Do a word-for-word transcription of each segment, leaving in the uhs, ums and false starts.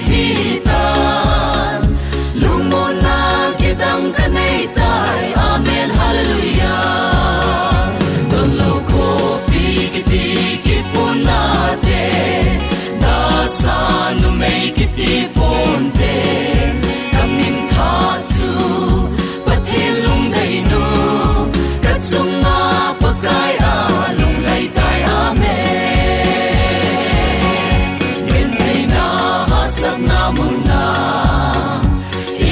hitan. Lungmonna kidang kanei tai, amen, hallelujah. Donlou khopi kiti kipuna te, dasa numei kiti ponte, kamin thah chu Pathen lungdeinu, kachunga Pakai a lunglhai tai, amen. Gentheina hahsatna munna,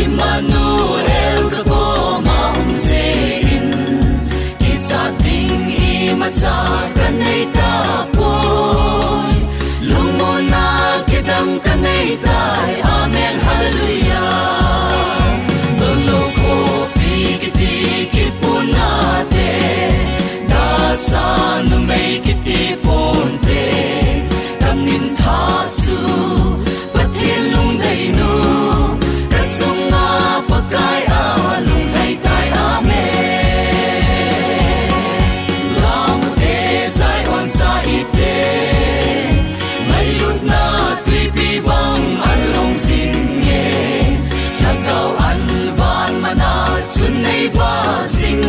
Immanuel kakoma um jeh in, kichat ding imacha kanei tapoi. Lungmonna kidang kanei tai, amen, hallelujah. Donlou khopi kiti kipuna te, dasa numei kiti ponte, kamin thah chu Pathen lungdeinu, kachunga Pakai a lunglhai tai, amen. Lamte Zion cha ite, ngailutna twipi bang an long jing e, lhagao an van mana chun nei va jing.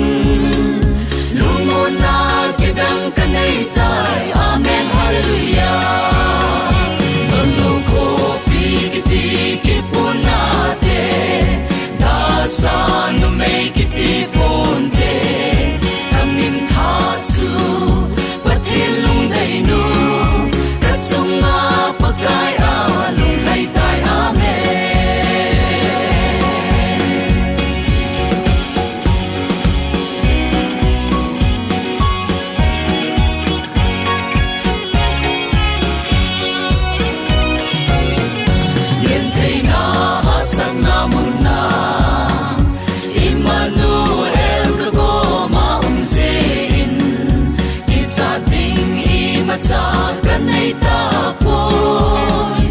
Lungmonna kidang kanei tai, amen, hallelujah. Donlou khopi kiti kipuna te, dasa numei kiti ponte, kamin thah chu Pathen lungdeinu, kachunga Pakai a lunglhai tai, amen. Gentheina hahsatna munna, Immanuel kakoma um jeh in, kichat ding imacha kanei tapoi.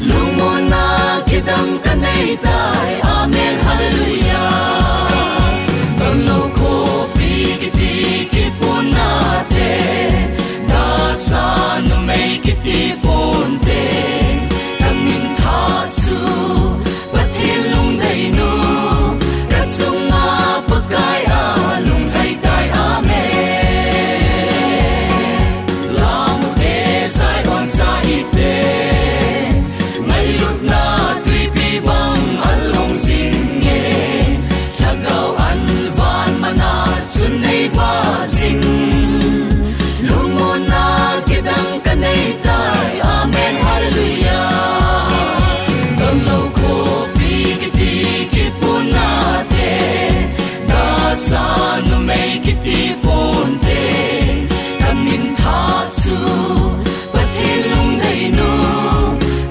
Lungmonna kidang kanei tai, amen, hallelujah. Donlou khopi kiti kipuna te, dasa numei kiti ponte, kamin thah chu Pathen lungdeinu, kachunga Pakai a lunglhai tai, amen. Lamte Zion cha ite, ngailutna twipi bang an long jing e, lhagao an van mana chun nei va jing. Lungmonna kidang kanei tai, amen, hallelujah. Donlou khopi kiti kipuna te, dasa numei kiti ponte, kamin thah chu Pathen lungdeinu,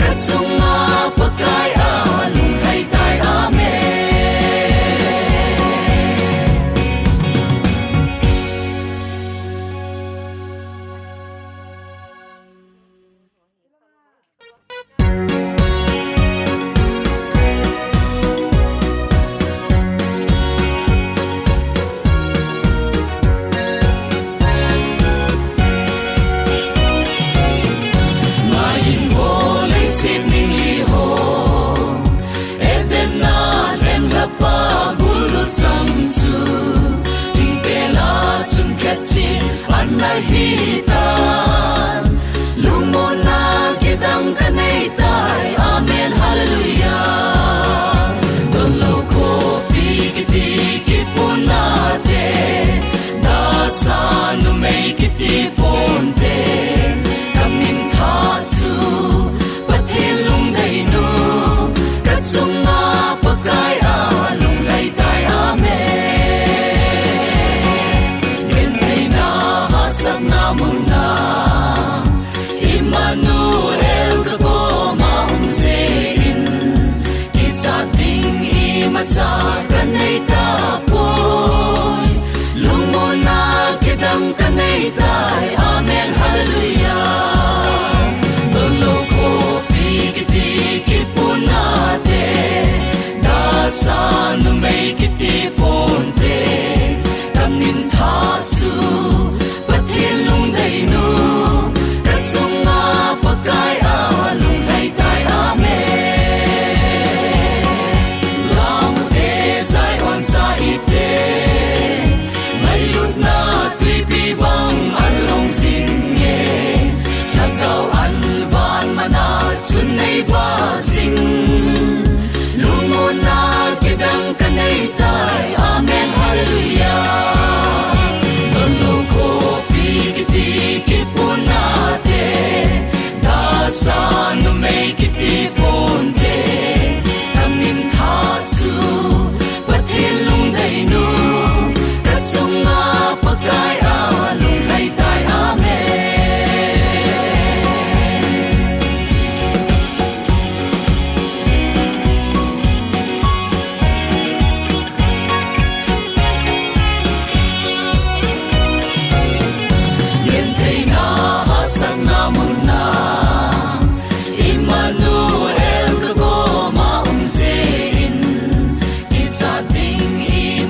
kachunga Pakai a lunglhai tai, amen. Ngai in vo leiset ning li ho, Eden a lhem lhapa gul lut chang chu, thingpel a chun khet cheh an nai hitan. Lungmonna kidang kanei tai, amen, hallelujah. Donlou khopi kiti kipuna te, dasa numei kiti ponte, kamin thah chu Pathen lungdeinu, kachunga Pakai a lunglhai tai, amen. Gentheina hahsatna mun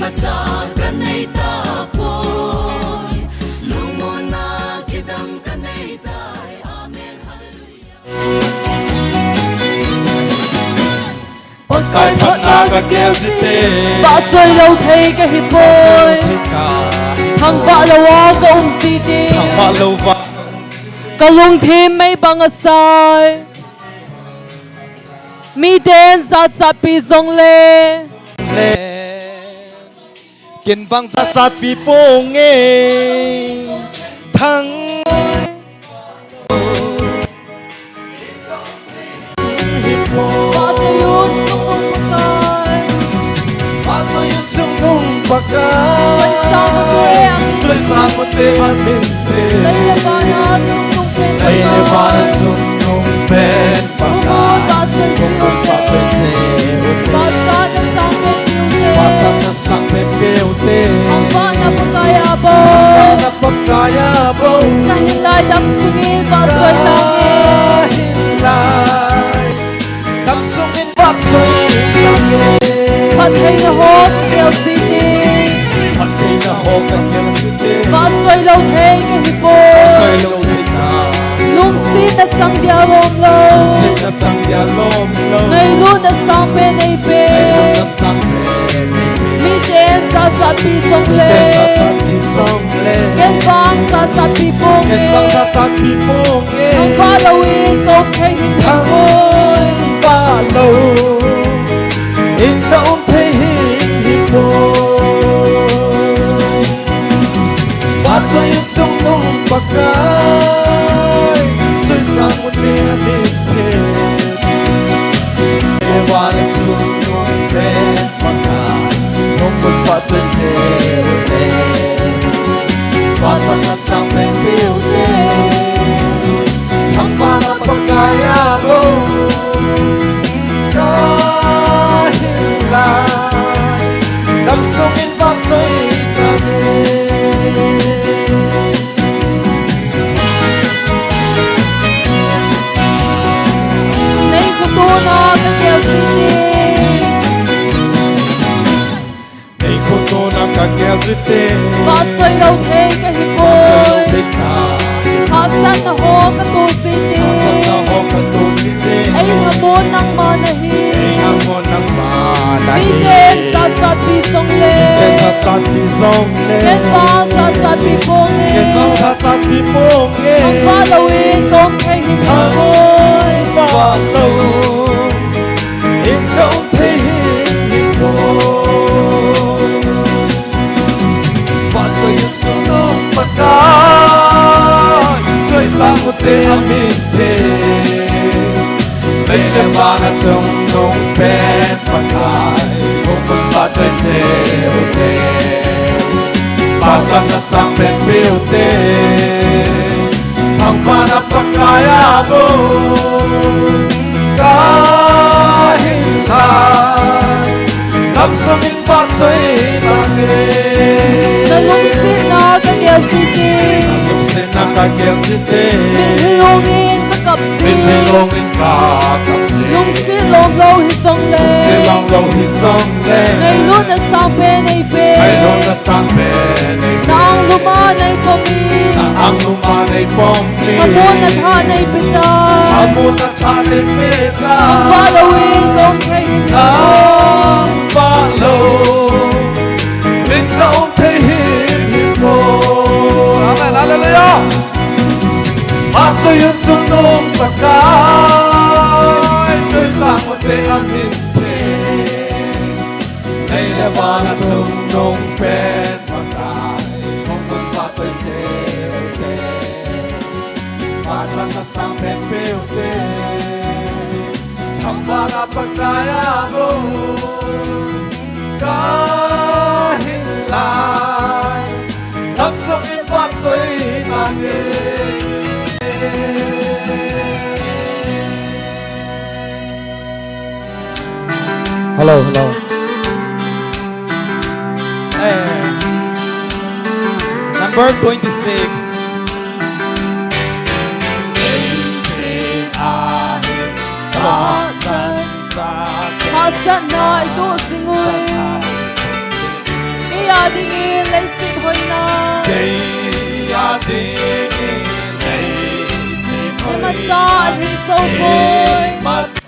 Sa ka nei tapoi, lungmonna kidang ka nei tai. Amen. Hallelujah. Pakai phatna ka gel jite. Vahchoi lou thei ka hi poi. Thangvah lou a ka um jite. Thangvah lou va. Ka lungthim mei bang asai. Miten jachatpi jongle. Ken vang jachatpi ponge. Thang. Vahchoi un chungnung Pakai. Vahchoi un chungnung Pakai. Choi sang u te a min thei. Choi sang u te a min thei. Lei le van a chungnung pen Pakai. Lei le van a chungnung pen Pakai. Vahchoi un. Vahchoi un. Vahchoi un. Vahchoi un. Vahchoi un. Vahchoi un. Sang pen peh u te. Thangvahna Pakai a bou. Thangvahna Pakai a bou. Ka hin lai dam sungin vahchoi tange. Ka hin lai dam sungin vahchoi tange. Phattheina ho ka gel jite. Phattheina ho ka gel jite. Vahchoi lou thei ka hi poi. Vahchoi lou thei ka. Lungsetna chang dia lom lou. Lungsetna chang dia lom lou. Ngailutna sangpen nei pe. Ngailutna sangpen nei pe. Miten jachatpi jongle. Miten jachatpi jongle. Ken vang jachatpi ponge. Ken vang jachatpi ponge. Thangvah louvin ka um thei hih poi. Thangvah louvin ka um thei hih poi. Vahchoi un chungnung Pakai, choi sang u te a min thei. Lei le van a chungnung pen Pakai, nung un vahchoi cheh u te. Vahchoi un sang pen peh u te. Thangvahna Pakai a bou. Ka hin lai dam sungin vahchoi tange. Nei khotona ka gel jite. Nei khotona ka gel jite. Vahchoi lou thei ka hi poi. Vahchoi lou thei ka hi poi. Hahsatna ho ka to jite. Hahsatna ho ka to jite. Ei lhamon nangma nahi. Ei lhamon nangma nahi. Miten jachatpi jongle. Miten jachatpi jongle. Ken vang jachatpi ponge. Ken vang jachatpi ponge. Thangvah louvin ka um thei hih poi. Thangvah louvin ka um thei hih poi. Vahchoi un chungnung Pakai, choi sang u te a min thei. Lei le van a chungnung pen Pakai, nung un vahchoi cheh u te. Vahchoi un sang pen peh u te. Thangvahna Pakai a bou. Ka hin lai dam sungin vahchoi tange. Na lungsetna ka gel jite. Na lungsetna ka gel jite. Mitlhi lungin ka kap jin. Mitlhi lungin ka kap jin. Lungset lom lou hijongle. Lungset lom lou hijongle. Ngailutna sangpen nei pe. Ngailutna sangpen nei pe. Na anglum a nei pom in. Na anglum a nei pom in. Lhamonna thah nei pe tai. Lhamonna thah nei pe tai. Thangvah louvin ka um thei hih poi. Thangvah louvin ka um thei hih poi. Amen. Hallelujah. Vahchoi un chungnung Pakai, choi sang u te a min thei. Lei le van a chungnung pen Pakai, nung un vahchoi cheh u te. Vahchoi un sang pen peh u te. Thangvahna Pakai a bou. Ka hin lai dam sungin vahchoi tange. Hello, hello. Eh, number twenty-six. Hahsatna i toh jing uvin. Dingin leiset hoina. Kei a dingin leiset hoina. Imacha ahin jou poi. Imacha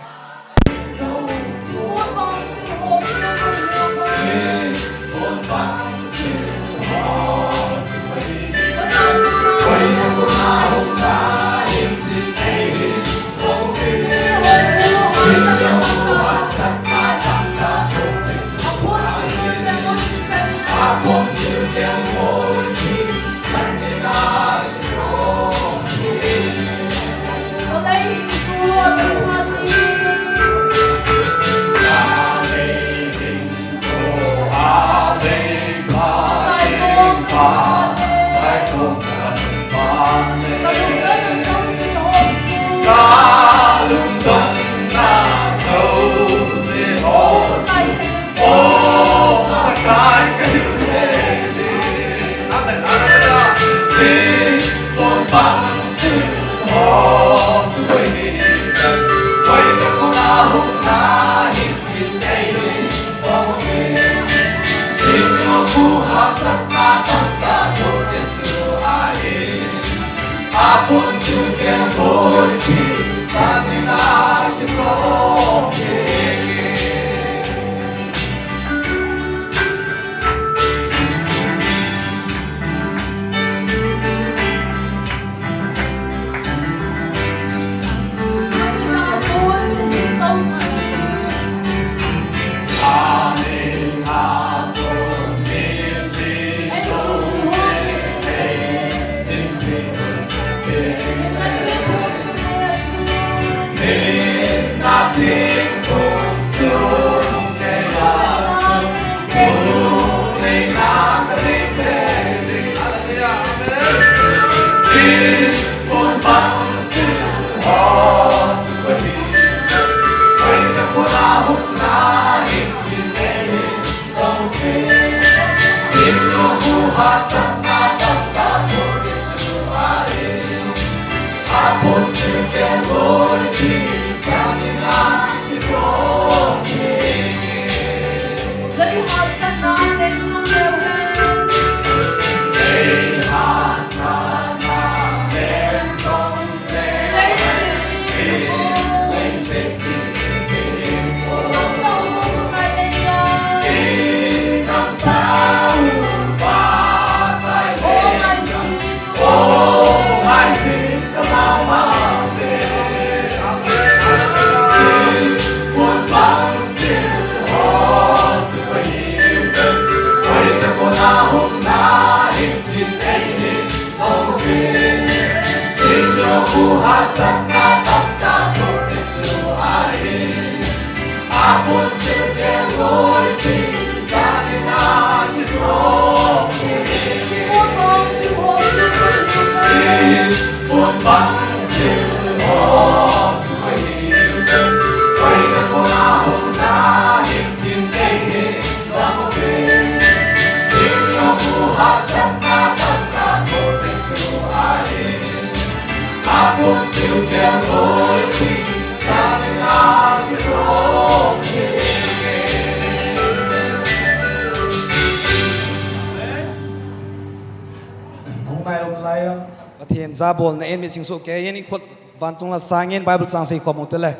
Hung nai lom lai a. Pathen jabolna in mit sing soh kei in, i khut van chunga sangin Bible chang sei khom u te le.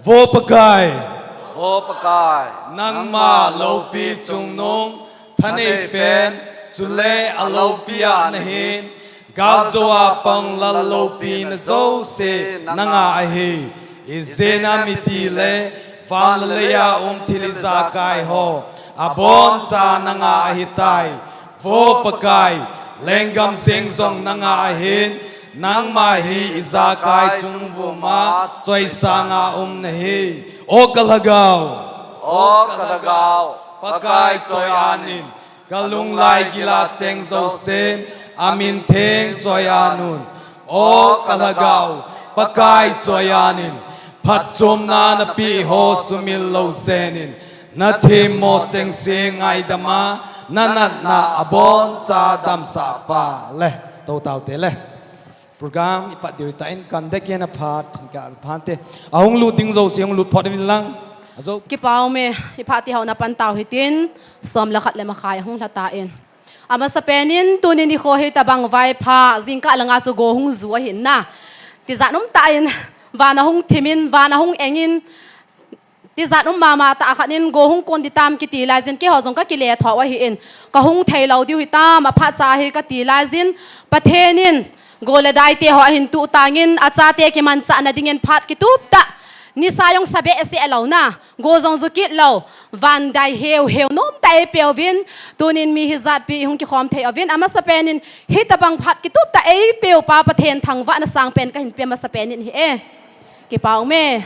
Vo Pakai. Vo Pakai. Nangma loupi chungnung thanei pen, chule aloupi a nahin, galjou a pang lal loupina jouse nanga ahi. Ijeh inem itile, van le lei a um thil ijakai ho aboncha nanga ahitai. Vo Pakai, lenggam jeng jong nanga ahin, nangma hi ijakai chungvum a choisanga um nahi. O ka lhagao. O ka lhagao. Pakai choi-an in, ka lunglai gil a cheng jousen, amin theng choi-an un. O ka lhagao, Pakai choi-an in, phatchomna napeh ho sumil lou jeng in, nathemmo chengse ngaidam a, nanatna aboncha damsah pa le. Tou tau te le. Program i pat diu ta in, kan dek in a phat, ka phan te. Ahung lut ding jouse, hung lut phot in lang. Ajo. Kipa ume, i phat ti ho na pan tau hitin, som le khat le makhai hung lha ta in. Amasapen in tuni nikho hi tabang vaipha, jingkah langa chu go hung ju ahin na. Tijat um tah in, van ahung thim in, van ahung eng in, tijat um mama tah khat in go hung kon ding tam kiti laijin keiho jong kakile tho ahin, kahung thei lou diu hitam, aphat cha hi kati laijin, Pathen in go le dai teho ahin tuh tangin, achate kimanchah na dingin phat kitup tah, nisa jong sa behseh lou na, go jong ju kit lou, van dai heu heu nom tah eipeuvin, tunin mi hijat pi hung kikhom thei uvin, amasapen in hitabang phat kitup tah eipeu pa Pathen thangvahna sangpen kahin pe amasapen in ahi e. Kipa um e.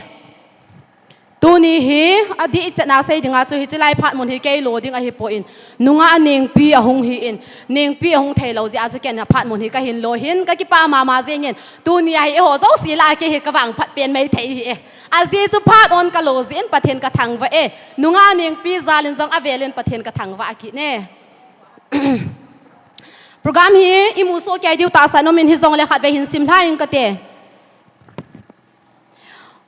Tuni hi adih chetna sei dinga chu hiche lai phat mun hi kei lo ding ahipoi, nungah Nengpi ahung hi in, Nengpi ahung thei lou jeh a chu ken phat mun hi kahin lo hin, kakipa mama jingin, tuni a hi eiho jouse lah a kei hi kavangphat pen mai thei ahi e. Ajeh chu phat on kalo jeh in Pathen kathangvah e. Nungah Nengpi jal in jong avel in Pathen kathangvah kit e. Program hi imu soh kei diu tahsan um in, hijongle khatvei hin sim lha ing kate.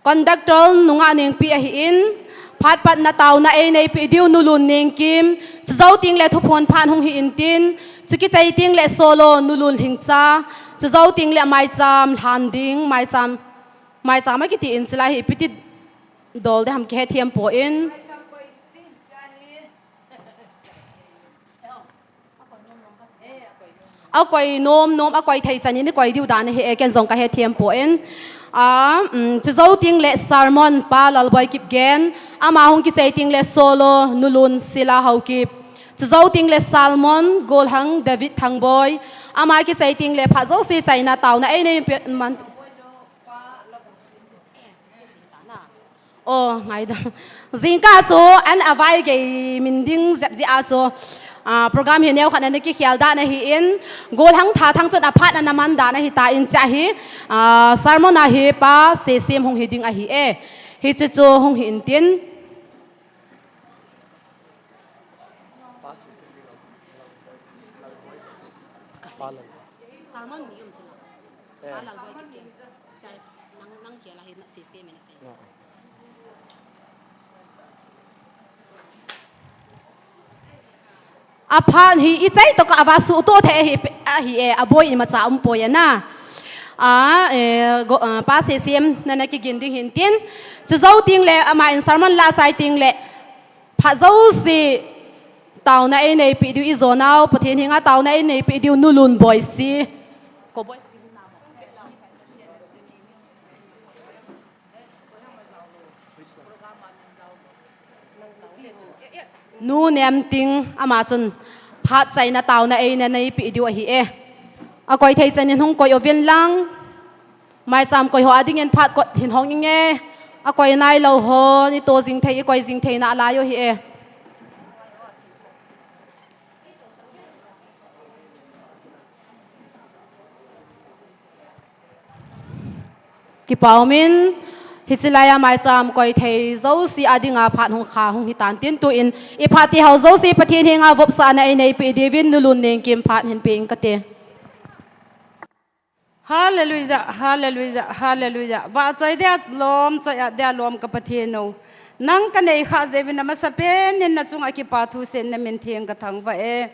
Conductor nungah Nengpi ahin, phat patna taona einei peh diu Nulun Nengkim, chujou tengle thuphon phat hung hi intin, chukichai tengle solo Nulun Lhingcha, chujou tengle maicham lhan ding, maicham, maicham akiti in, chulai hi ipi ti dol ding ham kihethem poi. Akoi nom nom, akoi thei chan in ikoi diu dan ahi e, ken jong kahethem poi. A, um, chujou tengle sermon pa Lalboi Kipgen, ama hung kichai tengle solo Nulun Sila Haokip. Chujou tengle sermon Golhang David Thangboi, ama kichai tengle phat jouse chaina taona einei peh man. O, ngaidam. Jingkah chu an avai gei min ding jep jeh a chu, ah, program hi neokhat ana kikhel dan ahin, Golhang Thathang chun aphat ana man dan ahitan, chua hi, ah, sermon a hi Pa Sesem hung hi ding ahi e. Hiche chu hung hi intin. Sermon ni um chu la. Pa Lalboi Kipgen. Chai, nang, nang kila hi na Sesem in asei. Aphat hi ichai toh kah a va suhtoh thei ahi, ahi e, aboi imacha umpoi ana. A, e, go, a, Pa Sesem nana kigin ding hintin. Chujou tengle ama in sermon la chai tengle phat jouse taona einei peh diu ijonau, Pathen henga taona einei peh diu Nulun Boisi. Ko Boisi. Nu Nemting, ama chun phat chaina taona einei peh diu ahi e. Akoi thei chan in hung koi uvin lang. Maicham koi ho a dingin phat kot hin hong inge. Akoi nailou ho, nito jing thei, ikoi jing thei nalai u ahi e. Kipa um in, hiche laiya maicham koi thei jouse a dinga phat hung kha hung hitan tin, tuin iphat teho jouse Pathen henga vopsahna einei peh diuvin Nulun Nengkim phat hin pe ing kate. Hallelujah, hallelujah, hallelujah. Vahchoi dia lom, choi-at dia lom ka Pathen o. Nang kanei khah jeh uvin amasapen in nachunga kipa thu seiyin namin theng kathangvah e.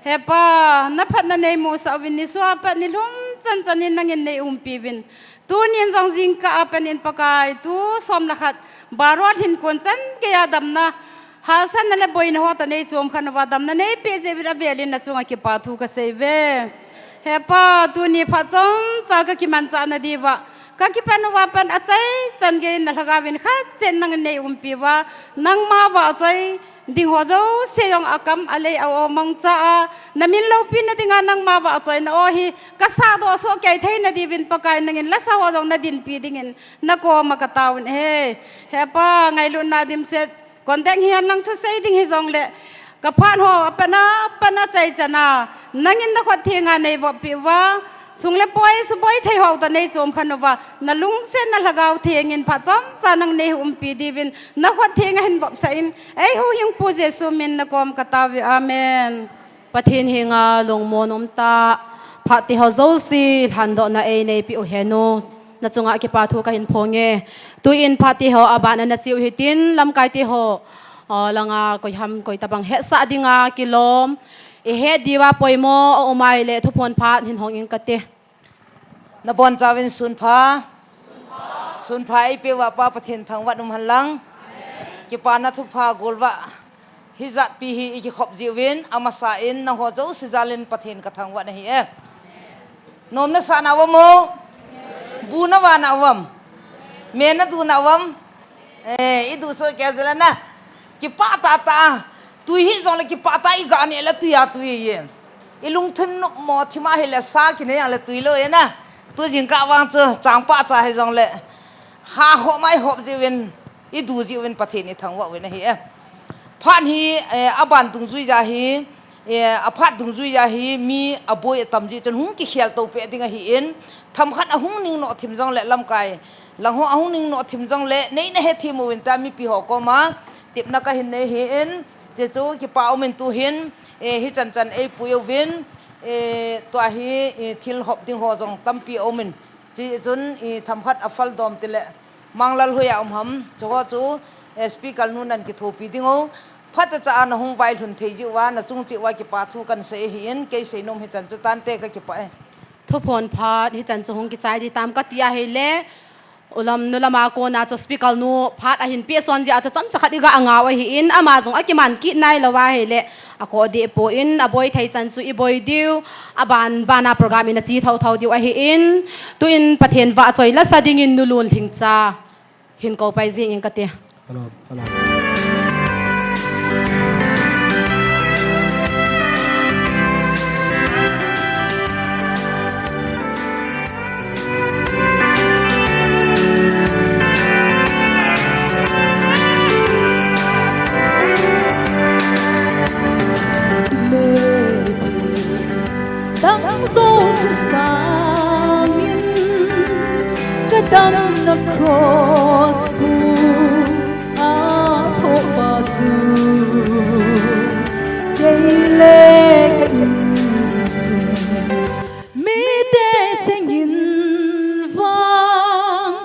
He Pa, naphatna neimusah uvin, nisoa pat nilhum chan chan in nangin neiumpi uvin. Tunin jong jingkah a pat in Pakai, tu som le khat, barot hin kon chan geiya damna, hahsatna le boina ho toh neichom khen uva damna neipeh jeh uvin avel in nachunga kipa thu kasei uve. He Pa, tuni phat chomcha kakimanchah nadiuva kakipan uva pat achai chan geiyin nalhagao vin khat cheh in nangin neiumpi uva, nangma vahchoi ding ho jouse jong akam alei a-o mangcha a, namin loupina dinga nangma vahchoina o hi kasahdoh soh kei theina diuvin Pakai nangin lasa ho jong nadinpi dingin nakoma kataovin ahi. He Pa, ngailutna dimset, kon deng hihen lang thusei ding hijongle, kaphat ho apat a, apat a chai chan a, nangin nakhut thenga neivoppi uva, sung le pai suboi thei ho toh neichom khen uva, nalungsetna Lhagao Theng in phat chomcha nang neiumpi diuvin, nakhut thenga hin vopsah in, eihuhhingpu Jesu min nakoma kataovin. Amen. Pathen henga lungmon umtah, phat teho jouse lhandohna einei peh u henu, nachunga kipa thu kahin phong e. Tuin phat teho abana nache u hitin, lamkai teho, o, langa koiham koitabang hetsah dinga kilom, Ihet diuva poimo aum ahile thuphon phat hin hong ing kate. Nabonchauvin sunpha. Sunpha eipeuva Pa Pathen thangvah in umhen lang. Kipana thupha golvah. Hijat pi hi ikikhop jiuvin, amasa in nangho jouse jalin Pathen kathangvah nahi e. Nom nasah na uvam o. Bu nava na uvam. Me nadu na uvam. Eh, idu soh kei jeh le na. Kipah tahtah. Tui hijongle kipah tah, iga neh le tui a tui e. Ilungthim nopmo thim ahile sa kinei jongle tui lou e na. Tu jingkah vang chu changpah cha hijongle. Ha hop mai hop jiuvin. Idu jiuvin Pathen ithangvah uvin ahi e. Phat hi, eh, aban dungjui a hi, eh, aphat dungjui a hi, mi aboi atam jeh chun hung kikhel to peh ding ahin, themkhat ahung ning noh thim jongle lamkai, langho ahung ning noh thim jongle, neina hethem uvin tia mipi ho koma, tepna kahin nei ahin, chuche chu kipa umin tuhin, eh, hichan chan eipui uvin, eh, tua hi, eh, thil hop ding ho jong tampi aumin, chuche chun, eh, themkhat aphal dom tile, Manglal hoiya um ham, chuho chu, eh, speaker nu nan kithopi ding o. Phatechan nahung vailhun thei jiuva, nachung cheh uva kipa thu kahin sei ahin, kei seinom hichan chu tante, kakipah e. Thuphon phat hichan chu hung kichai ding tam kati ahile, ulam nulam a kona chu speaker nu phat ahin peh son jeh a chu chomcha khat iga ngah u ahin, ama jong akiman kit nailou ahile, akhoh deh poi, aboi thei chan chu iboi diu, aban, bana program in ache thotho diu ahin, tuin Pathen vahchoi lasa dingin Nu Lunlhingcha hin kou pai jing ing kate. Hello, hello. Dang jouse sangin kadamna cross khu athohpa chu kei le ka insung mite chengin vang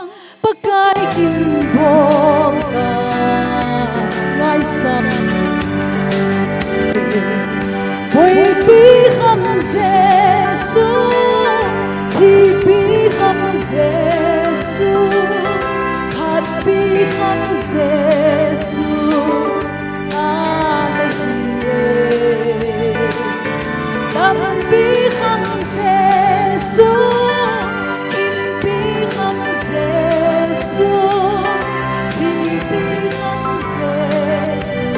Pakai kin bol ka ngaisang. Boipi kham Jesu, thipi kham Jesu, phatpi kham Jesu. Aleluia. Dampi kham Jesu, inpi kham Jesu, thipi kham Jesu.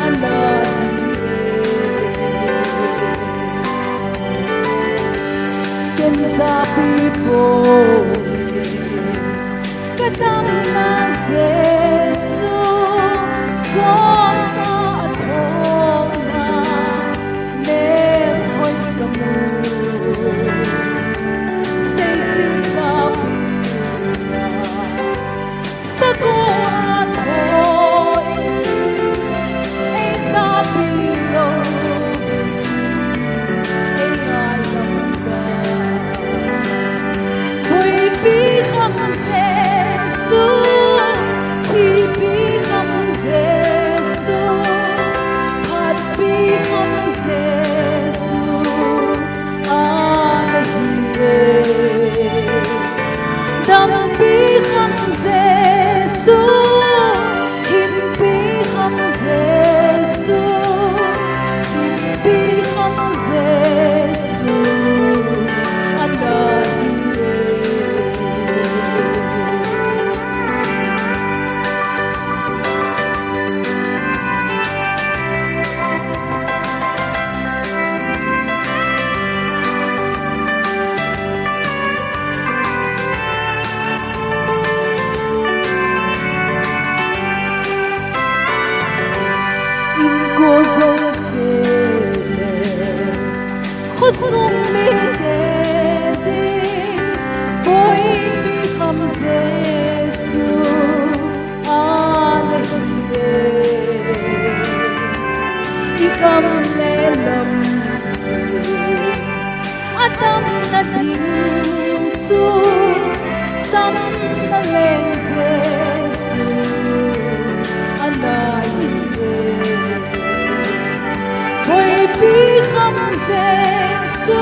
Aleluia. Ken japi po. Kadamna Jesu, cross a athona, melhoi kamu. Seisi japi na, sako athoin, ei japi lou. Boipi kham Jesu, thipi kham Jesu, phatpi kham Jesu, aleluia. Dampi kham Jesu, hinpi kham Jesu, hinpi kham Jesu, aleluia. Inko jouse le, khosung mite ding, boipi kham Jesu, aleluia. Ikam le lam, adamna ding chu, chamna leng Jesu, aleluia. Pi kham Jesu,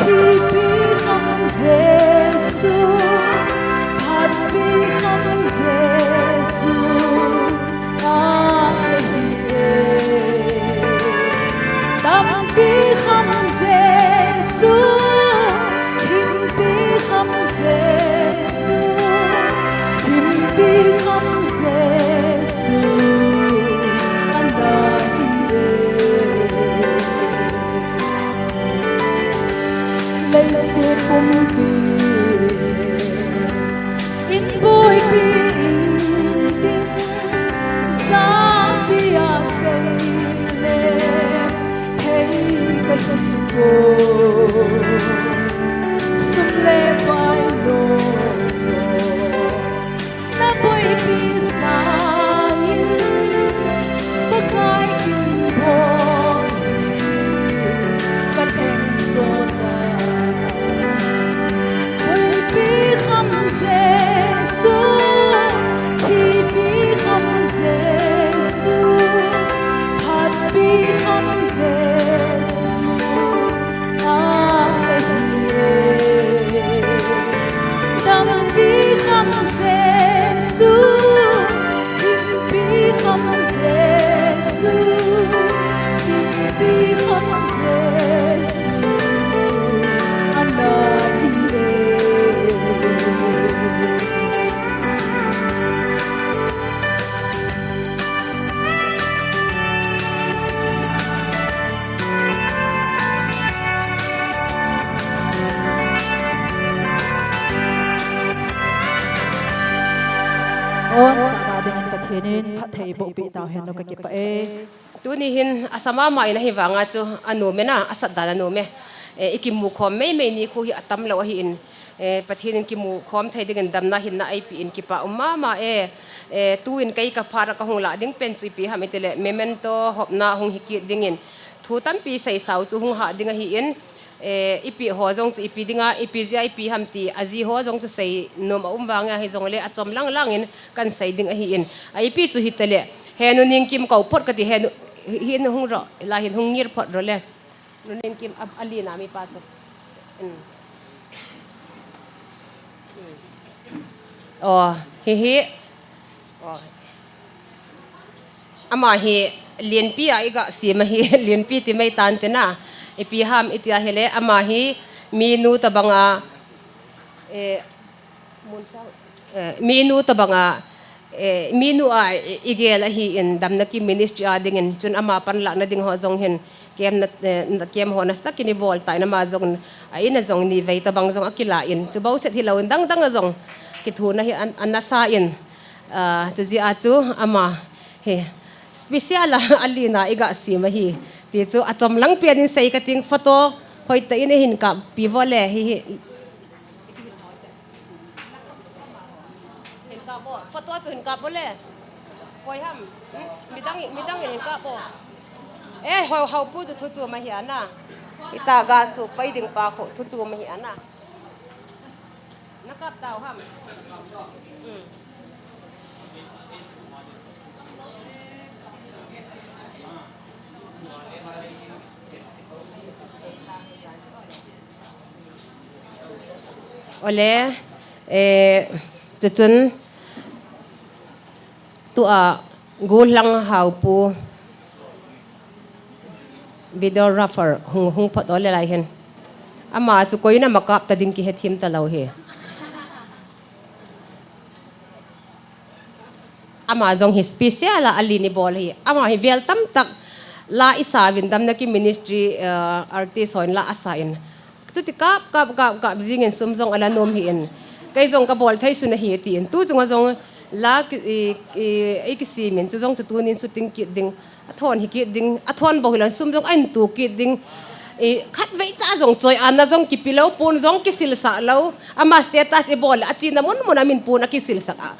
thipi kham Jesu, phatpi kham Jesu, ahi e. Tampi kham Jesu, thimpi kham Jesu, thimpi kham Jesu, ana hi e. Leiset pumpi in boipi in ding, japi a seile thei kahi poi. Sum le pai lo jo, na boipi sangin Pakai kin bol hi ka leng jo ta. Boipi kham Jesu, thipi kham Jesu, phatpi kham Jesu, ahi e. Tampi kham Jesu, thimpi kham Jesu, thimpi kham Jesu, ana hi e. Onsah dingin Pathen in phatthei bohpeh tauhen, nu kakipah e. Tuni hin asa mama in ahivanga chu anom e na, asat dan anom e. Eh, i kimu khom meimei nikho hi atam lou ahin, eh, Pathen in kimu khom thei dingin damna hinna eipeh in kipa um mama e. Eh, tuin kei ka phat a kahung lah ding pen chu ipi ham itile memento hopna hung hi kit dingin thu tampi seisau chu hung hah ding ahin, eh, ipi ho jong chu ipi dinga, ipi jeh a ipi ham ti, aji ho jong chu seinom aum vang a hijongle achom lang lang in kan sei ding ahin. A ipi chu hitale, he Nu Ningkim kou phot kati, he nu, hi, hin hung ro, la hin hung ngir phot ro le. Nu Ningkim a, alen a mipa chu. Hmm. Hmm. Oh, hi hi. Oh. Ama hi Lianpi a iga sem ahi, Lianpi ti mai tan te na. Ipi ham iti ahile, ama hi minu tobang a, eh, mun sang, eh, minu tobang a, eh, minu a i, igel ahin Damna Kim Ministry a dingin, chun ama panlahna ding ho jong hin, kem na, eh, na, kem ho nasatah in ibol tan, ama jong a in a jong ni vei tobang jong akilah in, chu bou set hilou in dang dang a jong kithuna hi an, anasa in, ah, chu jeh a chu ama hi special a, alen a iga sem ahi ti chu achom lang pen in sei kating, photo hoitah in eihin kappi vo le hi hi. Hin kap vo. Photo chu hin kap vo le. Koi ham. Hmm? Midang, midang hin kap vo. Eh, hou, hou pu chu thu chu ma hi ana. Ita ga su pai ding pa khu thu chu ma hi ana. Na kap tau ham. Hmm. Ole, eh, tuchun, tua, Golhang Haopu, videographer, hung, hung phot ole lai hin. Ama chu koin ama kap ta ding kihethem talou hi. Ama jong hi special a alen ibol hi. Ama hi vel tamtah la isa uvin Damna Kim Ministry, eh, artist hon la asa in. Chuti kap, kap, kap, kap jingin sum jong ala nom hi in. Kei jong kabol thei sun ahi tin. Tu chunga jong la ki, i, i, i kisem in. Chu jong chu tunin shooting kit ding. Athon hi kit ding, athon bou hilou in sum jong ahin tu kit ding. I, khatvei cha jong choi ana jong kipe lou, pon jong kisilsah lou. Ama status ibol le, achena mun mun a min pon akisilsah a.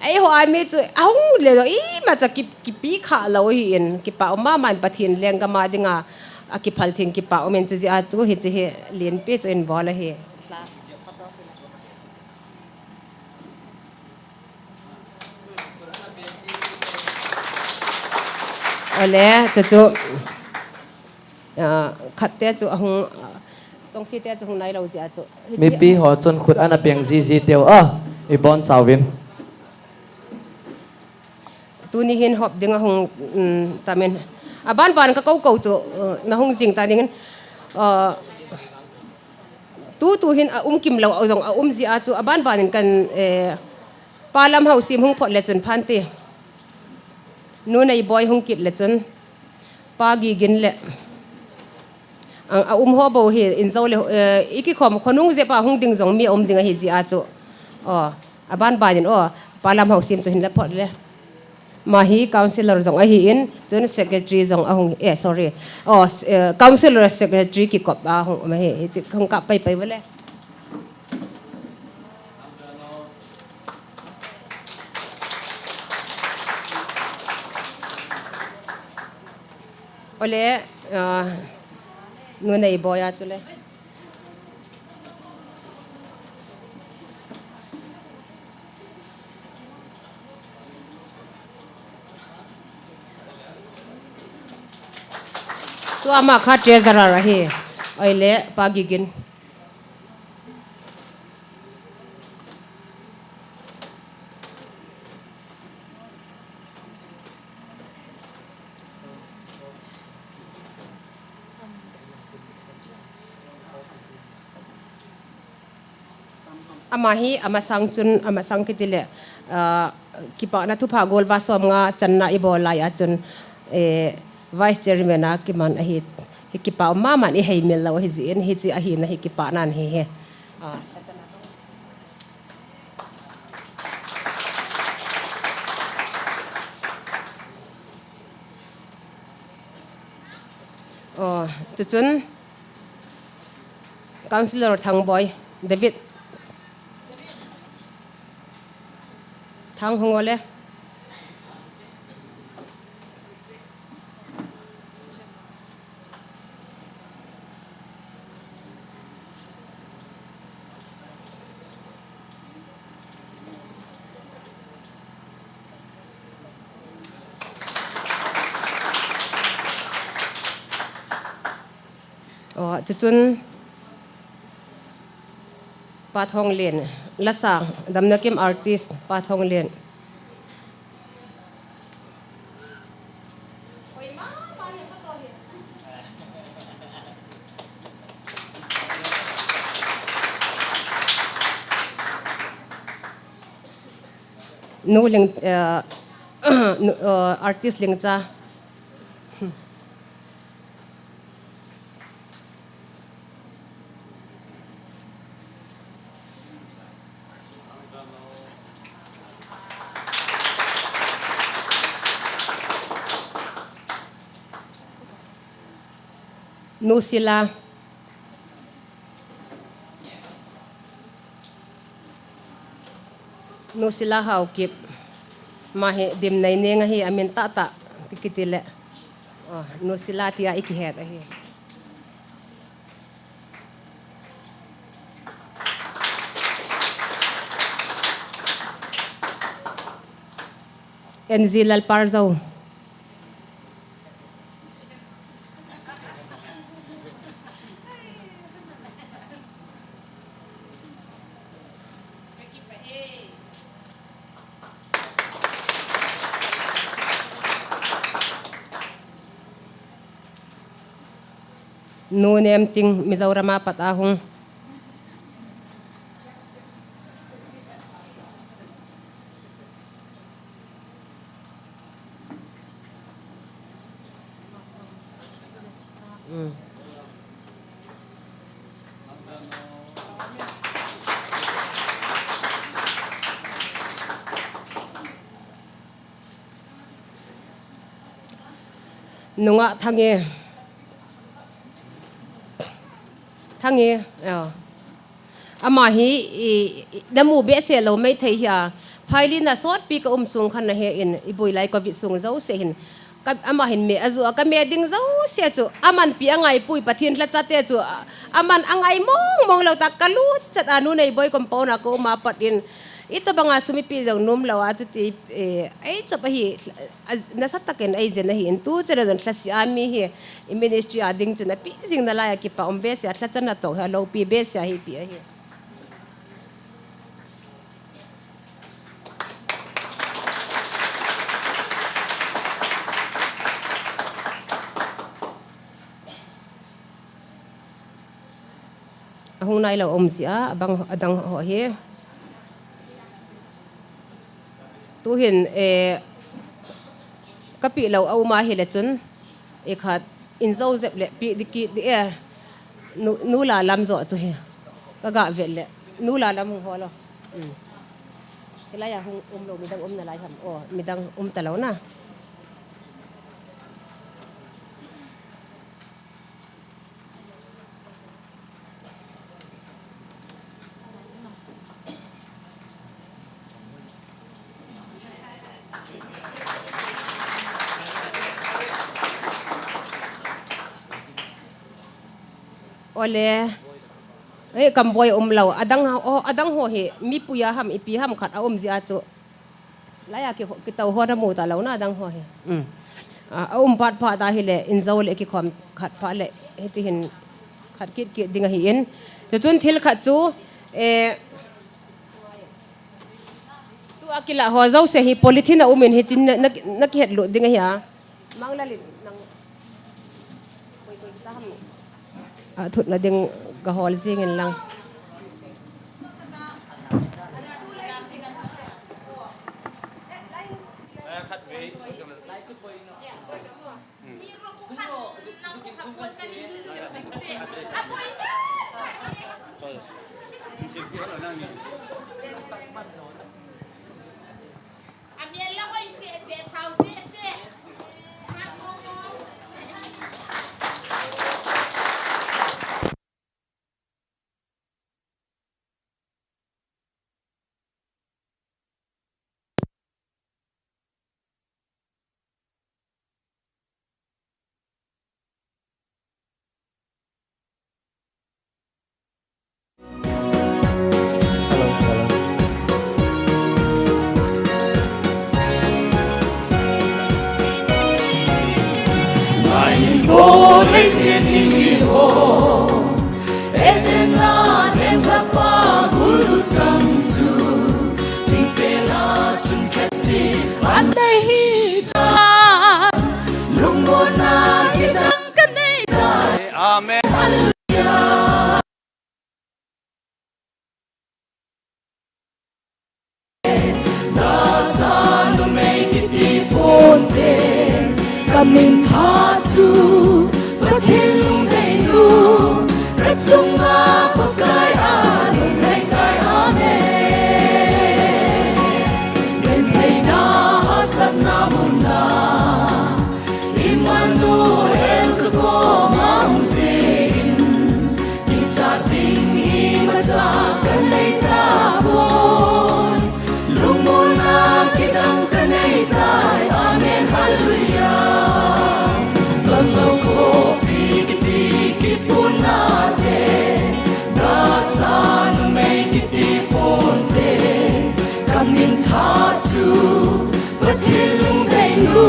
Eiho a mi chu, ahung le jong, imacha ki, kipe kha lou hi in, kipa um mama in Pathen lenggam a dinga, akiphal theng kipa um in chu jeh a chu hiche hi Lianpi chu ibol ahi. Ole, chu chu. Ah, khat te chu ahung, ah, chongsi te chu hung nai lou jeh a chu. Hiti mipi ho chun khut ana peng jiji teu a, i bon chauvin. Tuni hin hop ding ahung, um, tamin. Aban ban ka kou kou chu, uh, na hung jing ta dingin. Uh, tu tu hin a um kim lou jong a um jeh a chu aban ban in kan, eh, Pa Lamhausim hung phot le chun phan ti. Nu Neiboi hung kit le chun. Pa Gigin le. A, a um ho bou hi in jou le, eh, i kikhom khonung jep a hung ding jong mi a um ding ahi jeh a chu. O, aban ban in o, Pa Lamhausim chu hin la phot le. Ama hi councillor jong ahi in, chun secretary jong ahung, eh, sorry. O, s-, eh, councillor secretary kikop a hung um ahi, hichi hung kap pai pai vale. Ole, ah, Nu Neiboi a chule. Tua ama kha treasurer ahi. Oile, Pa Gigin. Ama hi, amasang chun, amasang kiti le, ah, kipana thupha golva som nga channa i bol lai a chun, eh, vice chairman a kiman ahi, hi kipa um mama in i hei mil lou ahi jeh in, hichi ahina hi kipana ahi hi. Ah. Oh, chuchun Councillor Thangboi, David. Thang hung ole. Oh, chuchun Pa Thonglen, lasa, damna kim artist, Pa Thonglen. Nu Ling, eh, nu, eh, artist Lingcha. Nu Sila. Nu Sila Haokip. Ama hi Dimnei neng ahi, amin tahtah ti kiti le. Oh, Nu Sila tia i kihet ahi. N G Lalparjou. Nu Nemting, Mizoram a pat a hung. Mm. Nungah Thange. Thange, oh. Ama hi, i, i, namu behseh lou maithei hia. Phailin a sotpi ka um sung khan nahe in, i bui lai covid sung jouse hin. Ka, ama hin me a ju a ka me ding jouse chu. Aman pi a ngaipui Pathen lhacha te chu. A, aman a ngai mong mong lou ta ka lut chat a Nu Neiboi compound a ka um a pat in. Itobanga sum ipi jong nom lou a chuti, eh, ei chop ahi, a, nasatah in ei jen ahin, tu chena jong lhase a mi hi, i ministry a ding chun api jing nalai a kipa um behseh a, lhachana toh hi alopi behseh a hi pi ahi. Ahung nailou um jeh a, abang, adang ho hi. Tuhin, eh, kapeh lou a um ahile chun, eh, khat, in jo jep le, peh ding kit ding e, nu, nu la lam jo chu hi. Kaga vet le, nu la lam hung hol o. Hmm. Hilai a hung umlou, midang um nalai ham. O, midang um talou na. Ole. Eh, kamboi umlou. Adang ho, adang ho hi, mipuia ham, ipi ham khat a um jeh a chu. Laiya ki, kitou ho namu talou na adang ho hi. Um. A, a um phat phat ahile, in jo le kikhom khat phat le, hiti hin khat kit kit ding ahin. Chuchun thil khat chu, eh, tua kilah ho jouse hi polythene a um in hichun na, na, nakihet lut ding ahi a. Mang Lalin nang koi koi kita ham. A thutna ding gahol jing in lang. Amen. Dasa numei kiti ponte, kamin tha chu Pathen lungdeinu, kachunga Pakai alunglhai tai. Amen. Gentheina hahsatna muna Immanuel kakoma um jin, kichat ding imacha kanei tapon, lungmonna kidang kanei tai. Amen, hallelujah. Gallou khopi kiti kipunate, dasa numei kiti ponte, kamin tha chu Pathen lungdeinu,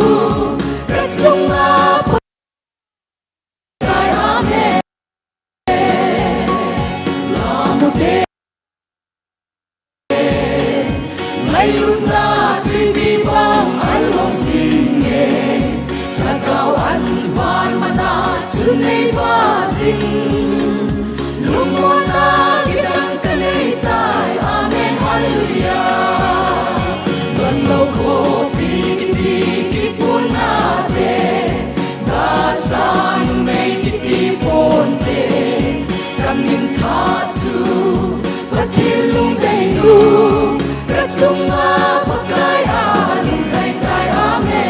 kachunga Pakai. Amen. Lamute, ngailutna tuipi bang alhom jinge, lhagao an van mana chun nei vah jing. Lungmonna kidang kanei tai. Amen, hallelujah. Gallou khopi kiti kipunate, dasa numei kiti ponte, kamin tha chu Pathen lungdeinu, kachunga Pakai alunglhai tai. Amen.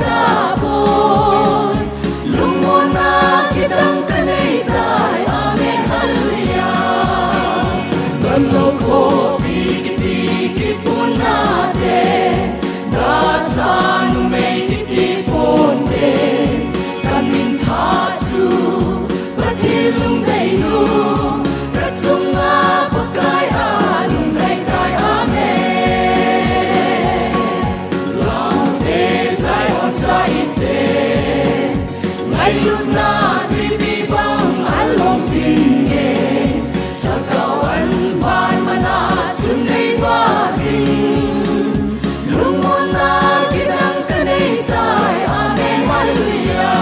Tapon, lungmonna kidang kanei tai, amen, hallelujah. Damlou khopi kiti kipuna te, gasa numei kiti ponte, kamin tha chu Pathen lungdei nu, kachunga Pakai alunglhai tai, amen. Laute Zion cha ite, ngailutna tuipi bang along singe, Lhagao an van mana chun nei va sing. Lungmonna kidang kanei tai, amen, hallelujah.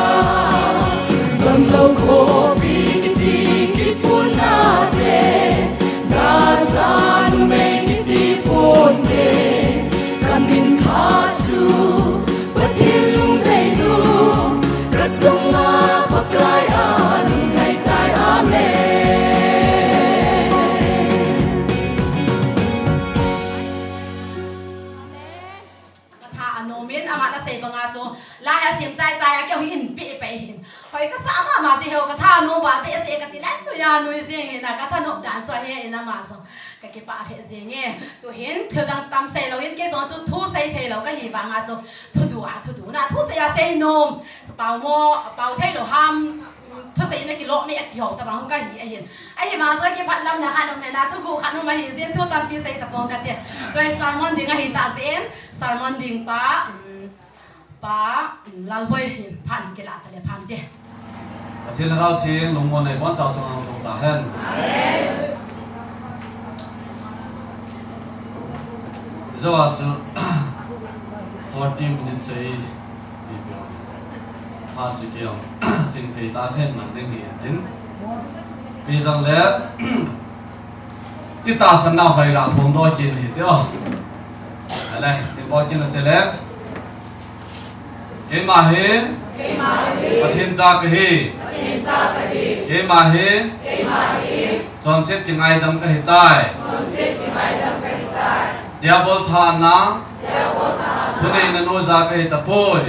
Damlou khopi kiti kipuna te, gasa numei kiti ponte, kamin tha chu Pathen lungdei nu, kachunga Pakai alunglhai tai, amen. Katha anom in, ama nasei banga chu, lai a sim chai chai a keu hi in pi pai hin. Hoi kasa mama ji heu, katha anom ba behseh kati len tu ya nui jing hin a, kathanom dan chu ahi in ama chu. Kakipah lheh jenge. Tuhin thil dang tam seilou in, kei jong tu thu sei theilou kahi vanga chu, thudu a, thudu na, thusei a seinom, pao mo, pao theilou ham, thusei na kilom me a kihou tabang kahi ahin. Ahivang chu kipah lam na khat um e na, thugu khat um ahi jin, thu tampi sei tapong kate. Tua hi sermon ding ahi ta jin, sermon ding pa, um, Pa, um, Lalboi hin phat hin kila tale phan te. Pathen Lhagao Theng lungmonna ibonchauva chunga um tahen. Amen. Jou a chu forty minutes ahi ti peh. Ha chu kei jong ching thei tahen man ding hi intin. Ipi jong le, itahsan nau hai la phong doh kit hite o. Ale, tin bol kit nate le. Keima hi Pathen cha kahi. Keima hi chonset kingaidam kahi tai. Diabol thana thuneina nu ja kahi tapoi.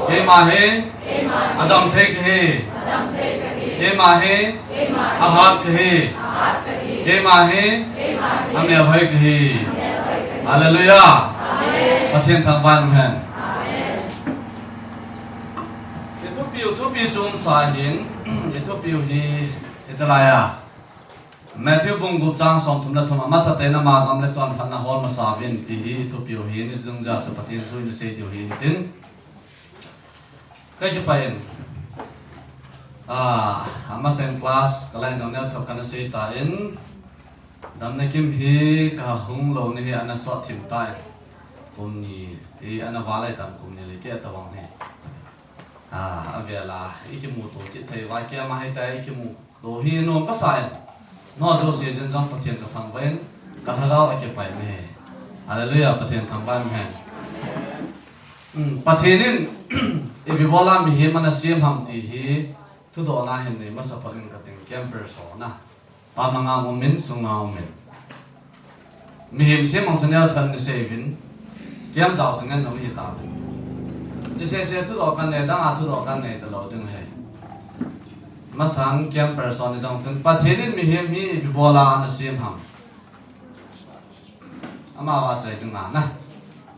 Keima hi adam thei kahi. Keima hi ahat kahi. Keima hi amel hoi kahi. Hallelujah. Pathen thangvah in um hen. I thupiu, thupi chu umsa hin, i thupiu hi, hichelai a Matthew bung gup chang somthum le thum, amasa tah in ama gam le chonphatna hol masa uvin ti hi i thupiu hi, ni jung ja chu Pathen thu in i sei diu hi intin. Kakipah in, ah, amasan class, kalai nong neo chok kana sei tan, damna kim hi kahung lou ni hi ana sot thim tan, kum ni, i ana val lai tan kum ni le keh tabang hi. Ah, avel a, i kimuto kit thei uva, keima hi ta i kimuto hi nom kasa in. Nangho jouse jin jong Pathen kathangvah in, ka lhagao akipah in ahi. Hallelujah, Pathen thangvah in ahi. Hmm, Pathen in ipi bol a mihem ana sem ham ti hi thudohna hin nei masa phat in kating, camp person a. Pa manga um in, sunga um in. Mihem sem mang chu neo chan ni sei uvin. Camp jao chu ngen nom hi ta uvin. Chi sese thudoh kan nei, dang a thudoh kan nei talou ding ahi. Masan camp person ni dong tun Pathen in mihem hi ipi bol a ana sem ham. Ama va chai ding ana.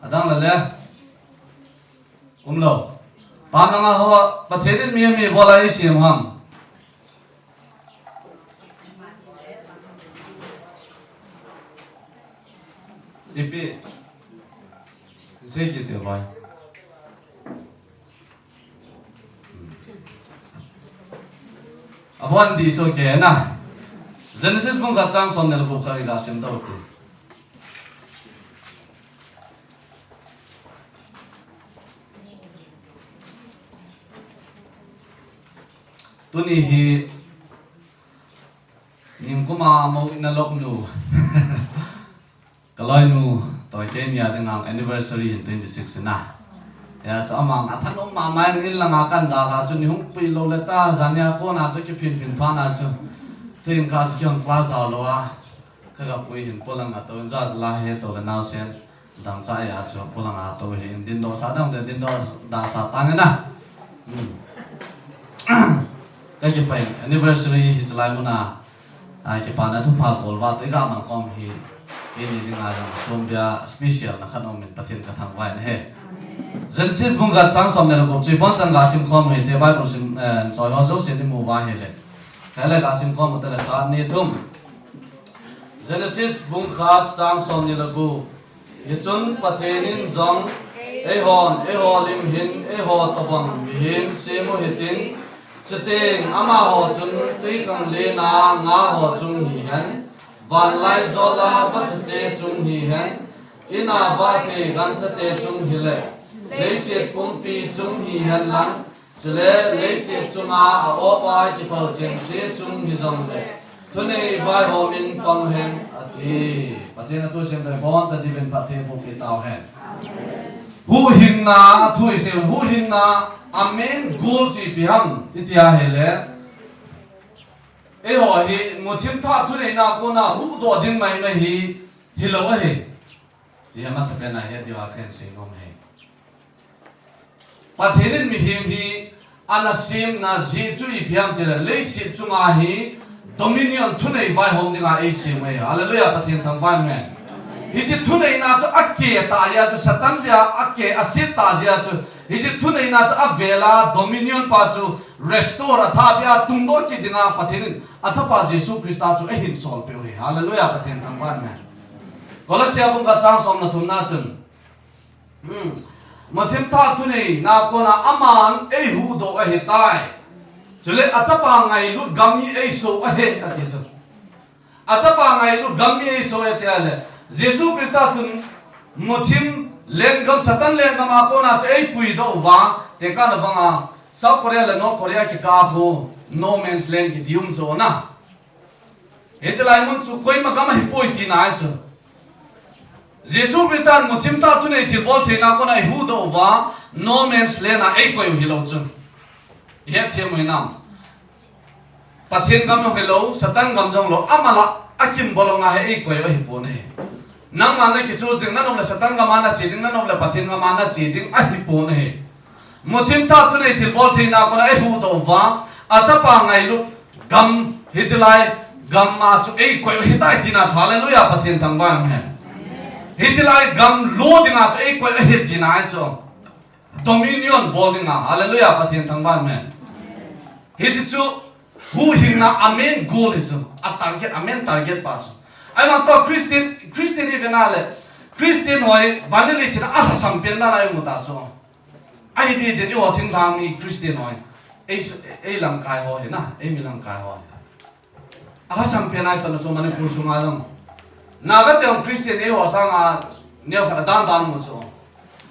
Adang le le. Umlou. Pa manga ho, Pathen in mihem ipi bol a eisem ham. Ipi. Sei kit e vai. Abon ti so ke na. Genesis bung khat chang som ni le gup kha i ga sim tau te. Tuni hi, ningkum a mo ina lop nu. Ka loinu, toh kei nia dinga anniversary hin twenty six ina. Ya, chu ama nga thanop mama in, in langa kan dalha chu ni hung pui lou le ta, jan nia kona chu kiphin phin pha na chu. Tuin ka chu kihon class jao lou a. Ka ga pui hin polang a to in ja la he to le nao sen. Dangsa a chu, polanga to hi, din do sa dang, din do da sa tang na. Hmm. Ka kipah in, anniversary hi chalai muna, a, kipana thupha kolva to i ga mang khom hi, keini dinga jong chom bia special na khat um in Pathen ka thangvah in ahi. Genesis bung khat chang som ni le gup chu, ibon chan ga sim khom u hite, Bible sim, eh, choi ho jouse ni mu va hile. Kha le ga sim khom u te le khat ni thum. Genesis bung khat chang som ni le gup. Hichun Pathen in jong, eihon, eiho lim hin, eiho tobang mihem sem u hitin, chuteng amaho chun twikhanglen a nga ho chung hihen, vanlaijol a vacha te chung hihen, in a vathei gancha te chung hile, leiset pumpi chung hihen lang, chule leiset chunga a-op a kithol chengse chung hijongle, thunei vaihom in pang hen, ati. Pathen a thu sim le bon cha diuvin phatthei boh peh tauhen. Huhhingna thu i sim, huhhingna a main goal chu ipi ham iti ahile, eiho hi muthim thah thuneina kona huhdoh ding maimai hi hilou ahi. Ti hi amasapen a het diuva kahin sei nom ahi. Pathen in mihem hi ana semna jeh chu ipi ham tile, leiset chunga hi dominion, thunei vaihom dinga eisem u ahi. Hallelujah, Pathen thangvah in ahi. Hiche thuneina chu akeh tah jeh a chu, Satan jeh a akeh, aset tah jeh a chu, hiche thuneina chu avel a dominion pa chu restore, athahbeh a tungdoh kit dinga Pathen in achapa Jesu Christa chu eihin sol peh u ahi. Hallelujah, Pathen thangvah in ahi. Colossia bung khat chang som le thum na chun, Hmm. Muthim thah thuneina kona aman eihuhdoh ahitai. Chule achapa ngailut gamgi eiso ahi, ati chu. Achapa ngailut gamgi eiso ahi ati le, Jesu Christa chun muthim lenggam, Satan lenggam a kona chu eipuidoh uva, tekahna banga South Korea le North Korea kikah a khu no man's land kiti um chu na. Hiche lai mun chu koima gam ahipoi tina ahi chu. Jesu Christan muthim thah thunei thilbol theina kona eihuhdoh uva, no man's land a eikoi u hilou chu. Ihet them u hinam? Pathen gam jong hilou, Satan gam jong lou, ama lah a kimbolong a hi eikoi u ahipon ahi. Nangma na kichoose ding nanop le Satan gam a nache ding, nanop le Pathen gam a nache ding ahipon ahi. Muthim thah thunei thilbol theina kona eihuhdoh uva, achapa ngailut gam, hiche lai gam a chu eikoi u ahitai tina chu, hallelujah, Pathen thangvah in ahi. Hiche lai gam lo dinga chu eikoi u ahi tina ahi chu. Dominion bol dinga, hallelujah, Pathen thangvah in ahi. Hiche chu huhhingna a main goal hi chu, a target, a main target pa chu. Ahivang toh Christian, Christian hi vena le, Christian ho hi van le leiset a alhasam pen dan a imu ta chu. Ahi ding ding, eiho thinglhang mi Christian ho hi, ei, ei lamkai ho hi na, ei mi lamkai ho hi. Alhasam pen a ipan chu Manipur sunga jong. Naga te jong Christian eiho sanga neokhat adan dan mu chu.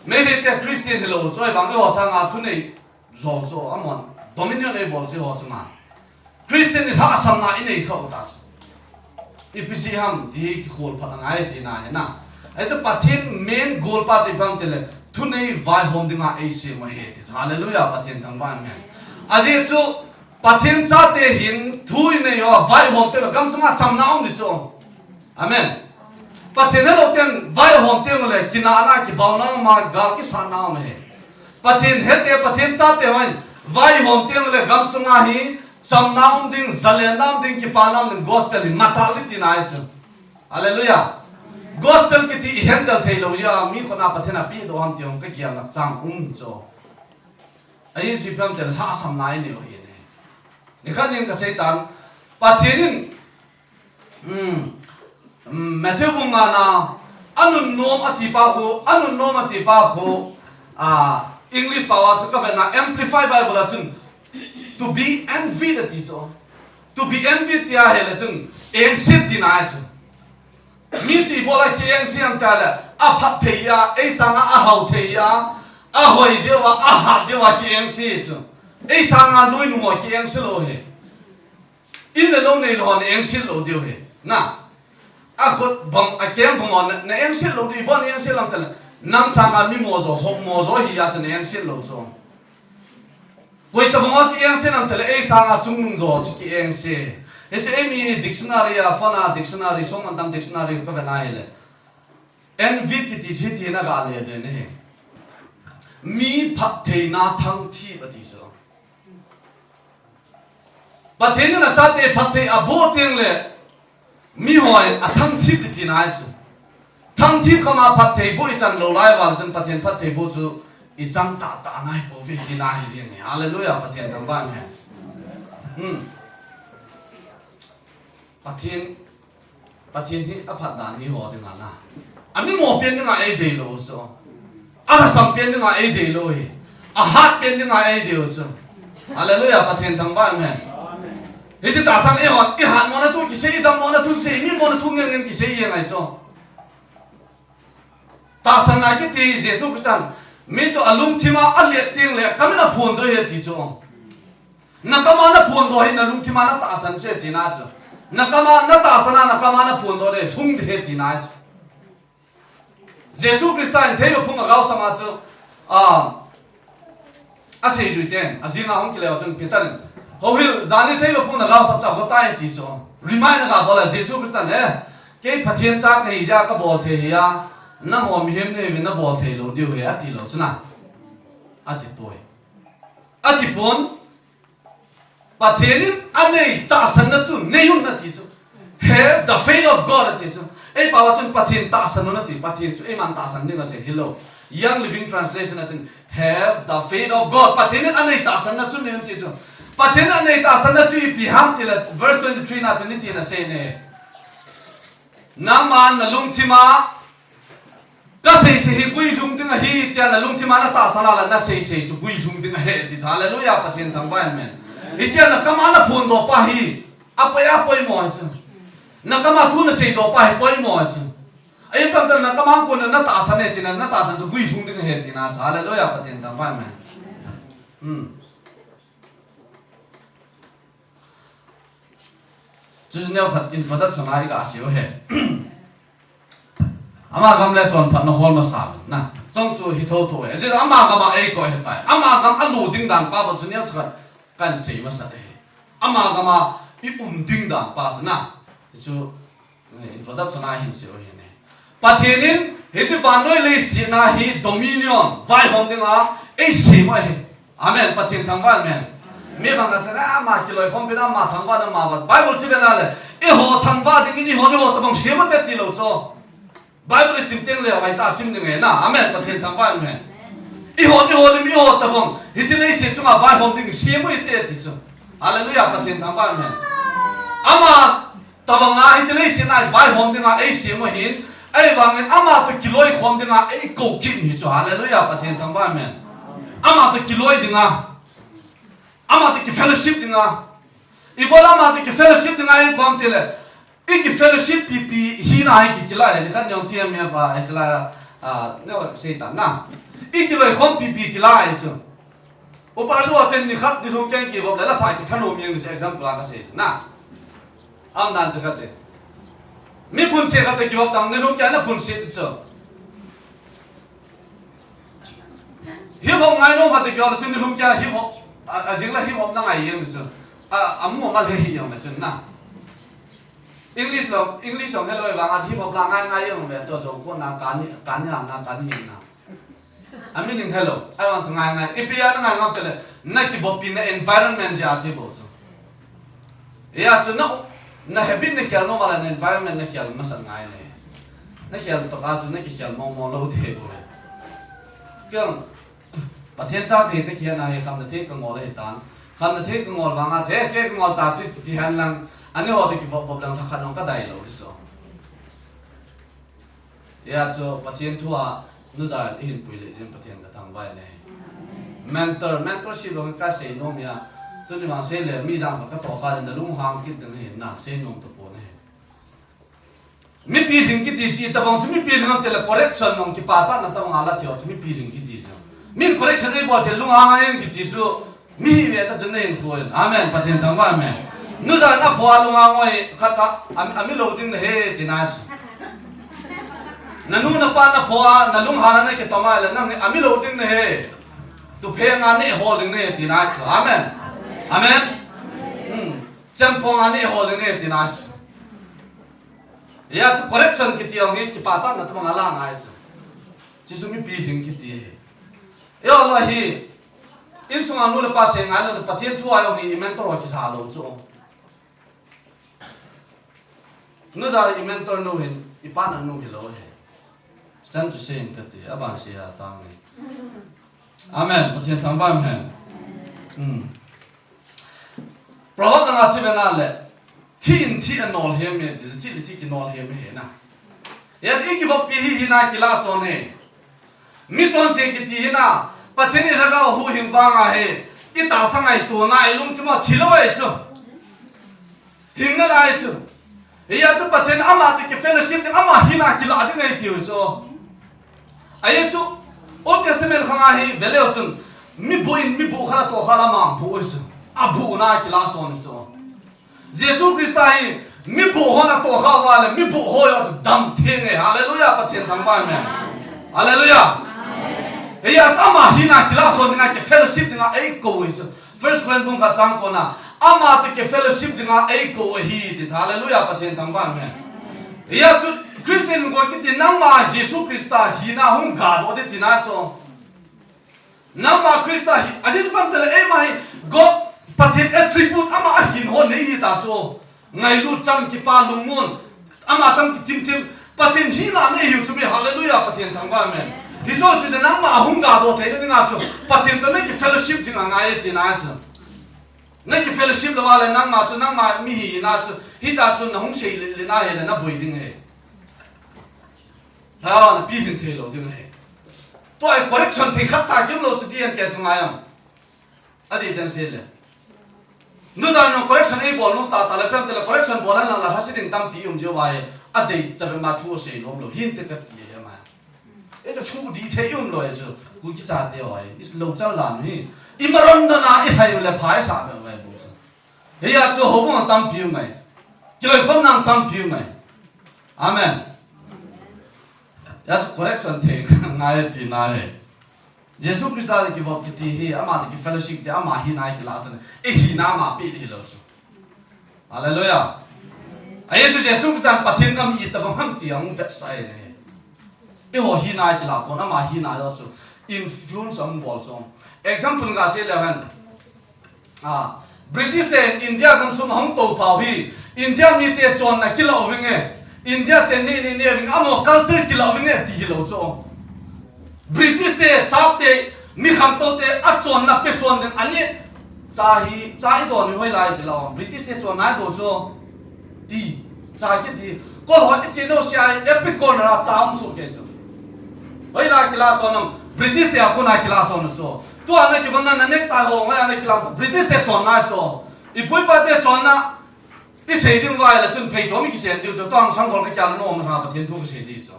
Meitei te Christian hilou chu, ahivang eiho sanga thunei jo chu, amahon dominion eibol chu eiho chunga. Christian in lhahsamna inei khah u ta chu. Ipi jeh ham ti hi kikhol phat angai tina ahi na. Ahi chu Pathen main goal pa chu ipi ham tile, thunei vaihom dinga eisem u ahi ti chu. Hallelujah, Pathen thangvah in ahi. Ajeh chu Pathen chate hin thu inei uva vaihom teng le gamsunga chamna um ding chu. Amen. Pathen helou ten vaihom teng ule kinahna, kibauna um a, gal kisatna um ahi. Pathen hete, Pathen chate hon vaihom teng ule gamsunga hi chamna um ding, zalenna um ding, kipana um ding, gospel hi machal ding tina ahi chu. Hallelujah. Gospel kiti i handle theilou jeh a mi khut a Pathen in apedoh ham ti jong kagel na chang um chu. Ahi chu ipi ham tile lhahsamna inei u ahi ne. Nikhat nin kasei tan, Pathen in Hmm. Hmm, Matthew bung nga na, anunnom ati pa khu, anunnom ati pa khu, ah, English pao a chu kavetna Amplified Bible a chun, to be envied ati chu. To be envied ti ahile chun, engse tina ahi chu. Mi chu ibola kiengse ham tile, aphat thei a, ei sanga ahao thei a, ahoi jeh uva, ahat jeh uva kiengse chu. Ei sanga nuinung ho kiengse lou ahi. In le lou neilou hon engse lou diu ahi. Na. Akhut bang, akeng bang hon na, na engse lou diu, ibon engse lam tile. Nang sanga mi mo jo, hom mo jo hi a chu na engse lou chu. Koi tabang ho chu engse lam tile, ei sanga chungnung jo chu kiengse. Hichu eimi dictionary a, phone a dictionary, som antam dictionary kavet na ahile. Envy kiti chu hitin aga le den ahi. Mi phattheina thangthip ati chu. Pathen in achate phatthei aboh teng le, mihon athangthip ding tina ahi chu. Thangthip khama phattheiboh ichan lou lai uva chun Pathen phattheiboh chu ichang tahtah nai pouve tina ahi jeng e. Hallelujah, Pathen thangvah in. Hmm. Pathen, Pathen hi aphat dan hi eiho dinga na. Amimo pen dinga eidei lou chu. Alhasam pen dinga eidei lou ahi. Ahat pen dinga eidei u chu. Hallelujah, Pathen thangvah in. Hiche tahsan eiho, ihatmona thu kisei, idammo na thu kisei, imimo na thu ngen ngen kisei jeng ahi chu. Tahsan ngai kiti Jesu Christan, mi chu alungthim a alet teng le, kamin aphondoh ahi ati chu. Nakam a naphondoh hi nalungthim a natahsan chu ahi tina chu. Nakam a natahsan a nakam a naphondoh le lhung ding ahi tina chu. Jesu Christan theiva phung agaosam a chu, ah, aseijui ten, ajing a hung kile uva chun Peter in, Houhil, jan hi theiva phung nagaosap chu agotai ati chu. Remind aga bol a Jesu Christan, eh, kei Pathen cha kahi jeh a kabol thei ahi a, nangho mihem nahiuvin nabol thei lou diu ahi ati lou chu na. Ati poi. Ati pon, Pathen in anei tahsanna chu nei un ati chu. Have the faith of God ati chu. Ei pao a chun Pathen tahsan un ati, Pathen chu eiman tahsan ding asei hilou. Young Living Translation a chun, have the faith of God. Pathen in anei tahsanna chu nei un ati chu. Pathen in anei tahsanna chu ipi ham tile, verse twenty-three na chun hitin asei ne. Nangman nalungthim a, kaseisei hi guilhung ding ahi, tia nalungthim a natahsan a le naseisei chu guilhung ding ahi, ati chu. Hallelujah, Pathen thangvah in. Hichea nakam a naphondoh pa hi apoi, apoimo ahi chu. Nakam a thu naseidoh pa hi poimo ahi chu. Ahin pamtan nakam a kon natahsan e tina, natahsan chu guilhung ding ahi tina chu. Hallelujah, Pathen thangvah in. Hmm. Chu neo khat introduction a iga seiu ahi. Ama gam le chonphatna hol masa na. Chong chu hi thotho e. Ajeh ama gam a eikoi ahitai. Ama gam a lut ding dan pa bou chu neo khat kahin sei masa e. Ama gam a i um ding dan pa chu na. Chu, eh, introduction a hin seiu ahi ne. Pathen in hiche vannoi leiset a hi dominion, vaihom dinga eisem u ahi. Amen. Pathen thangvah in. Mi bang a chun, "Ah, ama kiloikhompi na, ama thangvah na, ama vah." Bible chu ve na le, "Eiho thangvah ding in eiho, eiho tabang sem u hite," tilou chu. Bible isim teng le, aitah sim ding ahi na. Amen. Pathen thangvah in. Eiho, eiho le mi eiho tabang hiche leiset chunga vaihom ding sem u hite ati chu. Hallelujah. Pathen thangvah in. Ama tabanga hiche leiset a vaihom dinga eisem u ahin, ahivangin ama toh kiloikhom dinga eikou kit u ahi chu. Hallelujah, Pathen thangvah in. Ama toh kiloi dinga, ama toh kifellowship dinga. Ibola ama toh kifellowship dinga eikou ham tile, ikifellowship pipi hina hi kikila e, nikhat neo T M F a, hiche la, ah, neo Satan na. Ikiloikhom pipi kila e chu. Upa chu aten nikhat nilhum kei kivop le lasa kithanom jeng ding chu example a kasei chu na. Aum dan chu kati. Mi phunse khat toh kivop tang nilhum kei a naphunse ding chu. Hip hop ngainom khat toh kivop le chun nilhum kei a hip hop, a, ajing le hip hop nangai jeng ding chu. A, amu amal he hi jong le chun na. English lo, English jong helou vang a hip hop la ngai ngai jong le toh jong ko na kani, kani na, kani na. Amin in helou, ahivang chu ngai ngai. Ipi a nangai ngam tile, nakivoppi na environment jeh a chu bou chu. Hia chu na, na habit nakhel nom a le na environment nakhel masat ngai le. Nakhel toh a chu nakikhel mong mong lou thei bou le. Kei jong, Pathen cha thei te kei na hi khamna thei kangol ahitan. Khamna thei kangol vang a chu, "He, kei kangol ta," chu ti hen lang. Ani ho toh kivop vop lang lhakhat jong kadai lou ding chu. Hia chu Pathen thu a nu Jan ihin pui le jin Pathen kathangvah in ahi. Mentor, mentorship jong kasei nom a. Tuni vang sei le mi jang khat katoh kha le nalunghang kit ding ahi na, sei nom tapon ahi. Mipi lhing kiti chu itobang chu mipi lhing ham tile correction jong kipachatna tobang a la thei u chu mipi lhing kiti chu. Min correction eibol chu lunghang a jeng kiti chu. Mihi ve ta chun nahin kho in. Amen. Pathen thangvah in. Nu Jan apho a lunghang oi khat cha, a, amilou ding nahi tina chu. Nanu napa napho a nalunghan a nakitom a le nang hi amilou ding nahi. Tupheng a nehol ding nahi tina chu. Amen. Amen. Hmm. Chempong a nehol ding nahi tina chu. Hia chu correction kiti ang hi kipachatna tabang ala ngai chu. Chu chu mipi hing kiti hi. Yo lo hi. Insunga nu le pa se ngai lo Pathen thu a jong hi i mentor ho kisa lo chu. Nu jari i mentor nu hin, i pa na nu hi lo hi. Chan chu se in kati, aban se a tang hi. Amen. Pathen thangvah hen. Hmm. Proverb langa chi vena le, thi in thi anol hem e, thi le thi kinol hem e na. Ya i kivop pi hi hina kila son he. Mi chonse kiti hina, Pathen i lhagao huhhing vanga he, i tahsa ngaitona, i lungthima thi lou ahi chu. Hing nalai chu. Hia chu Pathen ama toh ki fellowship ding, ama hina kila ding ahi tiu chu. Ahi chu, Old Testament khanga hi veleu chun, mi buh in, mi buh khat a tohkha lama buh ahi chu. A buhna kila son chu. Jesu Christa hi mi buh hon a tohkha uva le mi buh ho jong chu dam theng e. Hallelujah, Pathen thangvah hen. Hallelujah. Hia chu ama hina kila son dinga ki fellowship dinga eikou ahi chu. First Corinth bung khat chang kona ama toh ki fellowship dinga eikou ahi ti chu. Hallelujah, Pathen thangvah hen. Hia chu Christian koi kiti nangma Jesu Christa hina hung gadoh ding tina chu. Nangma Christa hi, ajeh chu bang tile eima hi, God Pathen attribute ama ahin ho nei hita chu. Ngailut chang kipa lungmon, ama chang kitimtim, Pathen hina nei hiu chu mi hallelujah Pathen thangvah hen. Hichu chu nangma ahung gadoh thei dinga chu, Pathen toh nei ki fellowship jing angai e tina chu. Nei ki fellowship louva le nangma chu, nangma mi hina chu, hita chu nahung sei le, le na he le naboi ding he. Lhagao na pi hin thei lou ding ahi. Tua hi correction thei khat cha kim lou chu ti an ke sunga jong. Adi chen se le. Nu dan jong correction ei bol nom tata le pem tile correction bol an lang la lhase ding tampi um jeh uva hi. Adei chabe ma thu sei nom lou. Hin te te ti he ma. E chu chu di thei um lou e chu. Ku ki cha te hoi. Is lou chal lan hi. I maron da na i hai le phai sa be mai bu chu. Hia chu houbung tampi um mai. Kiloikhomna tampi um mai. Amen. Hia chu correction thei ngai tina he. Jesu Christa le kivop kiti hi, ama toh ki fellowship ti, ama hina kila son. E hina ama pe ti lou chu. Hallelujah. Ahi chu Jesu Christa Pathen gam i tabang ham ti ahung vetsah e ne. Eiho hina kila pon ama hina jong chu. Influence ahung bol chu. Example ga sei leu hen. Ah, British te India gamsung ahung tou pau hi, India mite chonna kila uving e, India te ni ni ni ving amaho culture kila uving e ti hilou chu. British te sap te mi khangtou te achonna pe son ding ani cha hi cha i don hi hoilai kila u. British te chonna hi bou chu. Ti, cha kiti, ko ho i chino sia i epic corner a cha um su ke chu. Hoilai kila son am, British te a kona kila son chu. Tua na kivon na na necktie ho, hoilai na kila British te chonna chu. I pu i pa te chonna, i sei ding vai la chun phei chom i kisen diu chu. Tua hang sang bol ka kya no ma sa Pathen thu ka sei di chu.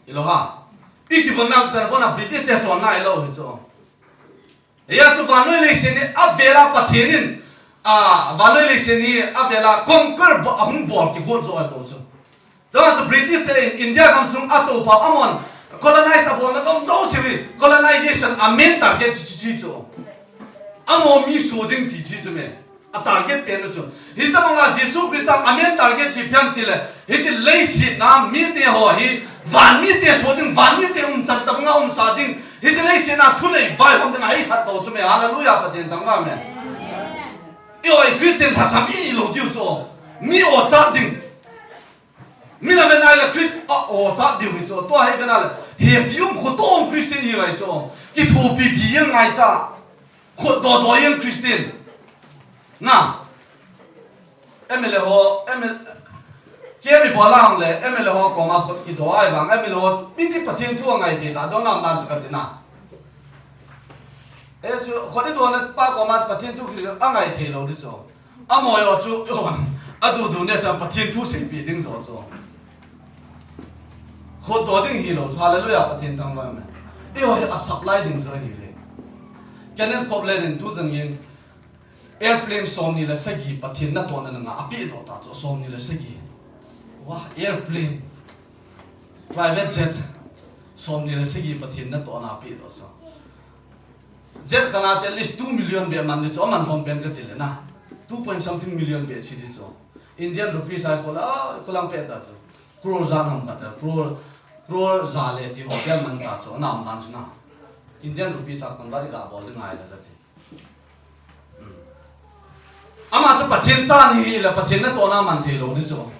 Ilo ha. I kivon na ka sa bona British te chonna ilo hi chu. Hia chu vannoi leiset hi avela Pathen in, a, vannoi leiset hi avela conquer bo-, ahung bol kigol jo ahi bou chu. Tua chu British te in India gamsung atou pau amahon colonize abolna gam jouse hi colonization a main target chu, chu, chu, chu. Amaho mi so ding ti chu, chu me. A target pen u chu. Hitabanga Jesu Christa a main target chu ipi ham tile, hiche leiset a mite ho hi, van mite so ding, van mite umchan tabanga umsa ding, hiche leiset a thunei vaihom ding ahi khat to chu me, hallelujah, Pathen thangvah hen. Eiho Christian lhasam ilou diu chu. Mi ochat ding. Min aven ahile Christ, a, ochat diu hi chu. Tua hi ven ahile, hepi um khoto um Christian hi lai chu. Kithopi pi jeng ngaicha. Khut doh doh jeng Christian. Na. M L A ho, M L A, K M i bola hong le, M L A ho koma khut kidoh ahi vang, M L A ho, miti Pathen thu angai thei ta, dong nam dan chu kati na. E chu, khut i dohna pa koma Pathen thu ki angai thei lou di chu. Amaho jong chu, yon, adu du ne chu Pathen thu seipi ding jo chu. Khut doh ding hilou chu, hallelujah, Pathen thangvah hen. Eiho hi a supply ding jo hi le. Kenneth Copeland in tu jong in airplane somni le sagi Pathen natohna dinga apeh doh ta chu, somni le sagi. Wah, airplane. Private jet. Somni le sagi Pathen natohna apeh doh chu. Jet khat a chu at least two million beh man di chu, aman hom pen kati le na. Two point something million beh chi di chu. Indian rupees a kho la, kho lang pe ta chu. Crore ja nam khat, crore, crore ja le ti ho bel man ta chu, anam dan chu na. Indian rupees a convert ga bol le ngai le kati. Hmm. Ama chu Pathen cha ni hi le Pathen natohna man thei lou di chu.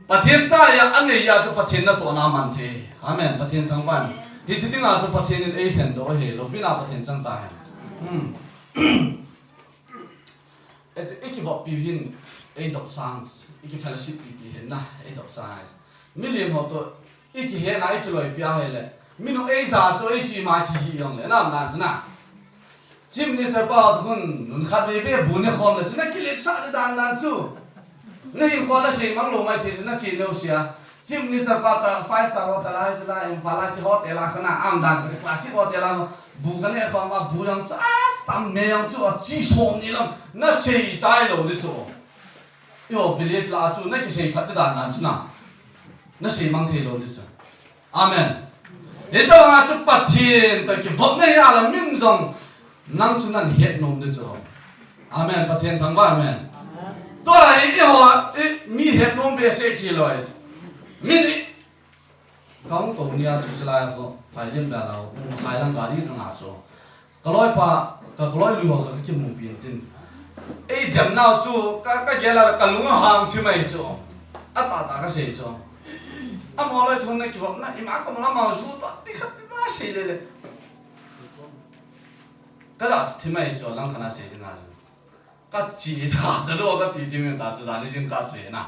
Pathen cha ya anei ya chu Pathen natohna man thei. Amen. Pathen thangvah. Hiche dinga chu Pathen in ei lhen lou hi, loupina Pathen chang ta hen. Hmm. Ei, ei kivop pi hin, ei dop sang, ei ki fellowship pi pi hin na, ei dop sang. Milim ho to, ei kihe na, ei kiloi pi a hi le. Minu ei ja chu, ei chi ma kihi jong le, nam dan chu na. Chief Minister pa tu hun, nun khat vei vei bu ne khom le chu, na kilet sa dan dan chu. Na hin khom na sei mang lou mai thei chu, na chi neu sia. Chief Minister pa ta five star hotel a, chu la Imphal a, chu hotel a, kana am dan, classic hotel a, bu ka ne khom a, bu jong chu, as tam me jong chu, a chi som ni lam, na sei chai lou di chu. Yo village la chu, na kisei phat dan dan chu na. Na sei mang thei lou di chu. Amen. Hitabang a chu Pathen to kivop na hi a la min jong nang chu nan het nom di chu. Amen. Pathen thangvah, amen. Tua hi eiho, i, mi het nom behseh kilou. Min i, ka hung to nia chu chulai ho, phai lim da lau, um khai lang gari ka nga chu. Ka loipa, ka, ka loi lui ho ka kimu pin tin. Ei dem nau chu, ka, ka gel a ka lung a hang chi mai chu. A ta ta ka sei chu. Amaho loi thun na kivop na, ima ka mala ma ju ta, ti khat ti ta sei le le. Ka ja thi mai chu, lang khat na sei ding a chu. Ka chi ta, ka lo ka ti ti mi ta chu, jani jing ka chi na.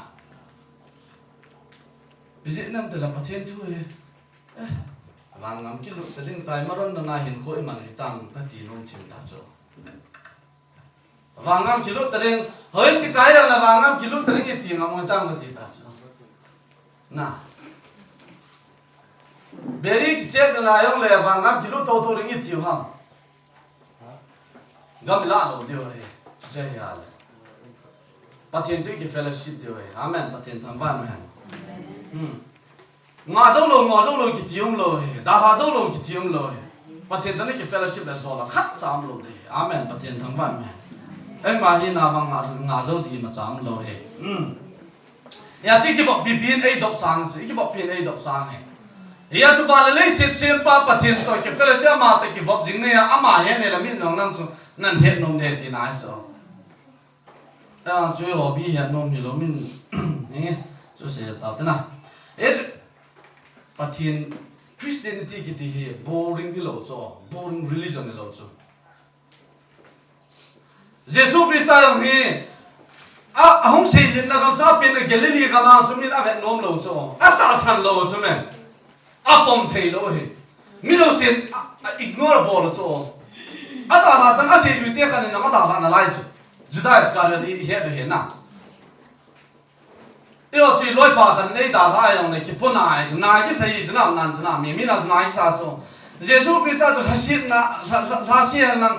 Bijih nam te la Pathen thu e. Eh, van ngam kilut ta ding tai, Maron na na hin kho i man hi tam ka ti nom thim ta chu. Van ngam kilut ta ding, hoi ti kai la na van ngam kilut ta ding i ti ngam hoi tam ka ti ta chu. Na. Beri kichep na na jong le van ngam kilut to to ding i ti ham. Gam i la lou diu ahi, chuche hi a le. Pathen to i ki fellowship diu ahi. Amen. Pathen thangvah hen. Hmm. Nga jou lou, nga jou lou kiti um lou ahi. Dalha jou lou kiti um lou ahi. Pathen to na ki fellowship le jo la khat cha um lou di. Amen. Pathen thangvah hen. Eima hi na bang nga, nga jou di ma cha um lou ahi. Hmm. Hia chu kivop pipi in ei dop sang chu, kivop pi in ei dop sang hi. Hia chu van le leiset sempa Pathen to ki fellowship ama to kivop jing nei a, ama he nei la min nong nang chu nan het nom de ti na hi chu. A chu ho bi het nom hi lou min. Hi chu se ta te na. E chu Pathen Christianity kiti hi boring hi lou chu, boring religion hi lou chu. Jesu Christa jong hi, a, ahung seilimna gam sa pen a Galilee gam a chu min avet nom lou chu. Atahsan lou chu me. Apom thei lou hi. Mi jousen a, a ignore bol chu. Adalha chan aseijuite khat in adalha nalai chu. Judas Iscariot i, i het u hi na. Eiho chu loipa khat nei dalha jong le kipuna ai chu, na kisei chu nam nan chu na, mi, mi na chu na kisa chu. Jesu Christa chu lhasetna, lha, lha, lhasetna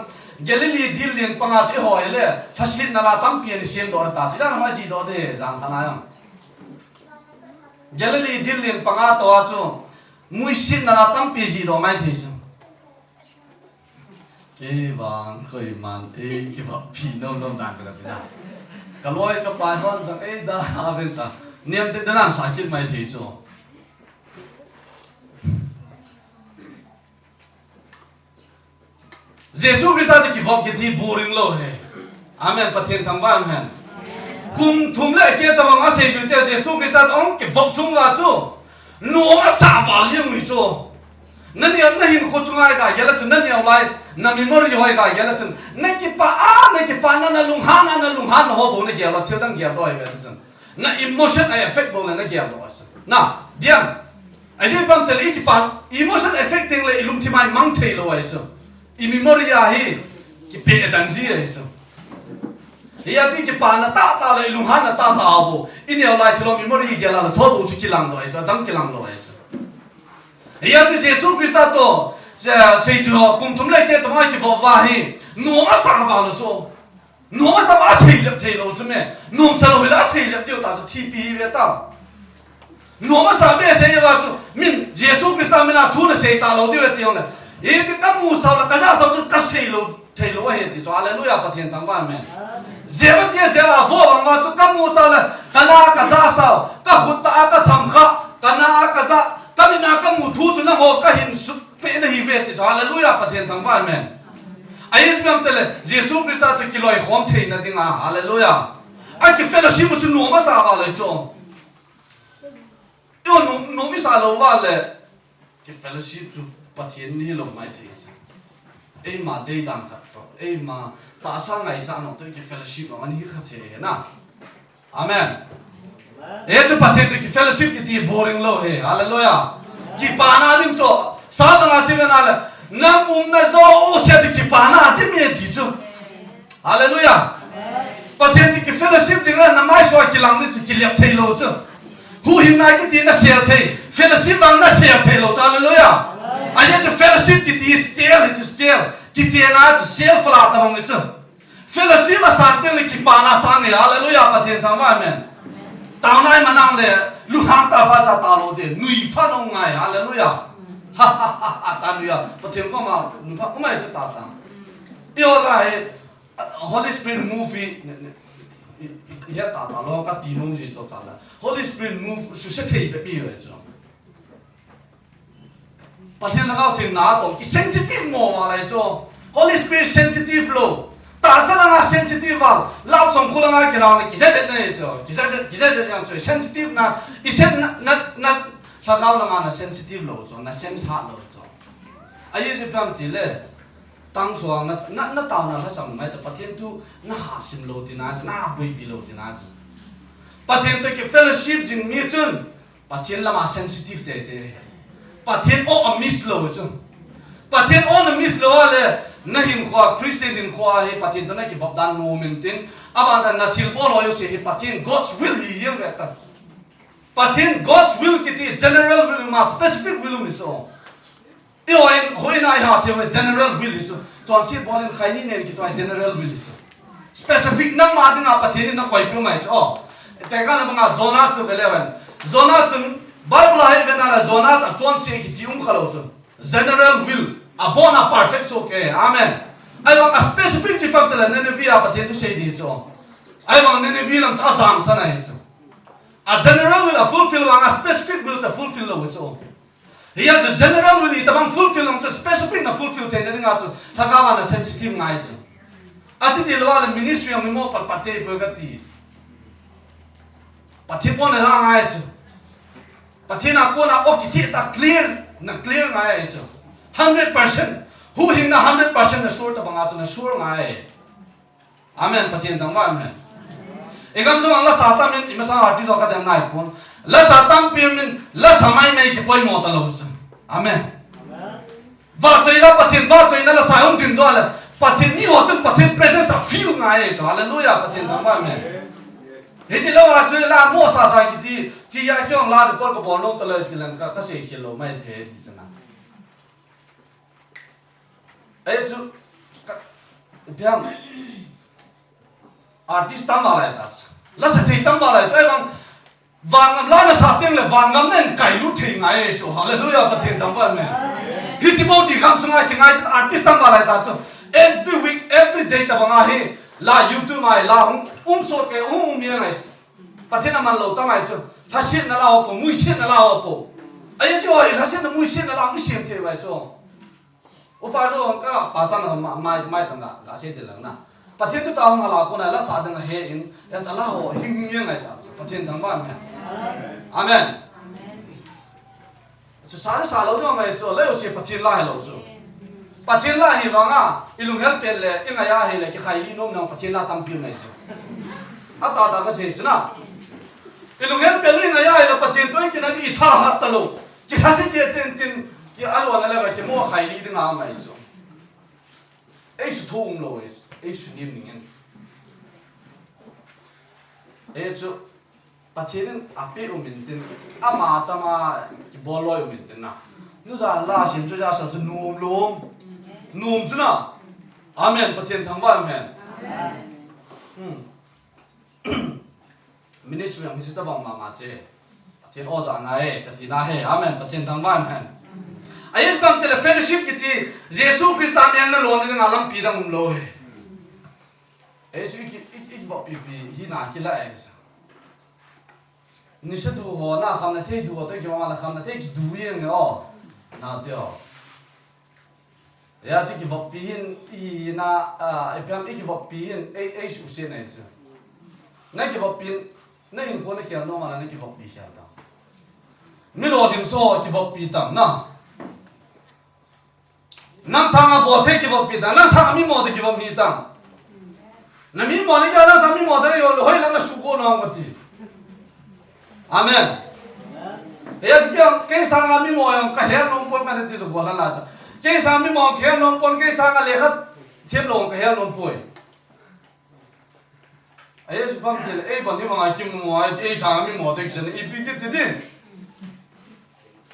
Galilee dil lien panga chu eiho hi le, lhasetna la tampi ani sem doh ta chu, jan ma ji doh de, jan ta na jong. Galilee dil lien panga to a chu, muisetna la tampi ji doh mai thei chu. Kei vang koiman ei kivoppi nom nom dan ka la pi na. Ka loi ka pai hon jong ei da a ven ta. Niam te dan sa kit mai thei chu. Jesu Christa chu kivop kiti boring lou hi. Amen. Pathen thangvah hen. Kum thum le keh tabang aseijuite Jesu Christa toh kivop sung uva chu. Nom asah val jeng u hi chu. Na neo, na hinkho chunga i ga gel a chun, na neo lai, na memory ho i ga gel a chun, na kipah a, na kipah na, na lunghan a, na lunghan na ho bou na gel a, thil dang gel doh i ve a chun. Na emotion a affect bou na, na gel doh a chun. Na, diam. Ajeh ipi ham itile i kipah, emotion affect teng le i lungthim a i mang thei lou a chun. I memory a hi, kipeh dang ji a chun. Hia chu i kipah na tahtah le i lunghan na tahtah a bou. I neo lai thil ho memory i gel a la chu bou chu kilang doh a chun, adang kilang lou a chun. Hia chu Jesu Christa toh, eh, seijuite ho, kum thum le keh tabang a kivop uva hi, nom asah val u chu. Nom asah uva seilep thei lou chu me. Nom sa lou hile seilep diu ta chu thipi hi ve ta. Nom asah behseh uva chu, min Jesu Christa min a thu na sei ta lou diu ve ti jong le. Hiti ka mu sau le, ka ja sau chu ka sei lou thei lou ahi ti chu. Hallelujah, Pathen thangvah hen. Jeba tia jeba vo vang uva chu ka mu sau le, ka na ka ja sau, Ka khut tah a ka tham kha, ka na a ka ja, ka mit a ka mu thu chu nangho ka hin sut peh na hi ve ti chu. Hallelujah, Pathen thangvah, amen. Ahi chu ipi ham itile, Jesu Christa toh kiloikhom theina dinga, hallelujah. A kifellowship u chu nom asa val ahi chu. Eiho nom, nom isa lou val le, kifellowship chu Pathen in hilou maithei chu. Eima deidan khat toh, eima tahsa ngaichat toh kifellowship lou ahi kha thei ahi na. Amen. Hichu Pathen toh kifellowship kiti boring lou ahi. Hallelujah. Kipana ding chu. Psalm nga sim na le, nang umna jouse chu kipana ding ahi ti chu. Hallelujah. Pathen toh kifellowship ding le na maisou a kilang ding chu kilep thei lou chu. Huhhingna kiti na sel thei, fellowship vang na sel thei lou chu. Hallelujah. Ahi chu fellowship kiti scale hi chu scale. Kiti na chu scale fala tabang hi chu. Fellowship asan teng le kipana sang ahi. Hallelujah. Pathen thangvah, amen. Taona ima nang le, lunghang tah pha cha talou te, nui pha nung ngai. Hallelujah. Ha, ha, ha, ha, ta nui a. Pathen koma, nui pha, koma chu ta ta. Eiho la hi, Holy Spirit move hi, ne, ne, i, i, i, ya ta ta lou ka ti nom ji chu ka la. Holy Spirit move suse thei pepi ahi chu. Pathen Lhagao Theng na toh kisensitive mo val ahi chu. Holy Spirit sensitive lou. Tahsa langa sensitive val. Love song khu langa kilang na kisensitive na ahi chu. Kisensitive, kisensitive jeng chu. Sensitive na, i sen na, na, na, lhagao langa na sensitive lou chu. Na sense hat lou chu. Ahi chu ipi ham itile. Tang sua na, na, na taona lhasam mai ta Pathen thu na hasim lou tina chu. Na boipi lou tina chu. Pathen toh kifellowship jing mi chun. Pathen lama sensitive teitei. Pathen aw a miss lou chu. Pathen aw na miss lou a le, na hinkhoa, Christian hinkhoa hi Pathen toh na kivop dan nom in tin, aban dan na thilbol ho jouse hi Pathen God's will hi jeng ve ta. Pathen God's will kiti general will ma specific will um ahi chu. Eiho in, hoi na i ha se hoi general will hi chu. Chonset bol in khaini nen kitoh a general will hi chu. Specific nangma dinga Pathen in na koipeh u ahi chu. Oh. Tekah na banga Jonah chu ve leu hen. Jonah chun Bible a hi ve na le Jonah chu achonse kiti um kha lou chu. General will. Abon a perfect soh kei. Amen. Ahivang a specific chu ipi ham itile Nineveh a Pathen thusei ding chu. Ahivang Nineveh lam chu ajamsan ahi chu. A general will a fulfill vang a specific will chu fulfill lou chu. Hia chu general will itobang fulfill lou chu specific na fulfill theina dinga chu lhagao a na sensitive ngai chu. Achuti lou a le ministry a mi mo pat pat te poi kati. Pathen mo na la ngai chu. Pathen a kona aw kicheh ta clear, na clear ngai chu. Hundred percent. Huhhingna hundred percent na sure tabanga chu na sure ngai. Amen. Pathen thangvah, amen. I gam sung a lasa tam in, i masang artist ho ka dem nai pon. Lasa tampi min, lasa mai mai kipoimo talou chu. Amen. Vahchoila Pathen, vahchoina lasa hung ding doh le. Pathen ni ho chun Pathen presence a feel ngai chu. Hallelujah. Pathen thangvah, amen. Hichi lou a chu la mo sa sa kiti, chi a kihong la record ka bol nom talou ti lang ka, ka sei khel lou mai thei ti chu na. Ahi chu, ka, ipi ham. Artist tam val ahi ta chu. Lasa thei tam val ahi chu, ahivang, vangam la na sa teng le vangam na in kailut thei ngai ahi chu. Hallelujah, Pathen thangvah, amen. Hichi bou ti khang sunga kingai ta artist tam val ahi ta chu. Every week, every day tabanga hi, la YouTube a hi, la hung, um sot kei, um, um, mi ngai. Pathen a man lou ta ngai chu. Lhasetna la ho po, muisetna la ho po. Ahi chu, ahi, lhasetna, muisetna la, i sem thei vai chu. Upa jo ka pa chan ma, mai, mai chan ga, ga se ti lang na. Pathen thu ta hung hala ko na la sa dang he in, ya cha la ho hing hing ye ngai ta. Pathen thangvah, amen. Amen. Chu sa sa lou ding ngai chu, lei u se Pathen la he lou chu. Pathen la hi vanga, i lunghel pet le, i ngai a hi le, kikhaili nom nang Pathen la tampi ngai chu. A ta ta ka se chu na. I lunghel pet le, i ngai a hi le, Pathen toh i kinai i tha hat talou. Kikha se che tin tin, ki a lo na le ka kimo khaili ding a ngai chu. Ei su thum lou, ei, ei su nim ning in. Ei chu, Pathen in a pe u min tin, ama chama kibol loi u min tin na. Nu jan la sim chu ja sa chu nom lom. Nom chu na. Amen. Pathen thangvah, amen. Hmm. Ministry ang hisi tabang mama che. Pathen o ja ngai, ka ti na he. Amen. Pathen thangvah, amen. Ahi pang tele fellowship kiti, Jesu Christa meng na lon ni nga lampi dang um lou he. Ei chu i ki, i ki, i ki vop pi pi, hi na ki la ei sa. Nisa du ho, na khamna thei du ho, toh kivop a la khamna thei kidu jeng e o. Na te o. Hijeh chun kivoppi hin, i na, ah, ipi ham i kivoppi hin, ei, ei suhset ahi chu. Na kivoppi, na hinkho na khel nom a la na kivoppi khel tan. Mi lolhing ho kivoppi tan na. Nang sanga bol thei kivop pi ta, nang sanga mi mo te kivop hi ta. Na mi mo ni ka nang sanga mi mo te na yo, hoi lang na suko na hong kati. Amen. Hijeh chun kei sanga mi mo jong ka hel nom pon kati chu gollhang la cha. Kei sanga mi mo ka hel nom pon, kei sanga lekha them lou ka hel nom poi. Ahi chu pam ti le, ei ban hi manga kimu mo, ei sanga mi mo te kisan, ipi kiti di.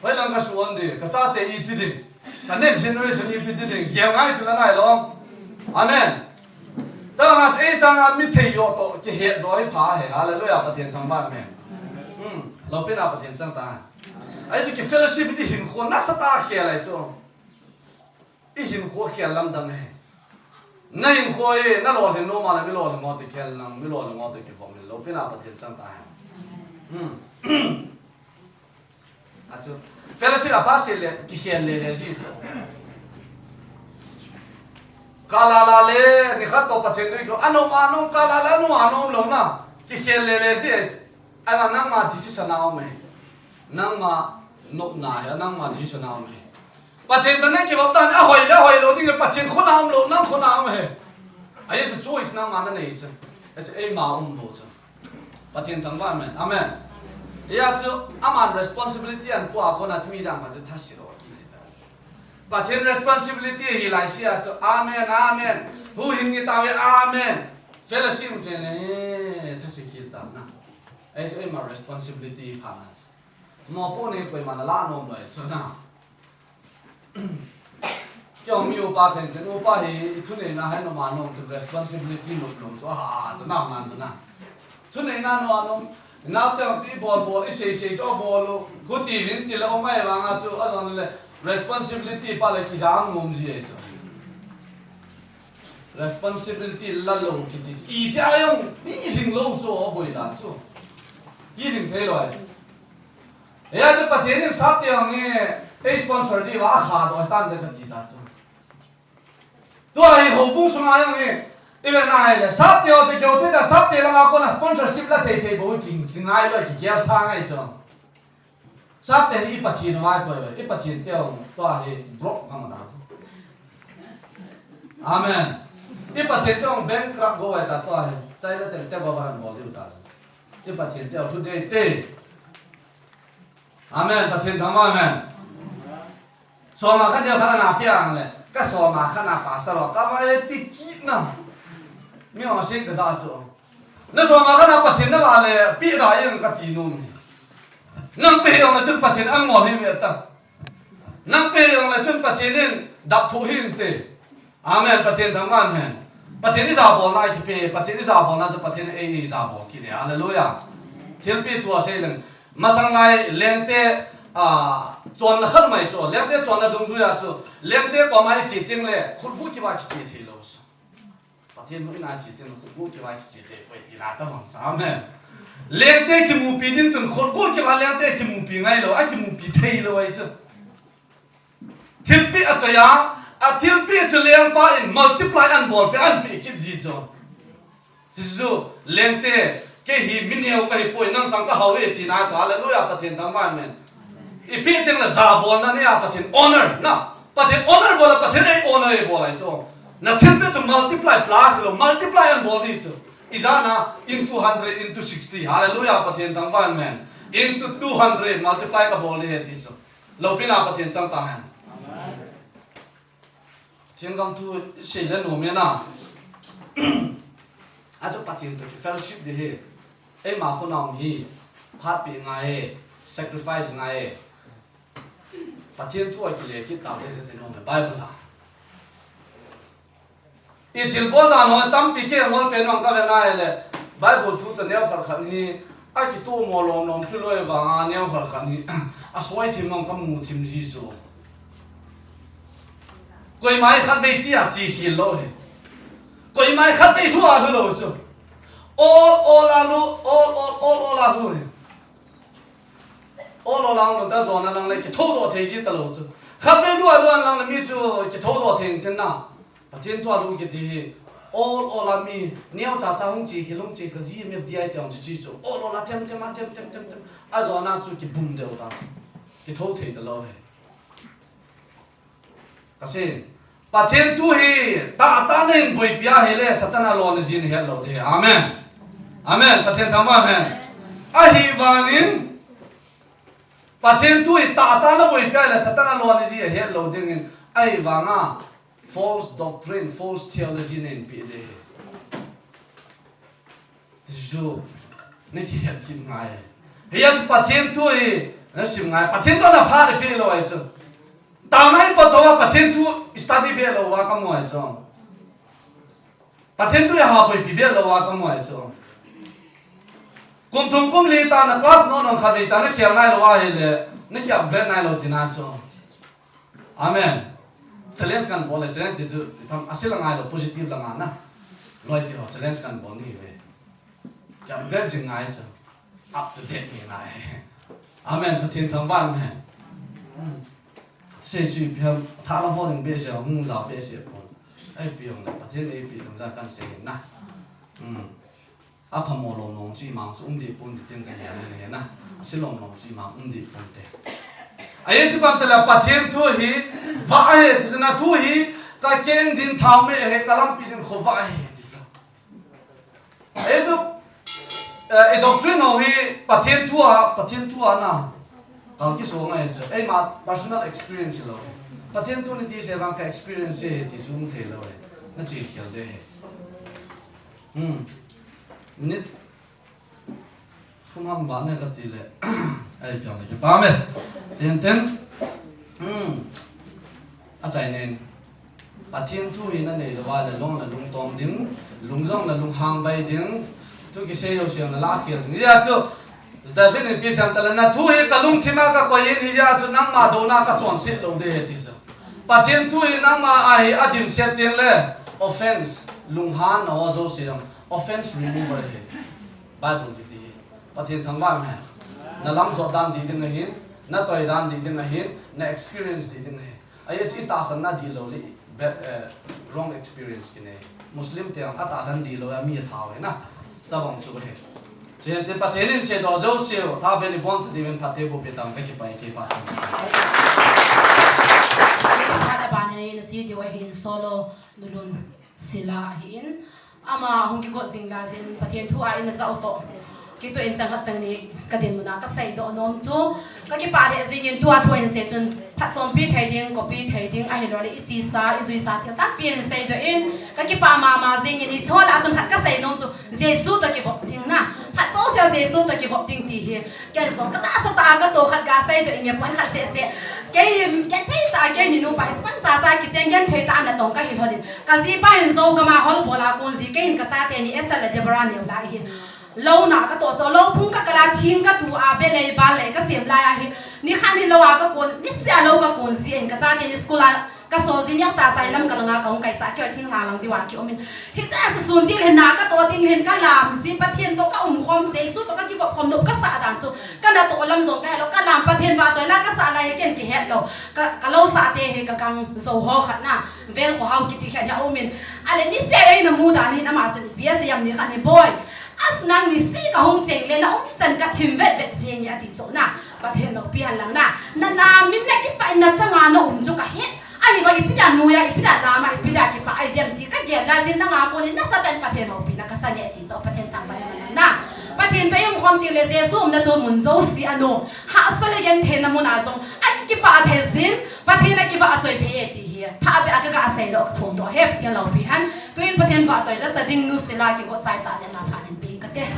Hoi lang ka suan di, ka chate iti di. Ka next generation ipi ti di, gel ngai chu la nai lo. Amen. Tah nga chu ei sanga mi thei jo toh, kihet jo hi pha hi, hallelujah, Pathen thangvah hen. Hmm, loupina Pathen chang ta. Ahi chu ki fellowship di hinkho nasatah a khel ahi chu. I hinkho khel lamdang e. Na hinkho e, na lolhing nom a la mi lolhing ho toh khel lang, mi lolhing ho toh kivop in, loupina Pathen chang ta hen. Hmm. Achu, fellowship a pha seh le, kikhel le le ji chu. Ka la la le, nikhat toh Pathen dei ko, anom anom, ka la la, anom anom lou na. Kikhel le le ji e. Ahivang nangma decision a um e. Nangma nopna hi, nangma decision a um e. Pathen toh na kivop ta, ahoi le ahoi lou ding, Pathen khut a um lou, nang khut a um e. Ahi chu choice nangma na nei chu. Ahi chu eima um lou chu. Pathen thangvah hen. Amen. Hijeh chun aman responsibility ahin pua kona chu mi jang khat chu thase lou kiti ta. Pathen responsibility hi lai sia chu. Amen, amen. Huhhing ni tave, amen. Fellowship fe ne, thase kit ta na. Ahi chu eima responsibility pha na. Mopo nei koima na la nom lou chu na. Kei mi upa thei thei upa hi i thuneina hai nom a nom tu responsibility nom nom chu a chu na nan chu na. Thuneina nom a nom. Nau te chu i bol bol, i sei sei chu bol u. Khuti vin ti la o mai vang a chu a lon le responsibility pa le kijang nom ji ai chu. Responsibility la lou kiti chu. I te a jong pi jing lou chu a boi dan chu. Pi jing thei lou ai chu. Hijeh chun Pathen in sap te jong hi, ei sponsor diu va a kha doh tan de kati ta chu. Tua hi houbung sunga jong hi, i ve na hi le, sap te ho te keu te ta, sap te langa kona sponsorship la thei thei bou king, kingai lou, kigel sa ngai chu. Sap te hi i Pathen vai koi ve, i Pathen te jong, tua hi block ngam ta chu. Amen. I Pathen te jong bankrupt go vai ta tua hi, chai la te te go baran bol diu ta chu. I Pathen te jong thu dei te. Amen. Pathen thangvah hen. Soma khat neo khat ana piang le. Ka soma khat na pastor lo. Ka va e ti kit na. Mi ma se ka za chu. Na soma khat na Pathen na va le pi ra yin ka ti nom e. Nang pe jong le chun Pathen an ngol hi ve ta. Nang pe jong le chun Pathen in dap thu hin te. Amen. Pathen thangvah hen. Pathen i jabol na kipe, Pathen i jabol na chu Pathen ei, ei jabol kit e. Hallelujah. Thilpi thu a sei leng. Masang lai lengte, a, chonna khat mai chu. Lengte chonna dungjui a chu. Lengte koma i che teng le, khutbu kiva kiche thei lou chu. Pathen houin a che teng le, khutbu kiva kiche thei poi tina tabang chu. Amen. Lengte kimupi ding chun, khutbu kiva lengte kimupi ngai lou, a kimupi thei lou ai chu. Thilpeh a choi a, a thilpeh chu lengpa in multiply an bol peh, an peh kit ji chu. Hichu, lengte, kei hi mi neo ka hi poi, nang sang ka hao e tina chu, hallelujah, Pathen thangvah hen. I peh teng le jabolna nei a Pathen honor, na. Pathen honor bol a, Pathen ei honor ei bol ai chu. Na thilpeh chu multiply plus lo, multiply an bol di chu. Ijat na, into hundred, into sixty, hallelujah, Pathen thangvah hen. Into two hundred, multiply ka bol di he ti chu. Loupina Pathen chang ta hen. Pathen gam thu sei le nom e na. Achu Pathen toh ki fellowship di hi. Eima khut a um hi. Phat peh ngai e. Sacrifice ngai e. Pathen thu a kile kit tau te te nom e Bible a. I thilbol dan ho tampi kei ngol pen vang ka ve nai le, Bible thu toh neo khat khat hi, a kitoh mo lom lom chu loi vang a neo khat khat hi, a soi thim vang ka mu thim ji chu. Koima hi khat vei chi a chi khel lou hi. Koima hi khat vei thu a thu lou chu. All, all a lu, all, all, all, all a thu hi. Ol ol lang lou ta jona lang le kithoudoh thei ji talou chu. Khatvei lou lou lang le mi chu kithoudoh thei intin na. Pathen thu a lou kiti hi. Ol ol a mi neocha cha hung chi khel hung chi khel ji mi di ai ti hung chi chi chu. Ol ol a them them a them them them them. A jona chu kibum deu ta chu. Kithou thei talou hi. Kasi, Pathen thu hi tahtah in boipi ahile Satan a lona jin het lou ding. Amen. Amen. Pathen thangvah hen. Ahivangin, Pathen thu hi tahtah in boipi ahile Satan a lona jin het lou dingin. Ahivanga, false doctrine, false theology neipe ding. Jesu, na kihet kit ngai. Hia chu Pathen thu hi, na sim ngai. Pathen thu na pha le pe lou ai chu. Tang ngai pa to Pathen thu study be lou va ka mu ai chu. Pathen thu ha boipi be lou va ka mu ai chu. Kum thum kum li ta na class no no kha ve ta na khel ngai lou va hile, na ki upgrade ngai lou ti na chu. Amen. Challenge kan bol le, challenge ti chu, ipi ham, asil a ngai lou, positive lang a na. Loi ti ho, challenge kan bol ni ve. Kiam gra jing ngai chu. Up to date ni ngai. Amen. Pathen thangvah hen. Hmm. Sei chu ipi ham, tha lam ho ding be se, hung ja be se pon. Ai pi hung le, Pathen ei pi hung ja kan sei na. Hmm. Apha mo lom lom chu imang chu um deh pon ti tin ka hia le na. Asi lom lom chu imang um deh pon te. Ahi chu pam te la Pathen thu hi vah ahi ti chu na thu hi ka keng din thau me ahi ka lampi din khovah ahi ti chu. Ahi chu, eh, i doctrine ho hi Pathen thu a, Pathen thu a na. Kal kiso ngai chu. Eima personal experience lou. Pathen thu ni ti se vang ka experience hi ti chu um thei lou. Na chi khel de. Hmm. Minute thum ham vah ne ka ti le. Ai, piang le kipa me. Chin tin. Hmm. Achai nen. Pathen thu hi na nei lou va le lung na lungtom ding, lung jong na lunghang bai ding. Thu kisei jouse na la khel ding. Hijeh chun, David in ipi asei em tale, na thu hi ka lungthim a ka koi in, hijeh chun nangma douna ka chonset lou ding ahi ti chu. Pathen thu hi nangma a hi a dimset teng le offense, lunghanna ho jouse jong offense remover ahi. Bible kiti hi. Pathen thangvah hen. Na lam jot dan ding ding ahin, na toi dan ding ding ahin, na experience ding ding ahin. Ahi chu i tahsan na dih lou le, bad, eh, wrong experience kinei. Muslim te ang a tahsan dih lou a mi a thau hi na. Sita bang chu ahi. Chu hin tin Pathen in seidoh jouse u, tha ben i bon cha ding in phat te bu pe tang ka kipah e kei pa. Phat a ban hi na si diu ahin solo nulun. Sila ahin, ama hung kigot jing laijin, Pathen thu a in a jao toh. Kei toh in chang khat chang ni ka dinmun a ka seidoh nom chu. Ka kipah lheh jingin tua thu in sei chun phatchompi thei ding, kopi thei ding, ahilou le i chesa, i juisa thil tampi in seidoh in, ka kipah mama jingin hiche ho lah a chun khat ka sei nom chu, Jesu toh kivop ding na. Phat jouse a Jesu toh kivop ding ti hi. Ken jong ka tahsa tah a ka toh khat ga seidoh inge pon khat seh seh. Kei hi, ken thei tah a kei ni nupa hi chapang cha cha kicheng ken thei tah a natong ka hi lhon in. Ka jipa hin Zogam a hol bol a kon ji kei hin ka chate ni Esther le Deborah neo lai hin. Lou na ka toh chu, lou phung ka kal a thing ka tu a be lei bal lei ka sem lai a hi. Ni khat ni lou a ka kon, ni seh a lou ka kon ji in ka chate ni school a Ka sol jin yak cha chai lam ka langa ka hung kaisah kei thinglhang lang diu a ki um in. Hiche a chu sun til hin na ka toh ding hin ka lam ji Pathen toh ka um khom Jesu toh ka kivop khom nop ka sah dan chu. Ka natoh lam jong ka helou ka lam Pathen vahchoi la ka sah lai hi ken kihet lou. Ka, ka lou sah te hi ka gang jo ho khat na. Vel kho hao kiti khat hi a um in. Ale ni se ei na mu dan hin ama chun ipi asei em ni khat hi boi. As nang ni si ka hung cheng le na um chan ka thim vet vet jeng e ati chu na. Pathen loupi hen lang na. Na, na min na kipah in na changa na um chu ka het. Ahivang ipi dia nuia, ipi dia lama, ipi dia kipah ai dem ti ka gel laijin nanga konin nasatah in Pathen loupina ka chang e ti chu Pathen thangvah in lang na. Pathen toh i um khom teng le Jesu umna chu mun jouse a nom. Hahsa le gentheina mun a jong a kipah thei jin, Pathen a kivahchoi thei e ti hi. Thahbeh a ka ga seidoh ka phongdoh e Pathen loupi hen. Tuin Pathen vahchoi la sa ding nu Sila kigot chai tah le ma pha hin ping kate.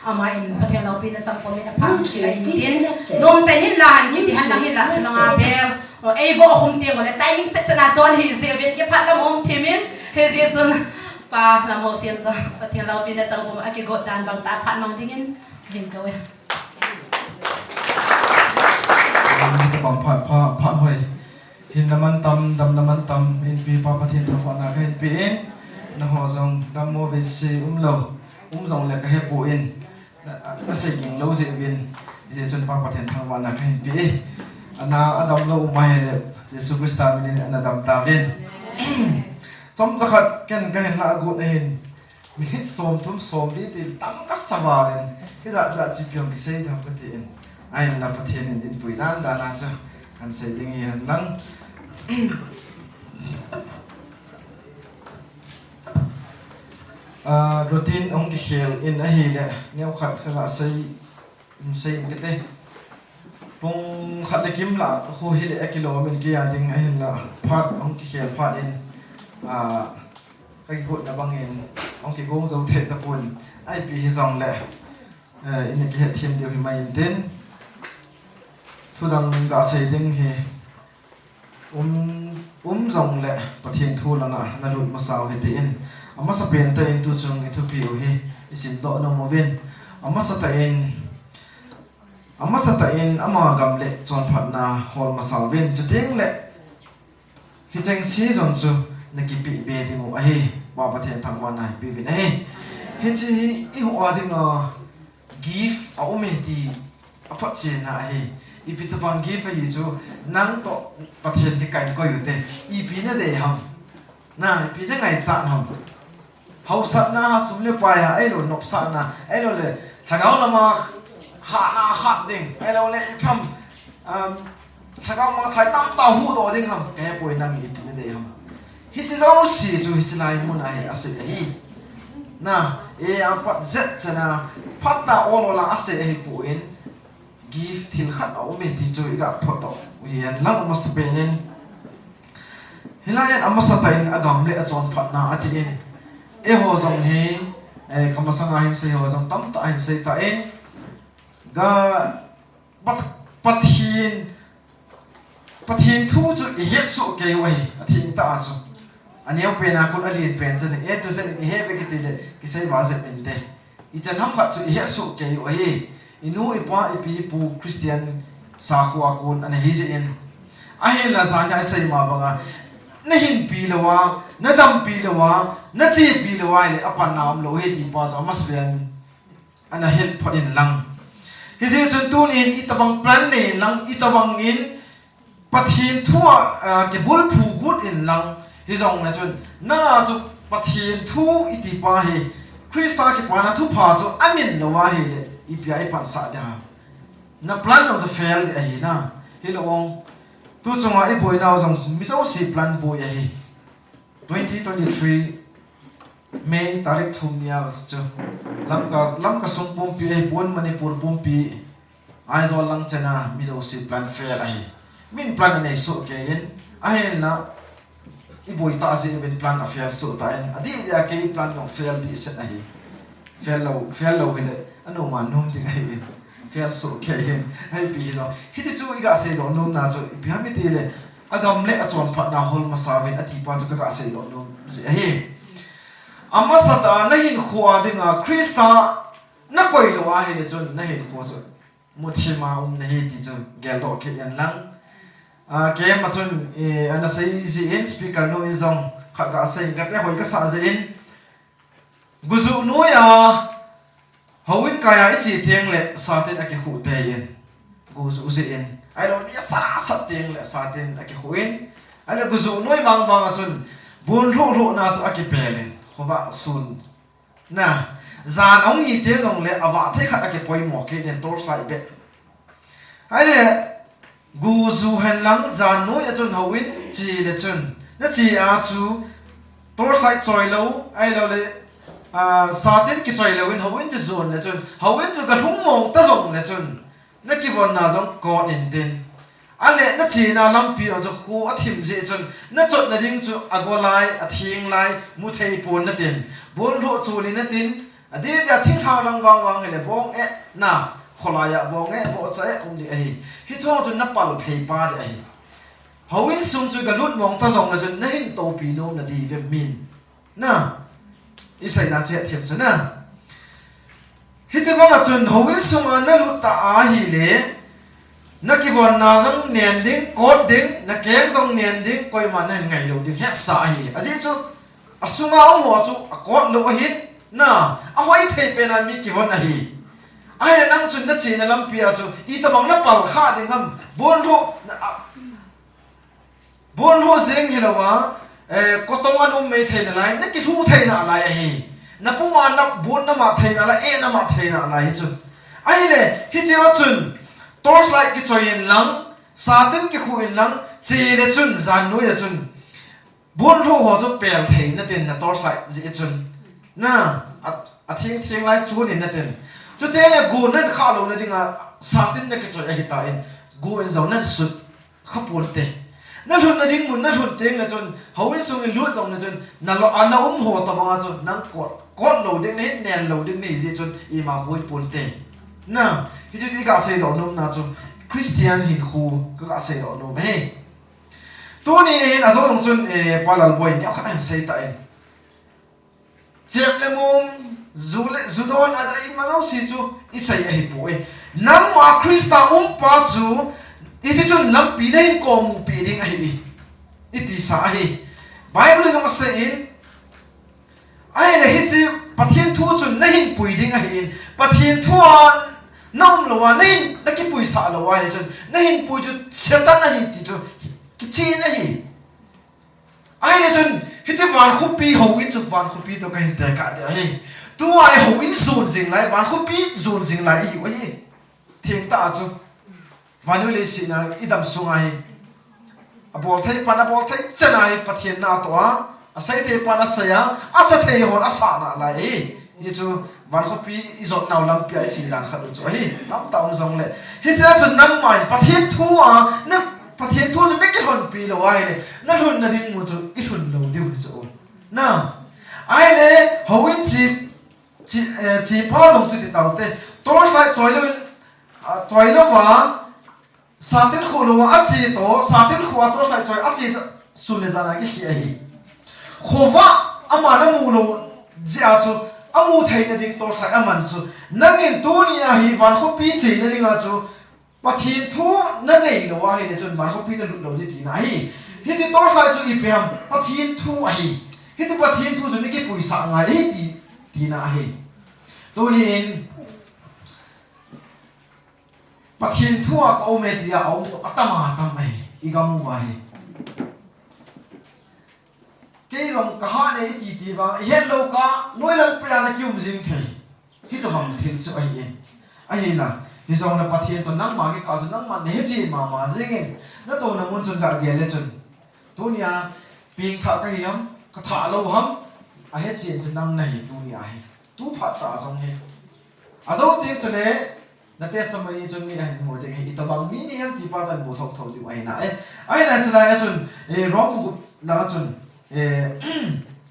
Ama in Pathen loupina chang komin aphan kila in tin. Nom te hin la han kiti han la hin la sulanga be. O, ei vo hum te vo le timing chet chana chon hi je ve ke phat la mong thimin. He je chun pa la mo siam sa. Pathen loupina chang kom a kigot dan bang ta phat mang dingin. Hin ko e. Bang phat phat phat hoi. Hinna man tam, damna man tam, inpi pa Pathen thangvahna kahin pe in, nangho jong dammo veise umlou, um jongle kahe poi, na, nasei ging lou jeh uvin, hijeh chun pa Pathen thangvahna kahin pe e. Ana, adamlou um ahile, Jesu Christa minin ana dam tauvin. Chomcha khat ken kahin lah got ahin, Minute somthum somli ti tam kasa val in, hijat jat chu ipi hung kisei ding ham kati in. Ahinla Pathen in dinpui dan dan a chu kahin sei ding hi hen lang. Ah, routine hung kikhel in ahile, neokhat kaga sei, um, sei in kate. Pung khat le kim lah khu hile akilom in kei a ding ahinla, phat hung kikhel phat in, ah, Ka kigotna bangin, hung kigong jou thei tapon, ipi hijongle, eh, ina kihetthem diu himai intin. Thudang gasei ding hi, um, um jongle, Pathen thu langa nalut masau hitin. Amasapen tah in tuchung ithupi u hi, isimdoh nom uvin. Amasatah in, amasatah in ama gam le chonphatna hol masauvin. Chutengle, Hicheng season chu nakipeh be diu ahi, Pa Pathen thangvahna ipeuvin ahi. Hiche hi eiho a dinga gift aume ti aphotchenna ahi. Ipi tobang gift ahi chu, nang toh Pathen kikah in koi ute. Ipi nadei ham. Na, ipi nangaichat ham. Hausatna, sum le pai a, ahilou nopsahna, ahilou le lhagao lama hatna hat ding, ahilou le ipi ham, um, lhagao mangthai tamtah huhdoh ding ham, kahepoi nang ipi nadei ham. Hiche jouse chu hiche lai muna hi asei ahi. Na, e a pat jet chana, phatah ol ol a asei ahipoi. Gift thil khat aume ti chu iga photdoh u hihen lang, amasapen in. Hilai in amasatah in agam le achonphatna atin. Eiho jong hi, eh, kamasanga hin sei ho jong tamtah ahin sei tan. Ga Pat-, Pathen Pathen thu chu ihetsoh kei u ahi, atheng tah a chu. Aneopen a kon alen pen chan in, A to Z in ihe uve kiti le, kisei val jep inte. Ichan ham khat chu ihetsoh kei u ahi. Inu, ipa, ipi, ipu, Christian, sakho a kon ana hi jeh in. Ahinla jan a isei ma banga, nahinpi louva, nadampi louva, nachepi louva, ahile apanna umlou ahi ti pa chu amasapen ana het phot in lang. Hijeh chun tunin itobang plan nei in lang, itobang in Pathen thu a, ah, kibulphu got in lang, hijongle chun, nanga chu Pathen thu iti pa hi, Christa kipana thupha chu amin lou ahile, ipi a ipansah ding ham. Na plan jong chu fail ding ahi na, hilou ong. Tu chunga iboinau jong mi jouse plan boi ahi. Twenty twenty-three May tarik thum nia chu Lamka, Lamka sung pumpi ahipon Manipur pumpi, Aizawl lang chena mi jouse plan fail ahi. Min plan anei soh kei in, ahinla iboi tah jeh uvin plan afail soh tan, adih dia kei plan jong fail dehset ahi. Fail lou, fail lou hile, anoma nom ding ahi in. Fail soh kei in, ahipi hilou. Hiti chu iga seidoh nomna chu ipi ham itile, agam le achonphatna hol masauvin ati pa chu kaga seidoh nom jeh ahi. Amasatah a nahinkho a dinga Christa nakoi lou ahile chun nahinkho chu muthim a um nahi ti chu geldoh kit in lang. Ah, keima chun, eh, ana sei jeh in speaker nu in jong khat ga sei in kate, hoi kasah jeh in. Gujuh noiya, houin kaiya iche tengle, satin akikhuh tei in. Gujuh jeh in. Ahilou le, sa sat tengle, satin akikhuh in. Ahile gujuh noi vang vang a chun, bon lhuh lhuh na chu akipel in. Khovah sun. Na, jan ahung hi teng jongle, avah thei khat akipoimo kit in, torchlight bep. Ahile, gujuh hen lang, jan noi a chun houin che le chun. Nache a chu, torchlight choi lou, ahilou le, ah, satin kichoi louvin, houin chu jon le chun. Houin chu galhung mong ta jongle chun. Nakivonna jong kot intin. Ahile nachena lampi jong chu kho athim jeh chun, nachotna ding chu agolai, athenglai, muthei pon natin. Bon lhoh chol in natin, Adeh dia thinglhang lang vang vang hile bong eh na, kholai a bong eh, vohcha eh, um ding ahi. Hiche ho chu na pal phei pa ding ahi. Houin sung chu ga lut mong ta jong le chun na hin topi nom na ding ve min. Na, i seina chu hethem chu na. Hiche banga chun houin sunga na lut ta ahile, na kivonna jong nen ding, kot ding, na keng jong nen ding, koima na hin ngai lou ding, hetsa ahi. Ajeh chu, asunga um ho chu, akot lou ahin, na, ahoi thei pen a mi kivon ahi. Ahile nang chun na chena lampi a chu, itobang na pal kha ding ham, bon lou, na, a, Bon lou jeng hilou a, eh, kotong an um mei thei nalai, na kilhu thei nalai ahi. Na puma na bon na ma thei nalai, eh, na ma thei nalai hi chu. Ahile, hiche a chun, torchlight kichoi in lang, satin kikhu in lang, che le chun, jan noi le chun. Bon lou ho chu pel thei na tin na torchlight jeh chun. Na, a, a thing thing lai chun in na tin. Chuteng le gu nan kha lou na dinga, satin na kichoi ahi tan, gu in jong nan sut. Kha ponte. Na lhunna ding mun na lhun teng le chun, houin sung in lut jong le chun, na lo, a na um ho tobang a chun, nang kot, kot lou ding, na hin nen lou ding, na hi jeh chun, ima boi ponte. Na, hichu i ga seidoh nom na chu, Christian hinkho, ka ga seidoh nom e. Tuni hin a jong chun, eh, Pa Lalboi, neo khat ahin sei tan. Chep le mum, ju le, ju don a dei ma jouse chu i sei ahi poi. Nangma Christa um pa chu, i ti chun lampi na hin komu pi ding ahi. I ti sa ahi. Bible in a sei in, ahile hiche Pathen thu chun na hin pui ding ahi in. Pathen thu a na um lou a, na hin, na kipui sah lou a, hi chun, na hin pui chu Satan ahi ti chu, kichen ahi. Ahile chun, hiche van khopi houin chu van khopi toh ka hin tekah ding ahi. Tua i houin jon jing lai, van khopi jon jing lai i hiu ahi. Theng tah a chu. Vannoi leiset a i dam sunga hi. A bol thei pan, a bol thei chan a hi Pathen na toh a. A sei thei pan a sei a, a sa thei hon a sa nalai ahi. Hichu van khopi i jot nau lampi a i ching dan khat u chu ahi. Tamtah um jong le. Hiche a chun nangma in Pathen thu a, na Pathen thu chu na kilhonpi lou ahile, na lhunna ding mun chu i lhun lou diu hi chu. Na. Ahile, houin che, che, eh, che pa jong chu ti taute. Torchlight choi lou in, a, choi lou va, Satin khu lou a che toh, satin khu a torchlight choi a che toh, sun le jan a kikhel ahi. Khovah ama na mu lou jeh a chu, a mu theina ding torchlight a man chu. Nangin tuni a hi van khopi cheina ding a chu, Pathen thu na nei lou ahile chun van khopi na lut lou ding tina ahi. Hiti torchlight chu ipi ham, Pathen thu ahi. Hiti Pathen thu chu na kipui sah ngai ahi ti, tina ahi. Tunin, Pathen thu a ka um e tia um atam atam ahi, i gam uva hi. Kei jong ka hat e i ti ti vang, i het lou kah, noilang peh a na kium jing thei. Hitobang thil chu ahi e. Ahinla, hijongle Pathen toh nangma kikah chu nangma na hechen mama jing in, na touna mun chun ga gel le chun. Tunia, pengthah ka hi ham, ka thah lou ham, a hechen chu nang na hi tunia hi. Tu phat tah jong hi. Ajou teng chule, Na testimony chun mi nahin mu ding ahi, itobang mi nahi ham ti pa chun mu thotho ding ahi nai. Ahinla chulai a chun, eh, Rom gup lang a chun, eh,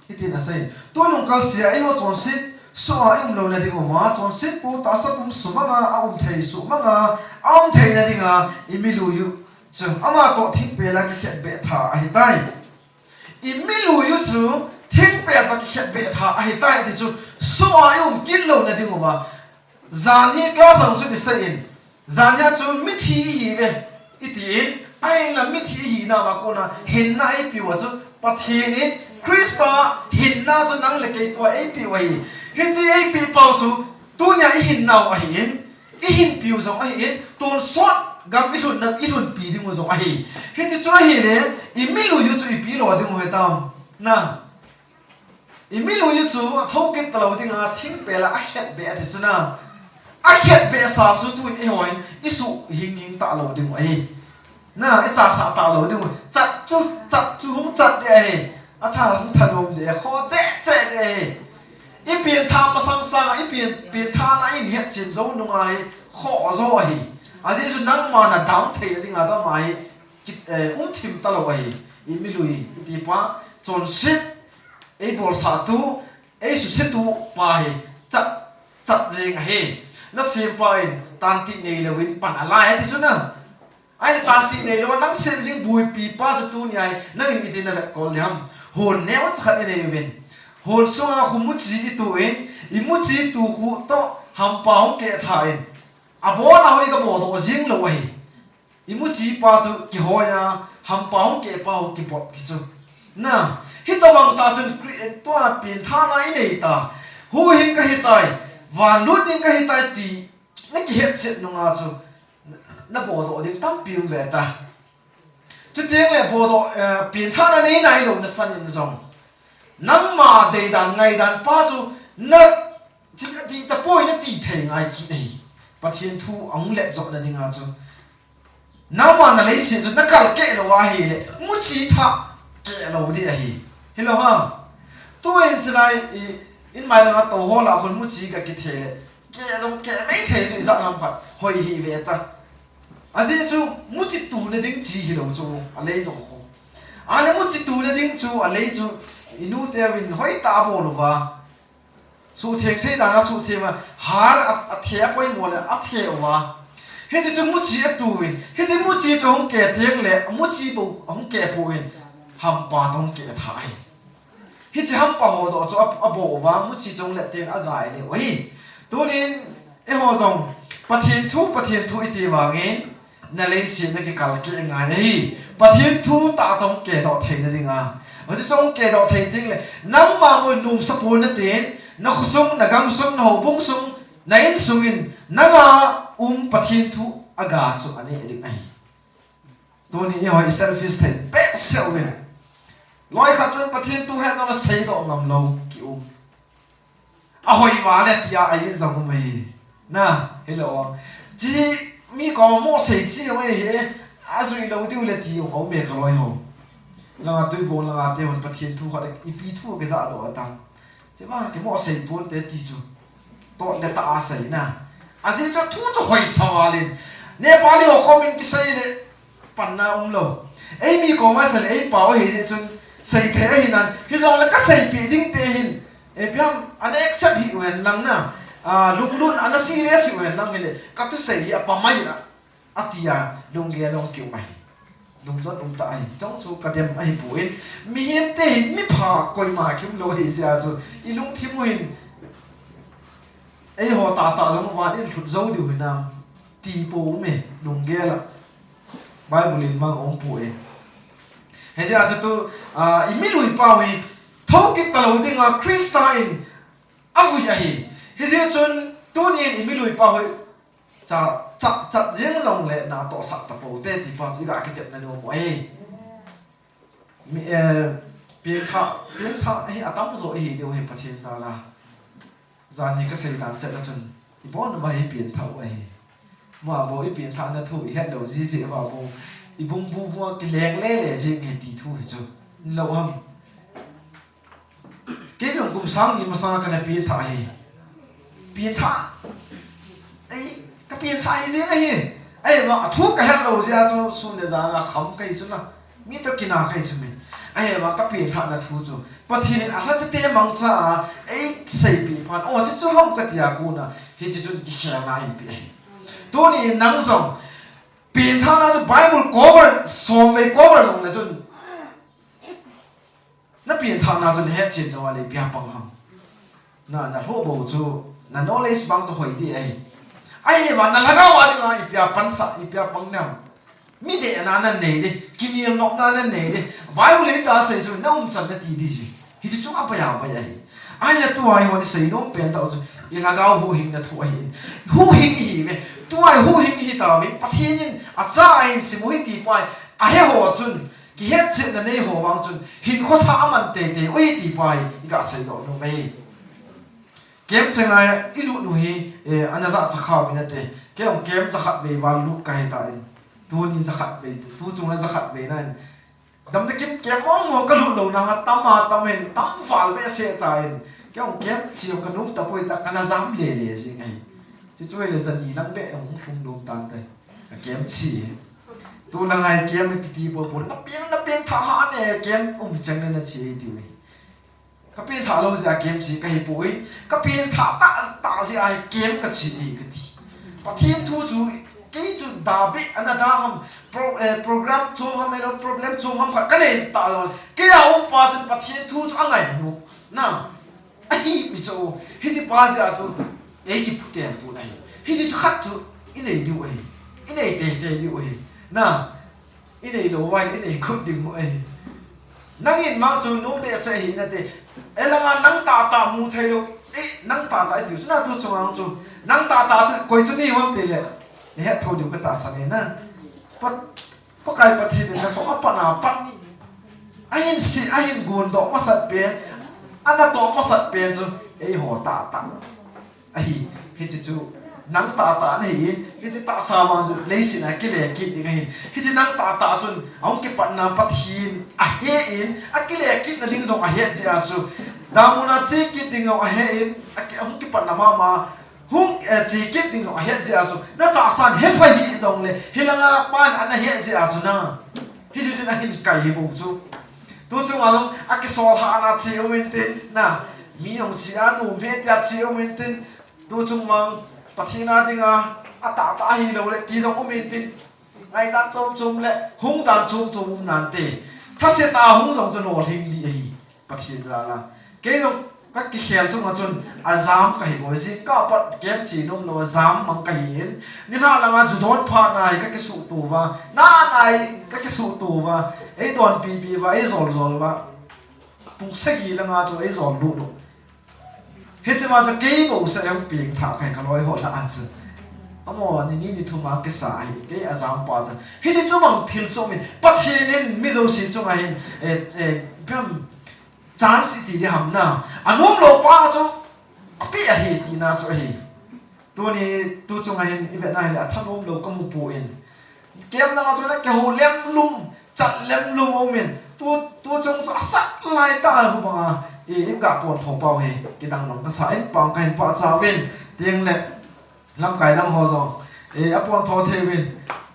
hitin asei. Tunung kalsea eiho chonset soh a i um louna diuva, chonset pu tahsa pum sumanga a um thei sumanga, a um theina dinga i milui u chu ama toh thingpel a kikhetbeh tha ahitai. I milui u chu thingpel toh kikhetbeh tha ahitai ti chu soh a i um kit louna diuva. Jan hi class a chu i seiyin. Jan hi a chu mithi ihiuve. Itin, ahinla mithi ihinauva kona hinna eipeuva chu Pathen in Christa hinna chu nang le kei pua eipeu ahi. Hiche eipeh pau chu tunia i hinnau ahin, i hinpeu jong ahin, tonsot gam i lhunna, i lhunpi diu jong ahi. Hiti chu ahile, i milui u chu ipi lo diu hitam. Na. I milui u chu a thokit talou dinga thingpel a khetbeh ati chu na. A khetbeh sa chu tun eiho hin i suh hing hing talou diu ahi. Na, i chasah talou diu. Chat chu, chat chu hung chat ding ahi. A tha hung thanom ding, kho che che ding ahi. I pengtha masang sanga, i peng, pengthana i hetchen jou nunga hi kho jo ahi. Ajeh chu nangma na dam theina dinga chu ama hi ki, eh, um thim talou ahi. I milui, i tipa, chonset, ei bolsah tu, ei susetu pa hi, chat chat jing ahi. Nasempa in tanti neilouvin pan alai ati chu na. Ahile tanti neilou, nang sem ding buipi pa chu tuni a hi nangin iti na vetkol diham. Hon neocha khat inei uvin. Hon sunga khu muchi itu in, imuchi itu khu toh hampa hung keh tha in. Abona hoi kabodoh jing lou ahi. Imuchi pa chu kihoi a, hampa hung keh pa ho kibot kichu. Na, hitobang tah chun Chri-, tua pengthahna inei ta. Huhhing kahitai, vanlut ding kahitai ti, nakihetchet nunga chu, na, nabodoh ding tampi um ve ta. Chuteng le bodoh, eh, pengthahna nei nailou nasan in jong. Nangma deidan ngaidan pa chu, na, ching ding tapoi nati thei ngai kit ahi. Pathen thu ahung let jotna dinga chu. Nangma naleiset chu nakal keh lou ahile, muchi thah keh lou ding ahi. Hilou ham. Tuin chulai i, in mai langa tou ho lah a khun muchi kakithe le, keh jong keh maithei chu ijat ham khat hoi hi ve ta. Ajeh chu muchi tuna ding chi hilou chu, alei jong khu. Ahile muchi tuna ding chu, alei chu, inu teuvin hoitah a bol uva. Suhtheng thei dan a suhtheng a, har a, athe a poimo le, athe uva. Hiche chu muchi atu in, hiche muchi chu hung keh teng le, muchi bou hung keh poi, hampa toh hung keh tha ahi. Hiche hampa ho joh chu a, abo uva, muchi chu hung let teng agai neo ahi. Tunin, eiho jong, Pathen thu, Pathen thu iti vangin, naleiset nakikal keh ngai ahi. Pathen thu tah chu hung kehdoh theina dinga. Hiche chu hung kehdoh thei teng le, nangma bou nomsa pon natin, nakhosung, nagamsung, nahoubung sung, na insung in, nanga um Pathen thu aga chu aneh ding ahi. Tuni eiho i selfish thei behseh uvin. Loi khat chun Pathen thu hetna le seidoh ngam lou ki um. Ahoi vale tia a in jong um ahi. Na, hilou a. Chi mi koma mo sei chi jong ahi. Ajui lou diu le ti jong aume ka loi ho. Langa Tuibong langa te hon Pathen thu khat ipi thu kijahdoh a tam. Chima kimo sei pon te ti chu. Toh le tah a seina. Ajeh chu thu chu hoisa val in. Nepali ho komin kisei le panna um lou. Eimi koma sei le eipao ahi jeh chun sei thei ahi nan. Hijongle kaseipeh ding te hin. Ipi ham, ana accept hih uhen lang na. Ah, lunglun ana serious hih uhen lang hile. Kathusei hi apa mai na. Atia, lunggel a jong kium ahi. Lungdon um tah ahi. Chong chu kadem ahipoi. Mihem te hin mipha koima kium lou ahi jeh a chu. I lungthim u hin. Eiho tahtah jong van in lhut jou diu hinam. Ti pou me, lunggel a. Bible in mang um poi. Hijeh a chu tu, ah, i milui pau hi, thou kit talou dinga Christa in avui ahi. Hijeh chun, tunin i milui pau hi, cha, cha, cha jeng jongle natohsah tapou te, ti pa chu i ga kitepna nom u ahi. Mi, eh, pengthah, pengthah hi atamjo ihi diu ahi Pathen jal a. Jan hi kasei dan chet a chun, ibon uva hi pengthah u ahi. Ama bou i pengthahna thu i het lou jiji uva bou, i bungbu bou a kileng lele jing hi ti thu hi chu. Lou ham. Kei jong kum sang ni masang a kana pengthah ahi. Pengthah. Ei, ka pengthah ahi jeng ahi. Ahivang a thu ka het lou jeh a chu sun le jan a kham kahi chu na. Mi toh kina kahi chu mi. Ahivang ka pengthahna thu chu. Pathen in alhacha te mangcha a, ei seipeh phat. O, hiche chu ham katia kona. Hiche chun kikhelna ahin pe ahi. Tuni nang jong. Pengthahna chu Bible cover, somvei cover jongle chun. Na pengthahna chu na hetchen lou a le ipi a pang ham. Na, na lhoh bou chu, na knowledge bang chu hoi ding ahi. Ahivang na lhagao a dinga ipi a pansah, ipi a pang nam. Mi dehna na nei ding, kinel nopna na nei ding. Bible in asei chu na umchan na ti ding chu. Hichu chu apai a pai ahi. Ahile tua hi hon i seinom pen tah chu, i lhagao huhhingna thu ahi. Huhhing ihi ve. Tua hi huhhing ihi tauvin, Pathen in acha a hin sim u ahi ti pa hi, ahe ho chun, kihetchetna nei ho vang chun, hinkho thah aman teitei u ahi ti pa hi, i ga seidoh nom e. Camp chang a i lut u hi, eh, ana jachat kha uvin ate. Kei jong camp jakhat vei val lut kahi tan. Tuni jakhat vei, tu chunga jakhat vei nan. Damna kim camp mong mong ka lut louna ha, tam a tam hin, tam val behseh tan. Kei jong camp chi jong ka nom tapoi ta, kana jam lele jing ahi. Chuchu hile jani lang beh jong hung lhung nom tan tai. Ka camp chi. Tu lang a hi camp kiti bol bol, na peng, na pengthah ha ne, camp um chang le na chi ti ve. Ka pengthah lou jeh a kem che ka hi poi. Ka pengthah tah tah jeh a hi kem ka che ahi ka ti. Pathen thu chu kei chu da beh ana da ham, pro, eh, program chom ham, elo problem chom ham khat ka nei ta lou. Kei a um pa chun Pathen thu chu a ngai nu. Na. Ahi mi chu. Hiche pa jeh a chu ei kiphutel tu ahi. Hiche chu khat chu i nei diu ahi. I nei tei tei diu ahi. Na. I nei lou vang, i nei khut ding mo ahi. Nangin mang chu nu behseh hi nate. Elanga nang tah tah mu thei lou. Eh, nang tah tah i tiu chu na tu chunga chu. Nang tah tah chu koi chu ni hon te le. Ni het tho diu ka tahsan e na. Pat, Pakai Pathen in na toh a pat na pat. Ahin si, ahin gon toh masat pen. Ana toh masat pen chu. Eiho tah tah. Ahi, hiche chu nang tah tah na hi in, hiche tahsa vang chu leiset a kile kit ding ahi. Hiche nang tah tah chun, ahung kipatna Pathen ahe in, akile kitna ding jong ahet jeh a chu. Damun a che kit ding jong ahe in, aki-, ahung kipatna mama, hung, eh, che kit ding jong ahet jeh a chu. Na tahsan he pha hi jong le, hilanga pan ana het jeh a chu na. Hiche chun ahin kai hi bou chu. Tu chunga jong, akisol hahna che um intin, na, mi jong che a nom e tia che um intin, Tu chung vang, Pathen a dinga, a tah tah ahi lou le, ti jong um intin, ngaidan chom chom le, hung dan chom chom um nante. Thase tah a hung jong chu lolhing ding ahi, Pathen jal a. Kei jong, ka kikhel chunga chun, a jam ka hi boi, jingkah pat kem che nom lou, a jam mang ka hi in. Nilhah langa ju don phat na hi ka kisuh to uva, na na hi ka kisuh to uva, ei don pipi uva, ei jol jol uva. Pung sagi langa chu ei jol lut lut. Hiche ma chu kei bou seh jong pengthah kahi ka loi ho lah a chu. Amaho ni ni ni thum a kisa ahi, kei a jam pa chu. Hiche chu mang thil chu min, Pathen in mi jouse chunga hin, eh, eh, ipi ham chance i ti ding ham na. A nom lou pa chu, a pe ahi tina chu ahi. Tuni, tu chunga hin i vetna hile a thanom lou ka mu poi. Kem dang a chu na kihou lem lum, chat lem lum um in. Tu, tu chung chu a sat lai tah a hu banga, i, i ga pon tho pau hi, kidang dang ka sa in pang ka hin pachat uvin. Teng le, lamkai dang ho jong, i, a pon tho thei uvin.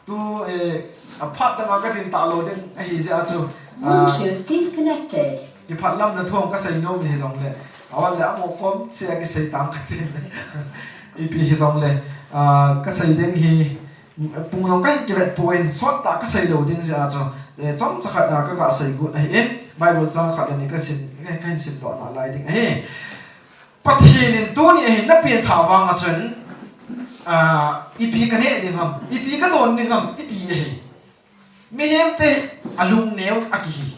Tu, i, a phat dang a ka tin ta lou ding ahi jeh a chu. A, Bluetooth disconnected. Kiphat lamna thu ka sei nom hi jong le. A val le a mo kom che a kisei tang ka tin. Ipi hi jong le. A, ka sei ding hi, pung jong ka hin kivet poi, sot tah ka sei lou ding jeh a chu, eh, chomcha khat a ka ga sei got ahi in, Bible chang khat le ni ka sim, ka hin sim doh nalai ding ahi. Pathen in tuni ahi na pengthah vang a chun, ah, ipi ka neh ding ham, ipi ka don ding ham, i ti ahi. Mihem te a lungneo a kihi.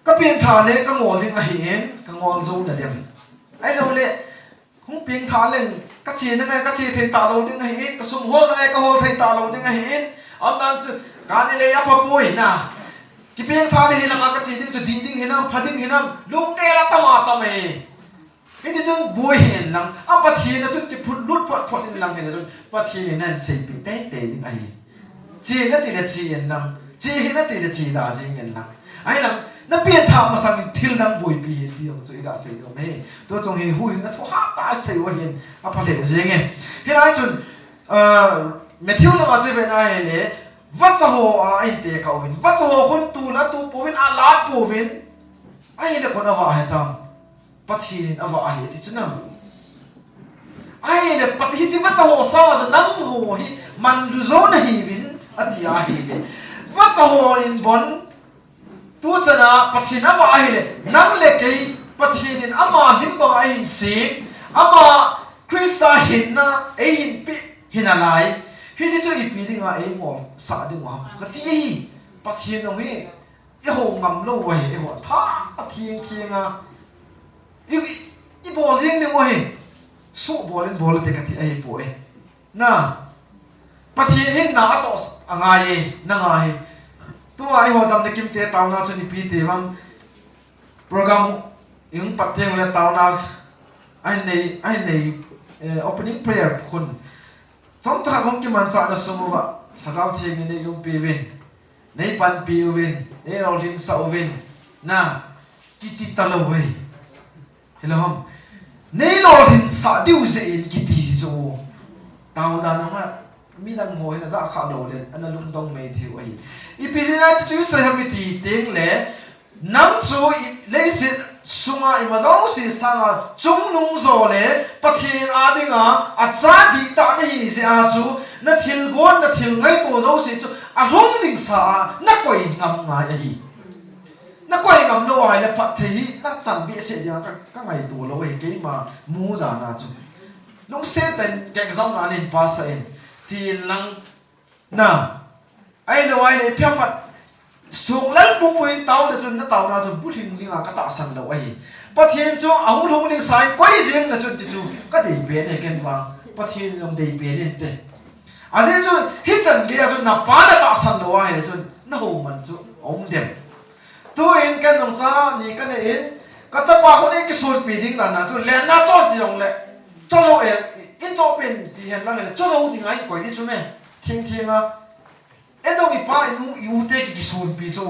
Ka pengthah le ka ngol ding ahi in, ka ngol jou na dem. Ahilou le, hung pengthah leng, ka che na ngai, ka che thei ta lou ding ahi in, ka sum hol na ngai, ka hol thei ta lou ding ahi in, aum dan chu, ka ni le a pha poi na. Kipengthah le hi lama ka che ding chu dih ding hinam, pha ding hinam, lunggel a tam a tam e. Hiti chun boi hen lang, a Pathen a chun kiphut lut phot phot in lang hen chun, Pathen in ahin seipeh tei tei ding ahi. Che nati le che in lang, che hih nati le che da jeng in lang. Ahi lang, na pengthah masang in thil dang boipi hen ti jong chu i ga sei diu ahi. Tu chung hi huhhingna thu hatah a sei u ahin, a pha lheh jeng e. Hilai chun, ah, Matthew lama chu i vet na hile, vacha ho a ahin tekah uvin, vacha ho khun tol a tu pouvin, a lat pouvin, ahile koin a vah ahi tam. Pathen in a vah ahi ti chu na. Ahile, Pat-, hiche vacha ho sanga chu nangho hi manlu jo nahiuvin, ati ahile. Vacha ho in bon, tu chan a Pathen a vah ahile, nang le kei Pathen in ama hlim banga eihin sem, ama Christa hinna eihin pe hi nalai. Hiti chu ipi dinga eingolsah diu ham, ka ti ahi. Pathen jong hi, i ho ngam lou u ahi, i ho tha a theng theng a. I, i, i bol jeng ding u ahi. Suh bol in bol te ka ti ahi poi. Na. Pathen hin na a toh a ngai e, na ngai e. Tua i ho damna kim te taona chun ipi ti vang. Program i hung pat teng le taona ahin nei, ahin nei, eh, opening prayer khun. Chomcha khat hung kimanchah na sung uva. Lhagao Theng in nei umpi uvin. Nei panpi uvin, nei lolhinsah uvin, na, kiti talou ahi. Hilou ham. Nei lolhinsah diu jeh in kiti hi chu. Taona nanga, midang ho hin ajah kha lou le, ana lungdong mei thei u ahi. Ipi jeh a chu i sei ham i ti teng le, nang chu i leiset sunga ima jouse sanga chungnung jo le Pathen a dinga acha dihtah nahi jeh a chu, na thilgon, na thil ngaito jouse chu alhung ding sa a nakoi ngam ngai ahi. Nakoi ngam lou ahile phatthei hi nachan behseh dinga ka, kangaito lou ahi, keima mudan a chu. Lungset tah in exam na nin pass in, tin lang na. Ahilou ahile, phiam khat, sung lel pumpui in tao le chun, na taona chun, bulhing dinga katahsan lou ahi. Pathen chu, ahung lhung ding sa in, koi jeng na chun, ti chu, kadei pen e, ken vang. Pathen jong dei pen inte. Ajeh chu, hichan gei a chun, napa natahsan lou ahile chun, nahou man chu, aum dem. Tuin ken jong cha ni kanei in, kachapa khun eikisonpi ding dan a chu, lenna chon ti jongle, cho jou e, in chohpeh in ti hen lang le, cho jou dinga in koi di chu me, thengtheng a. Eidong ipa inu iu te ki, kisonpi chu.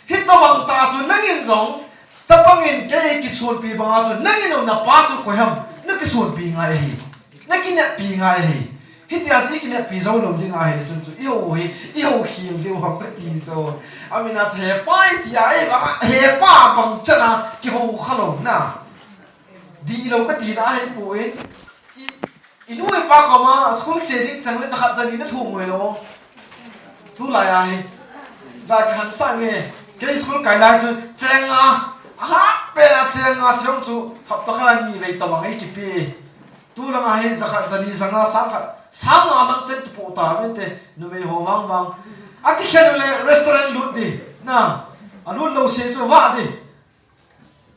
Hitobang tah chu nangin jong, chapang in kei kisonpi banga chu, nangin jong napa chu koi ham, nakisonpi ngai ahi. Nakineppi ngai ahi. Hitia chu ikineppi jou lou ding ahile chun chu, ihou hi, ihou khel diu ham kati chu. Amin a chu hepa iti a, eivang a, hepa bang chan a kihou kha lou na. Dihlou kati na ahipoi. I, inu ipa koma school che ding chang le jakhat jani nathum hoi lou. Tulai ahi. Da kahan sa nge. Kei school kai lai chu cheng a. Ahat pen a cheng a cheng chu. Hapta khat a ni vei tobang eikipe. Tulang a hi jakhat jani janga sang khat, sang nga lang chen kipoh ta vinte, numei ho vang vang. Akikhen ule restaurant lut di, na, alut lou se chu vah di.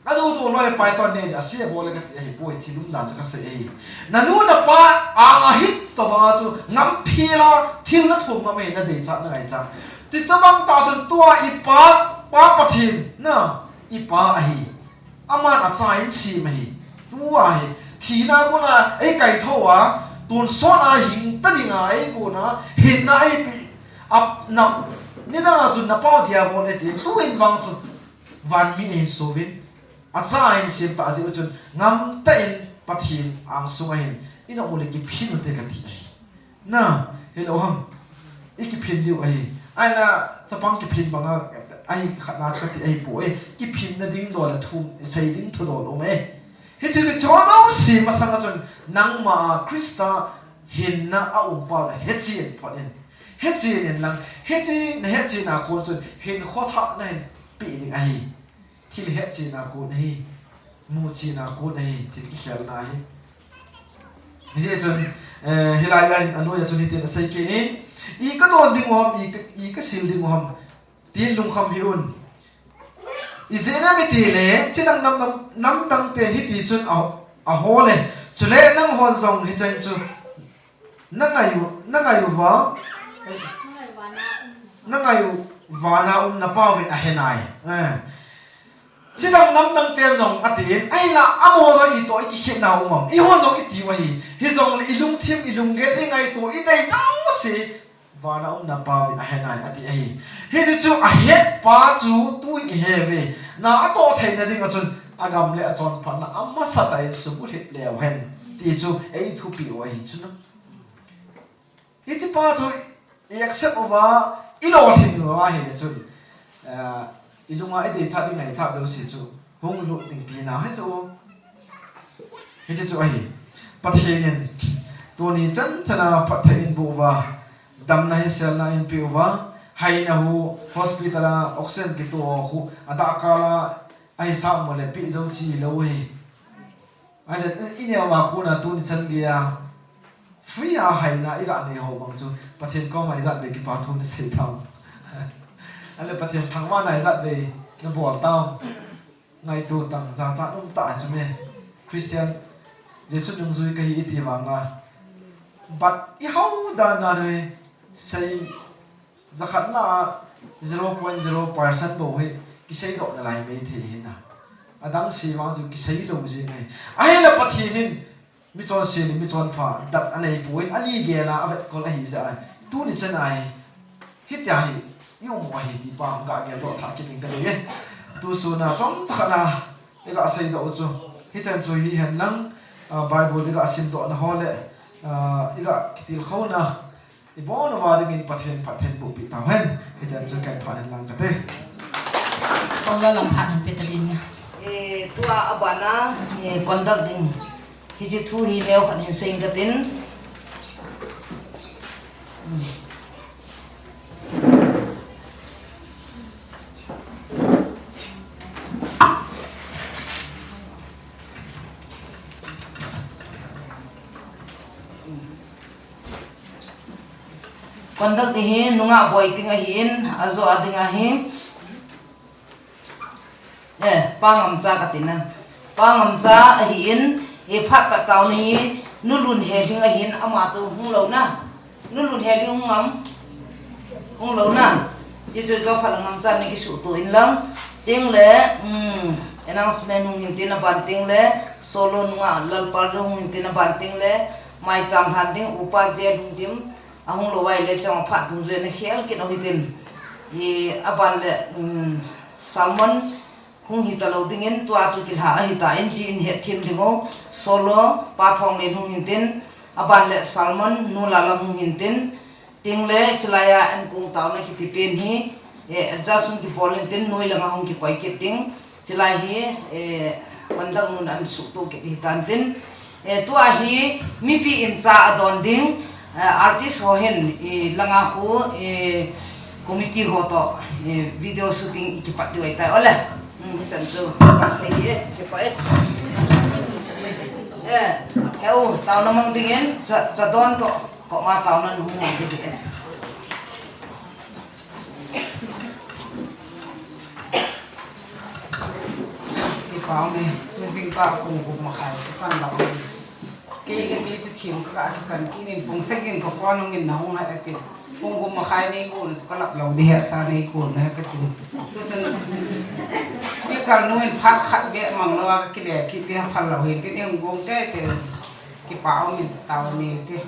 Alut u loi pai ton ne di, ase bol le kati ahipoi, thil umdan chu kasei ahi. Nanu napa anga hitobang a chu, ngam phel a, thil nathum ngam ahi, nadeichat nangaichat. Ti tobang tah chun tua ipa, Pa Pathen, na, ipa ahi. Aman acha in sem ahi. Tua hi, thina kona eikaithou a, tonsot a hing ta dinga eikona, hinna eipe, a, na, nidang a chun napa diabol e ti, tuin vang chu, vanmi ahin souvin, acha in sem ta jeh u chun, ngam tah in Pathen angsung ahin, ina mu le kiphin u te kati ahi. Na, hello ham. Ikiphin diu ahi. Aina, chapang kiphin banga, ahi khatna kati ahipoi. Kiphinna ding dol le thum, sei ding thudol um e. Hiche chu cho jouse masanga chun, nangma a Christa hinna aum pa chu hechen phot in. Hechen in lang, heche, nahechen a kon chun, hinkho thah nahin pe ding ahi. Thil hetchen a kon ahi, muchen a kon ahi, thil kikhelna ahi. Hijeh chun, eh, hilai a hin anoiya chun hitin asei kit in, i kadon ding u ham, i ka, i kasil ding u ham, tin lungkham hih un. Ijeh inem itile, chidang nam, nam, namdang ten hiti chun a, ahol e, chule nanghon jong hichan chu, nangai u, nangai uva, nangai u vana um napauvin ahenai. Eh. Chidang namdang ten jong atin, ahinla, amaho jong itoh ikikhetna um am. Eihon jong itiu ahi. Hijongle ilungthim, ilunggel, ingaito, idei jouse, vana um napauvin ahenai, ati ahi. Hiche chu ahet pa chu tuin iheuvin. Na atoh theina dinga chun, agam le achonphatna amasatah in subulhit leu hen. Ti chu, eithupeh u ahi chu na. Hiche pa chu i accept uva, ilolhin uva ahile chun, eh, ilunga ideichat ding ngaichat jouse chu hung lut ding tina hichu. Hiche chu ahi. Pathen in tuni chan chana phatthei eiboh uva, damna hiselna eipeh uva, haina hu hospital a oxygen kitoh khu, adahkal a ahisap mo le peh jou chilou hi. Ahile, ineo ma kona tuni chan geiya free a haina iga nei ho bang chu, Pathen koma ijat vei kipa thu nasei tam. Ahile, Pathen thangvahna ijat vei nabol tam. Ngaito tam, jachat um tah chu me. Christian, Jesu nungjui kahi iti vanga. But ihao dan a nei sei Jakhatna a zero point zero percent bou hi kiseidoh nalai maithei hina. Adang se vang chu kiseilou jeng ahi. Ahile Pathen hin michonse le michonpha dat aneipoi, ani gel a avetkol ahi jeh a. Tuni chan a hi, hitia hi i um u ahi ti pa gah geldoh thah kit ding kadei e. Tusun a chomcha khat a iga seidoh u chu, hichan chu hihen lang, ah, Bible iga simdoh na ho le, ah, iga kitilkhouna, ibon uva dingin Pathen phatthei bohpeh tauhen. Hichan chu ken phat hen lang kate. Paula lam phat hen pe ta ding. Eh, Tua abana, eh, conduct ding. Hiche thu hi neo khat hin seiyin katin. Conduct ding hi nungah boi ding ahin, ajo a ding ahi. Eh, Pa Ngamcha katina. Pa Ngamcha ahin, eh, phat khat taona hi, Nu Lunhelhing ahin, ama chu hung lou na. Nu Lunhelhing hung am? Hung lou na. Hiche chu jo phat le Ngamcha na kisuhto in lang. Tengle, um, announcement hung hintin aban tengle, solo nungah Lalpal jong hung hintin aban tengle, maicham lhan ding, Upa J. Lhungdim, ahung lou ahile chang phat dungjuiya khel kit u hitin. I, aban le, um, sermon hung hita lou dingin tua chu kilha ahitan, hiche in hetthem ding u, solo, Pa Thonglen hung hintin, aban le sermon, Nu Lalam hung hintin, tengle, chulaiya ankong taona kiti pen hi, eh, adjust hung kibol intin, noi langa hung kikoi kit ding, chulai hi, eh, conduct nun ahin suhto kit hitan tin, eh, tua hi, mipi in cha adon ding, eh, artist ho hin, eh, langa khu, eh, committee ho toh, eh, video shooting i kipat diu ahitai, ole. Hmm, hichan chu, kasei e, kipa e. Eh, heu, taona mang dingin, cha, cha don toh, koima taona nung mang ding e. Kipa ume, tu jingkah pung gup makhai chu kan lau. Kei le kei chu thim ka, ka kichan kit in, pung sagi in ka khonung in nahung hai atin. Pung gup makhai nei gon chu ka lap lou ding ahi, sa nei gon ahi katin. Tu chun speaker nu in phat khat beh mang lou a ka kile kit ding ahi, phal lou hin tin, ei hung gong teitei. Kipa umin, taona nei ute.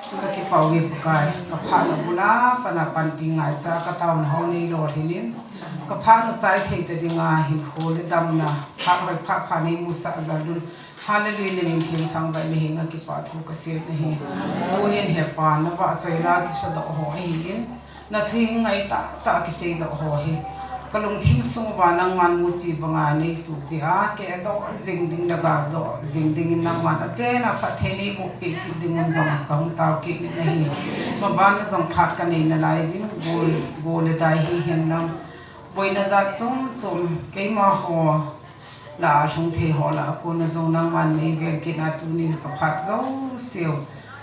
Ka kipa uve Pakai, ka phatna bula pat a panpi ngaicha ka taona ho nei lolhin in, ka phat u chai thei ta dinga hinkho le damna, phat hoi phat pha nei musah jal un. Hallelujah, na min theng thangvah in na henga kipathu ka sem ahi. Tuhin Hepa, na vahchoi la kisadoh ho ahin, na thu hi ngai tahtah kiseidoh ho hi ka lungthim sung uva nangman muchi banga nei tupi a, kei adoh jing ding le gadoh jing dingin nangman apen a phatthei nei boh peh kit dingun jong ka hung tao kit in ahi. Maban a jong phat ka nei nalai uvin gol, gol le dai hihen lang, boina jat chom chom, keima ho lah a lhung thei ho lah a kona jong nangman nei veng kit a, tuni ka phat jouse u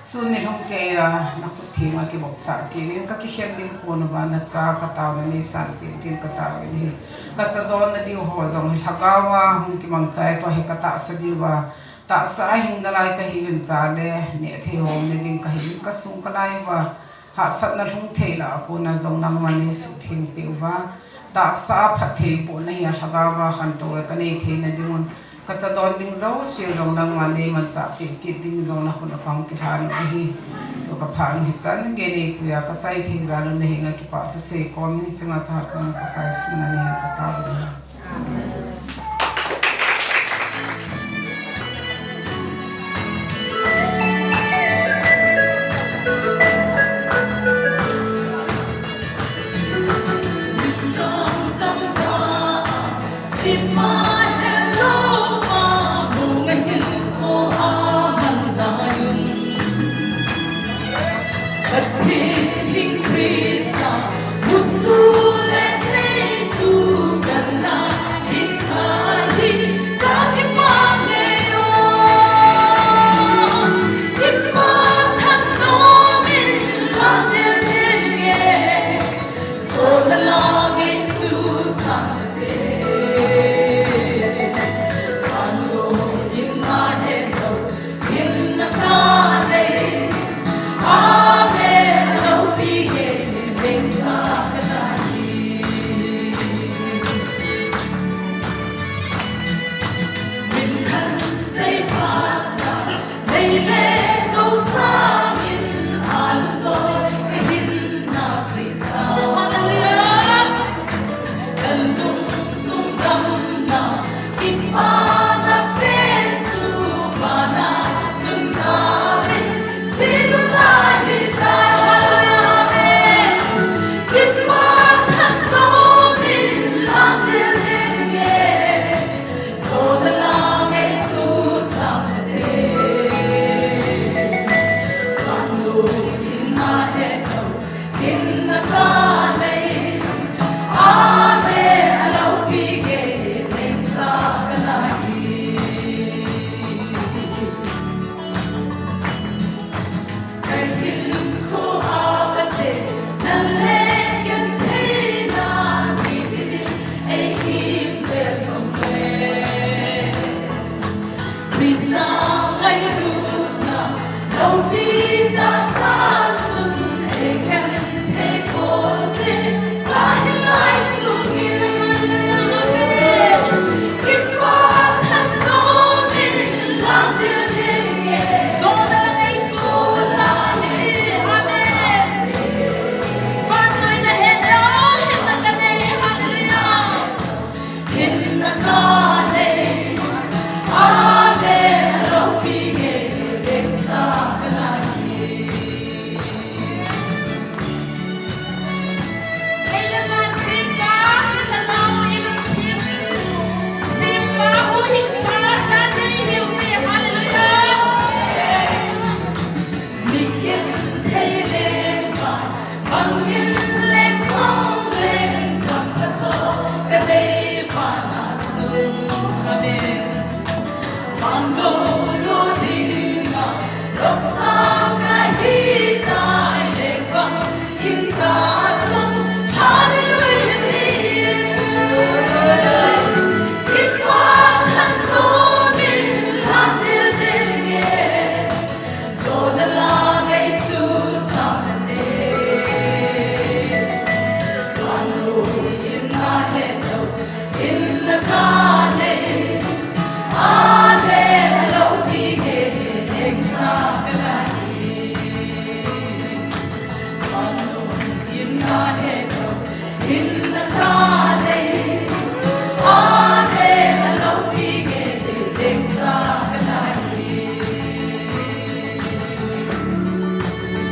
sun nilhum keiya na khut thenga kivopsah kit in, ka kikhen ding kon uva na cha ka taona nei sanpeh in tin ka tao in ahi. Ka chadon na diu ho jong hi lhagao a hung kimang chai toh hi ka tahsa diu va, tahsa a hing nalai ka hiuvin, cha le neh thei ho um na ding ka hiuvin, ka sung ka lai uva hahsatna lhung thei lah a kona jong nangman nei suhtheng peh uva, tahsa a phattheibohna hi a lhagao a khantou a ka nei theina dingun, ka chadon ding jouse u jong nangman nei manchah peh kit ding jong na khut a ka hung kilhan u ahi. Tu ka phat u hichan gei nei puiya ka chai thei jal un na henga kipathu sei kom in, hicheng a chu hahchan Pakai suna nei ka tao u ahi. Pathen hing Christa, mutu le theitu kanna, hing kahi, kakipah ngei o. Kipah thanom in lang thei nge, so na la ngei chu sa te. Ano in ma he lo, in na ka nei. Amen, lo pi nge.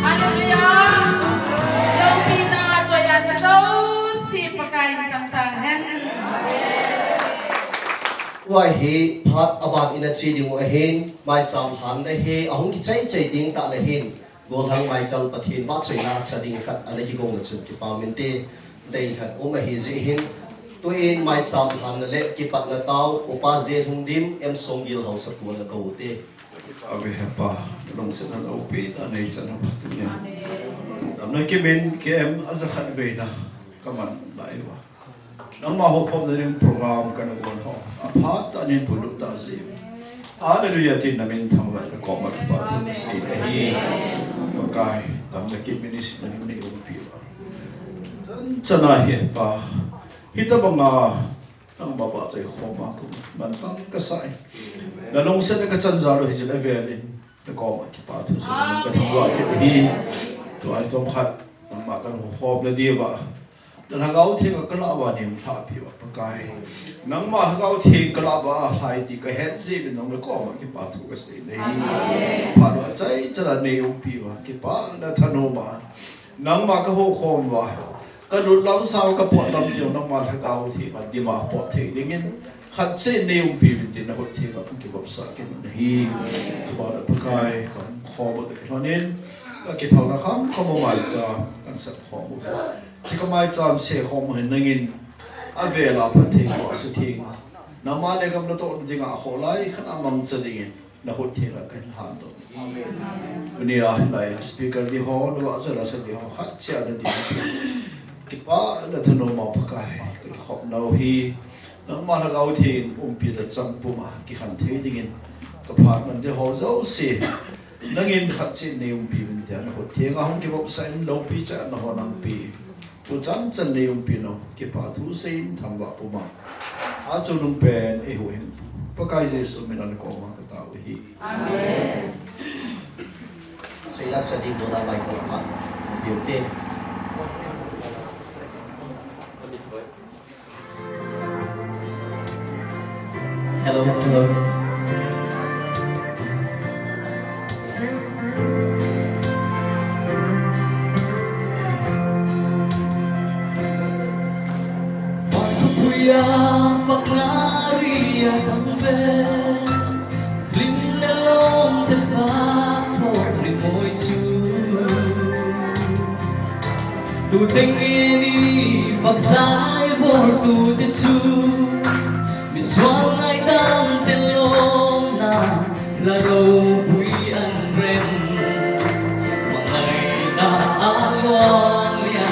Hallelujah. Loupina choi-atna jouse Pakai in chang tang hen. Tua hi phat aban in ache ding u ahin, maicham lhanna hi ahung kichai chai ding tah le hin, Golhang Michael Pathen vahchoina sa ding khat ana kigong le chun kipa um inte, dei khat um ahi jeh hin, tuin maicham lhanna le kipatna tao, Upa J. Lhungdim, M. Songgil Haosapu ana kou ute. Ave hepa, lungsetna loupi tah nei chan uva tunia. Damna kimin K M a jakhat veina kaman lai uva. Nangma houkhomna ding program kana gon ho. Aphat tah in polut tah jeh. Hallelujah tin namin thangvah in nakoma kipa thu kasei ahi. Pakai, damna kimin isi namin nei umpi uva. Chan chan ahi hepa. Hitabanga Nangma vahchoi khoma kaum, manpha kasah e. Nalungsetna kachan jal u hiche avel in, nakoma kipa thu sei, kathangvah kit ahi. Tua hi tong khat, nangma kahoukhomna diuva, na Lhagao Theng a kalah uva nei umlhahpi uva Pakai. Nangma Lhagao Theng kalah uva alhai ti kahet jeh uvin nangma koma kipa thu kasei ahi. Phat uva achaichan a nei umpi uva, kipana thanom a. Nangma kahoukhom uva, kalut lam sao kapot lam teu nangma Lhagao Theng a dim a pot thei dingin, khat cheh nei umpi uvin tin nahot theng a kong kivopsah kit u ahi. Tua le Pakai, kahoukhom u toh kilhon in, kakiphalna kham kham u maicham, kahin sap khom u. Hiche kamaicham seh khom u hi nangin, avel a phatthei boh sutheng a, nangma lenggam natoh ding a kholai khat a mangcha dingin, nahot theng a kahin lhan doh. Tuni a hilai speaker di ho, navahchoi la sa di ho, khat cheh a nadin. Kipana thanom a Pakai, kakikhopna u hi, nangma Lhagao Theng umpina chang pum a, kikhen thei dingin, kaphat man di ho jouse, nangin khat cheh nei umpi uvin tia nahot theng a hung kivopsah in loupi cheh a naho nangpi. Tuchan chan nei umpi nau, kipa thu seiyin thangvah puma. Achungnung pen eihuhhing Pakai Jesu min a nakoma katao ahi. Amen. Seila sa ding bola lai ko pa. Beauty. Hello, hello. Vangthupuia fakna ria tangve, lim le lom te fak thok ri moi chu. Tu teng in i vak jai vor tu te chu, misual ngaidam te lom na, la ropui an rem. Mangaina a luang lia,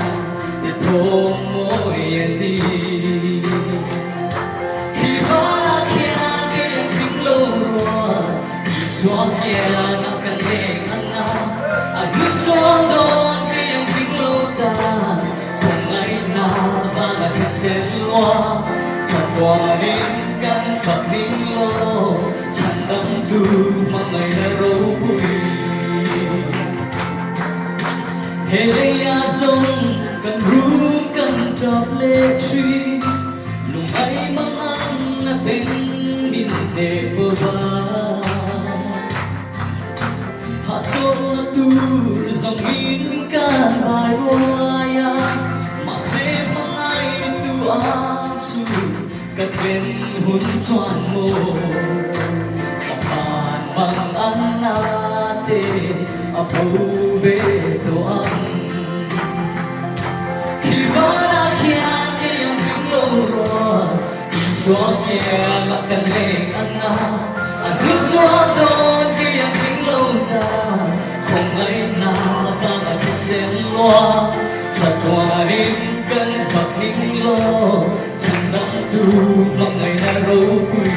te thom moi a ti. Hi va khia ke yang ting lo rua, Suang kei a na kan leng ana, a lu suang don kei ang ding lo ta. Kong ngai na va na thisen lua, sa tua ning kan fak ning lo, chan dang tu ma ngai na ro pui. He le ya zong kan ru kan tap le tri. Lung ai mang ang na teng min ne fo ba. Ha chol na tur zong in kan bai rua ya. Ma se mang ai tu a su ka tlen hun chuan mo. Ka phan mang ang na te a Thou ve to ang. Kivana khia kei ang ting lo ro. Isua kia la kan le ang a. Anu sua don kei ang ting lo ta. Khong ngai na ta ma ki sen wa. Sa tua rin kan fak ning lo. Chan dang tu ma ngai na ro pui.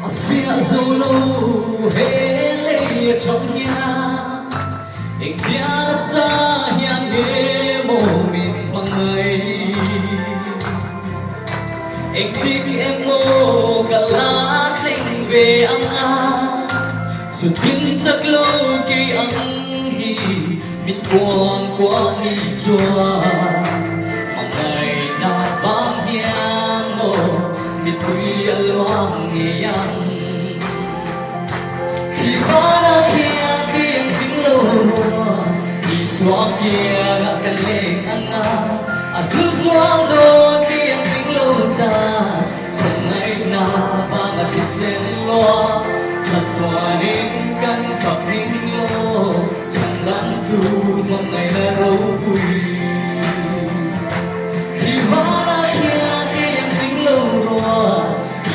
Afia zo lo he le chong ya. Eng pian a sa hian he mo min hmangai. Eng tik em lo ka la thleng ve ang a. Chu tin chak lo kei ang hi min kuang kua ni chuan. Hmangaina vang hian mo min pui a luang ngei ang. Hi vana khia kei ang ting lo rua. Isua kia ka leng ang a. A tu zuang do kei ang ting lo ta. Khong ngai na vang a ki sen lo. Chan tua ning kan fak ning lo. Chan dang tu khong ngai na ro pui. Hi vana khia kei ang ting lo rua.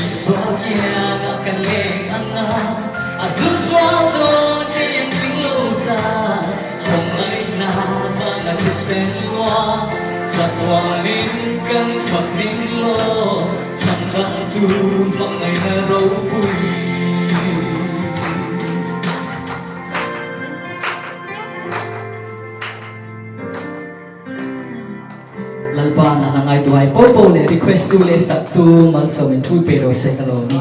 Isua kia ka leng ang a. A tu zuang do kei ang ting lo ta. Khong ngai na vang a ki sen lo. Chan tua ning kan fak ning lo. Chan dang tu khong ngai na ro pui. Lalpa na na ngaituhai popo le request tu le sak tu malsawm in thu pe lo se ka lo ni.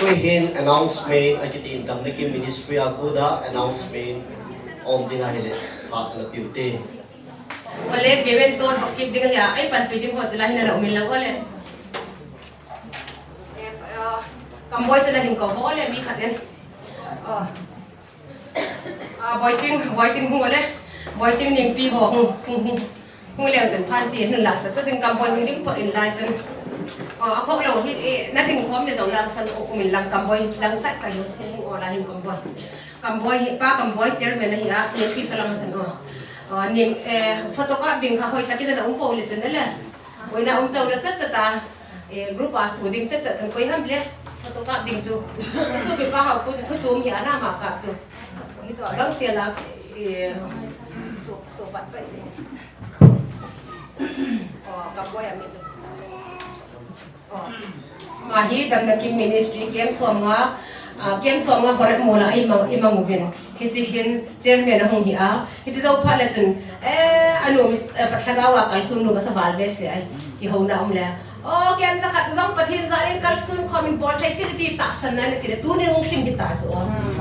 Tuhin announcement a kitin tam na ki ministry a kuda announcement om ding a hile pa la piu te. Ole beven to hokit ding a hia ai pan pi ding ho chula hina la umil la ole. Kamboi chula hin ko ho le mi khat en. Oh. Ah, Boiting, Boiting hung ole. Boiting Ningpi ho hung, hung, hung. Hung leng chun phan ti, nun la sa chatin Kamboi hung ding pot in lai chun. Oh, a ko lo hi, eh, na ding khom le jong lang san o, um in lang Kamboi, lang sa ka hung, hung o la hin Kamboi. Kamboi hi, pa Kamboi chairman ahi a, Ningpi sa lang san o. Oh, ning, eh, photo ka ding kha hoi ta ki da um po le chun le. Oi na um chau la chat chat a. Eh, group a su ding chat chat kan koi ham le. Photo kap ding chu. Su bi pa hau pu chu thu chum hi ana ma kap chu. Hi to gang sia la, eh, su, su bat pai ding. Oh, kap boi a mi chu. Oh. Ma hi Damna Kim Ministry, Kem Suam nga, ah, Kem Suam nga Horet Mola i mang, i mang uvin. Hi chi hin chairman a hung hi a. Hichi zo pha le chun, eh, anu mis, eh, Pathlagau a kai sung nu masa val ve se ai. Ki ho na um le. Oh, kem za khat zong Pathian za in kal sun khom in bol thei ti ti ta san na ti le tu ni ung thim ki ta chu.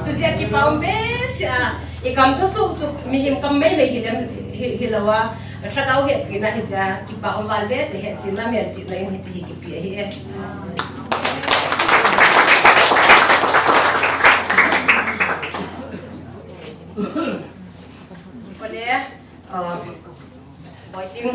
Tu zia ki pa um ve se a. I kam thu su chu mi him kam mai mai hi lem hi, hi lo a. Pathlagau he pi na hi zia ki pa um val ve se he chin na mel chin na in hi ti hi ki pi hi e. Ko le. Ah, Boiting.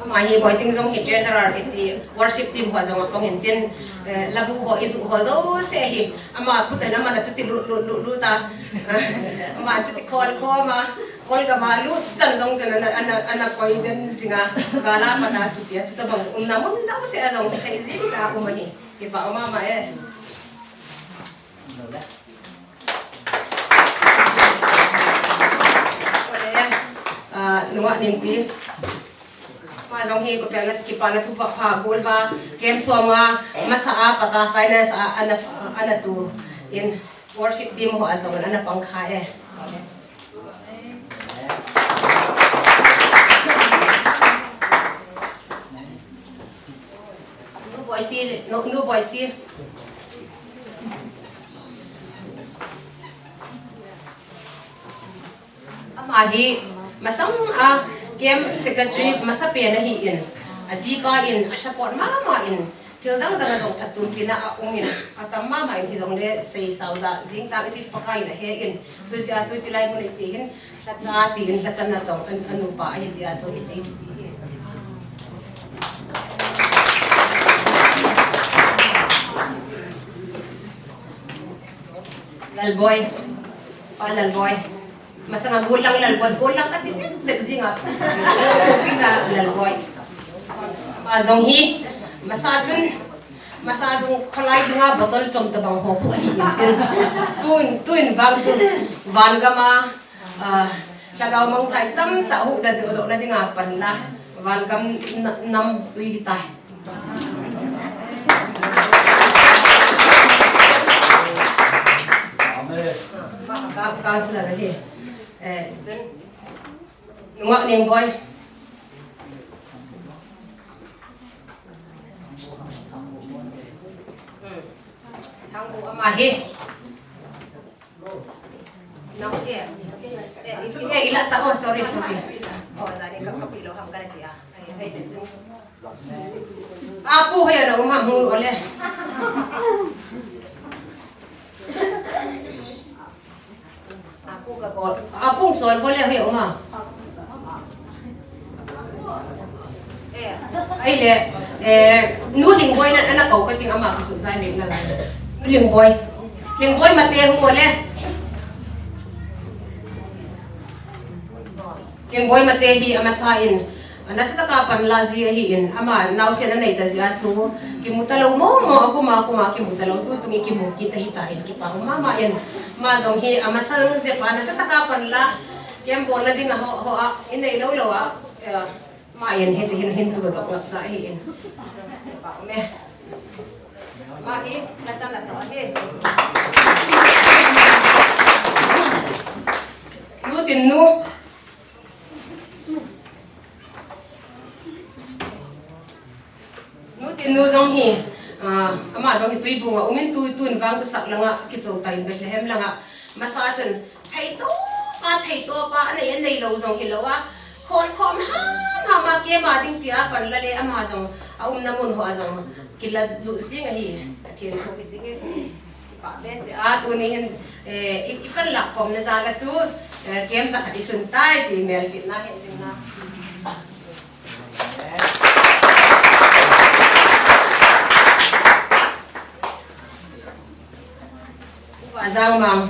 Ama hi Boiting zong hi treasurer kiti worship team ho zong apang in tin, eh, labu ho isu ho zo se hi. Ama khutan ama na chuti lu, lu, lu, lu ta. Ama chuti khol khoma, kol gama lu chan zong chan ana, ana, ana koi den zinga. Gala pata kiti a chuta bang um na mun zo se a zong thei zing ta um ahi. Kipa um ama e. Ah, nunga Ningpi. Ma zong hi ko pia na kipa na thupa pha gol ba kem suam nga masa a pata finance a ana, ana tu in worship team ho a zong ana pang kha e. Nu Boisi, nu, nu Boisi. Ama hi masang a camp secretary masa pen ahi in. Ajipa in, a support mama in, thil dang dang a jong phatchompi na a um in, atam mama in hijongle seisao da, jing tang iti Pakai in ahe in, tu jeh a chu chulai mun iti hin, lhacha ti in, lhachan natong, an, anupa ahi jeh a chu iti. Lalboi, Pa Lalboi. Masanga gollang Lalboi, gollang kati dek dek jinga. Sita Lalboi. Pa jong hi, masa chun, masa jong kholai dinga bottle chom tabang ho khu ahi. Tun, tun vang chun, van gam a, ah, lhagao mangthai tamtah huhna ding, dohna dinga pan la, van gam na-, nam tui tai. Ka, ka sila lagi. Eh, chun. Nungak Ningboi. Hmm. Thangbu ama hi. Nau ke. Eh, isi, eh, ila ta, oh, sorry, sorry. Oh, jani ka, ka pilo ham ka na tia. Ai, ai, le chun. Apu hoiya na um ham hung ole. Apu ka ko. Apu sol ko le hoiya um a. Eh, ai le, eh, Nu Lingboi na, na ko ka ting ama ka su jai le na. Nu Lingboi. Lingboi Mate hung ole. Lingboi Mate hi amasa in, nasataka panla ji ahi in, ama naosen anei ta jeh a chu, kimu talou mo mo, akuma, akuma, kimu talou, tu chung i kimu kit ahi ta in, kipa um mama in, ama jong hi, amasang jep a, nasataka panla, camp bolna ding a ho, ho a, i nei lou lou a, eh, ama in, hiti hin, hin tu ka dok ngap cha ahi in. Kipa um e. Ama hi, na chan na to ahi. Nu Tin Nu. Nu Tin Nu jong hi, ah, ama jong hi Tuibung a um in tu, tun vang tu sak langa kichou ta in Bethlehem langa. Masa chun, thei to pa, thei to pa, anei, anei lou jong hilou a. Khol khom ham ham a keima ding tia pan la le ama jong, a umna mun ho a jong, kila lu jing ahi, Pathen thu kichi hi. Pa behseh a, tuni hin, eh, i, i panlah khomna jal a chu, eh, camp jakhat i lhun tai ti melchihna hin jing na. Upa Jangmang.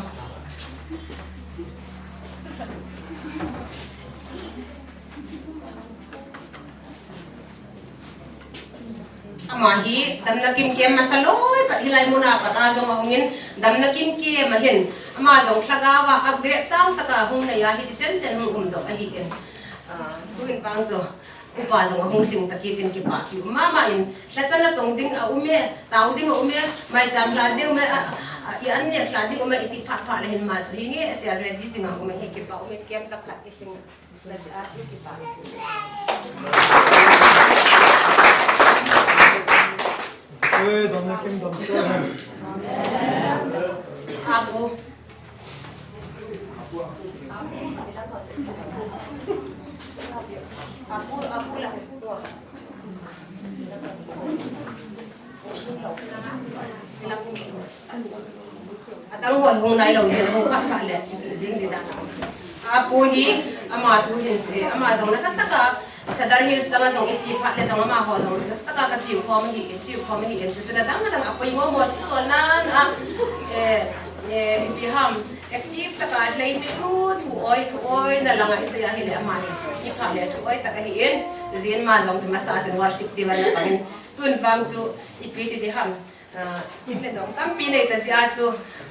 Ama hi damna kimkem masa loi pat hilai muna pat a jong ahung in damna kimkem ahin ama jong lhagao a upgrade sang taka hung nei a hiti chen chen hung um doh ahi in. Ah, tuin vang chu upa jong ahung lhing ta kit in kipa kiu mama in lhachan natong ding a um e, tao ding a um e, maicham lhan ding um e, a, a, i an nek lhan ding um e, iti phat phat le hin ama chu hi nge ati a ready jing a um e hi kipa um e camp jakhat i lhing. Apu. Apu, apu la. Adang hoi hung nailou jin hung phat phat le jing di da. Apu hi ama tu hin, eh, ama jong nasataka Sadar Hills lama jong i chi phat le jong amaho jong nasataka ka chiu khom hi, i chiu khom hi, em chu chu na dang dang a poimo mo chu sol nan a, eh, eh, ipi ham active taka lei mi thu, thu oi, thu oi na langa i sei a hile ama hi i phat le thu oi taka hi in, jin ama jong chu masa chun worship team a na pang in tun vang chu ipi ti di ham. Ah, in le dong tampi nei ta jeh a chu,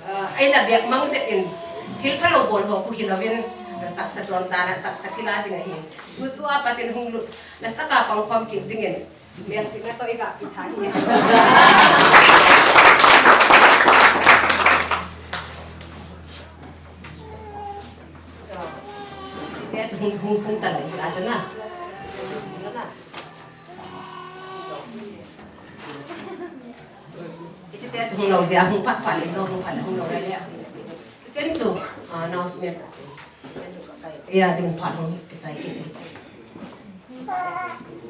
ah, eina bek mang jep in, thil phalou bol ho khu hilouvin, taksa chon dan a, taksa thil a ding ahi. Tutu a pat in hung lut, nasataka pang khom kit dingin, melchihna toh i ga pi tha hi. Jeh a chu hung, hung, hung tan le jeh a chu na. Hiche tia chu hung lou jeh a hung phat phat le chu hung phat le hung lou le le. Chen chu, ah, announcement. Ya, ding phat hung kichai kit.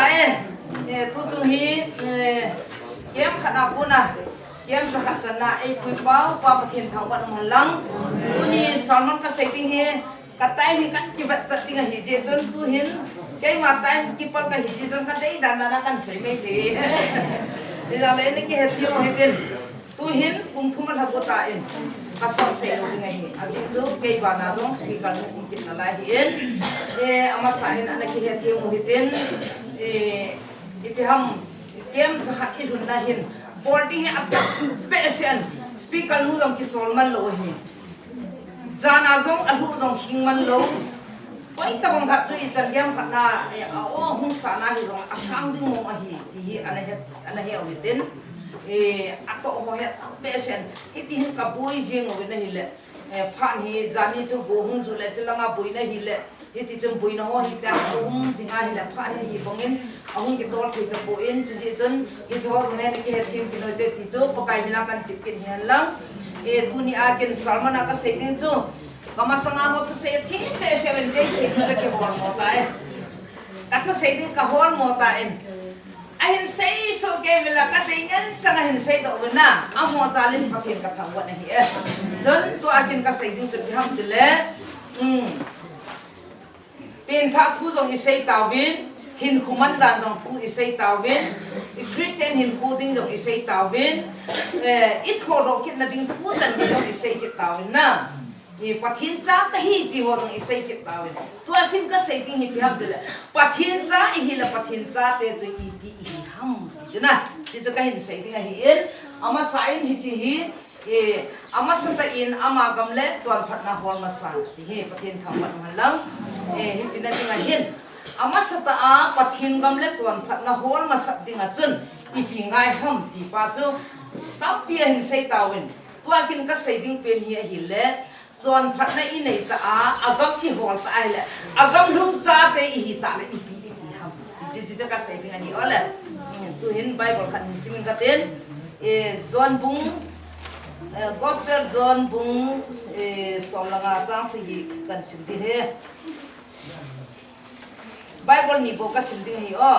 sa e. Eh, tu chung hi, eh, kem khat na puna. Kem sa khat chan na, ei pui pau, pa Pathen thangvah um hen lang. Tuni sermon ka sei ding hi, ka time hi kan kivat chat ding ahi jeh chun tu hin, keima time kipal ka hi jeh chun ka dei dan dan a kan sei mai thei. Hijeh le na kihet thei u hitin. Tu hin kum thum alha kota in ka sot sei lou ding ahi. Ajeh chu kei bana jong speaker nu um kit nalai ahin. Eh, amasa hin ana kihet thei u hitin. Eh, ipi ham, kem sa khat i lhun na hin. Bol ding hi a behseh in. Speaker nu jong kichol man lou ahi. Jan a jong alhu jong hing man lou. Koi tabang khat chu i chan kem khat na, eh, a o hung sa na hi jong asang ding mong ahi. Ti hi ana he, ana he u hitin. Eh, atoh ho het behseh in. Hiti hin ka boi jing u na hile. Eh, phat hi jan hi chu go hung ju le chu langa boina hile. Hiti chun boina ho hi tia um jing ahile phat hi bangin ahung kitol thei tapon, chuti chun hiche ho jong hi na kihet thei u kit u hite ti chu Pakai mina kan tep kit hen lang. Eh, tuni a ken sermon a ka sei ding chu, ka masanga ho thusei thim behseh in kei sei chu ka kihol mo tai. Ka thusei ding ka hol mo tai. Ahin sei soh kei uvin la ka dei ngen chang ahin sei doh uvin na. Amaho jal in Pathen ka thangvah na ahi e. Chun tua ken ka sei ding chu ipi ham tile. Hmm. Pengthah thu jong i sei tauvin, hinkho man dan jong thu i sei tauvin, i Christian hinkho ding jong i sei tauvin, eh, i thodoh kit na ding thu chan gei jong i sei kit tauvin na. I Pathen cha ka hi ti ho jong i sei kit tauvin. Tua ken ka sei ding hi ipi ham tile, Pathen cha i hi le Pathen chate chu iti i hi ham ti chu na. Ti chu ka hin sei ding ahi in, amasa in hiche hi, eh, amasatah in ama gam le chonphatna hol masa ti hi Pathen thangvah um hen lang. Eh, hiche na ding ahin. Amasatah a Pathen gam le chonphatna hol masat ding a chun ipi ngai ham ti pa chu tampi ahin sei tauvin. Tua ken ka sei ding pen hi ahile, chonphatna i nei ta a, agam i hol ta ahile, agam lhum chate i hi ta le ipi i ti ham. Ti chu, chu, chu ka sei ding ahi ole. Tu hin Bible khat hin sim inge katin. Eh, John bung, eh, Gospel John bung, eh, som le nga chang sagi kan sim ding ahi. Bible ni bou ka sim ding ahi o.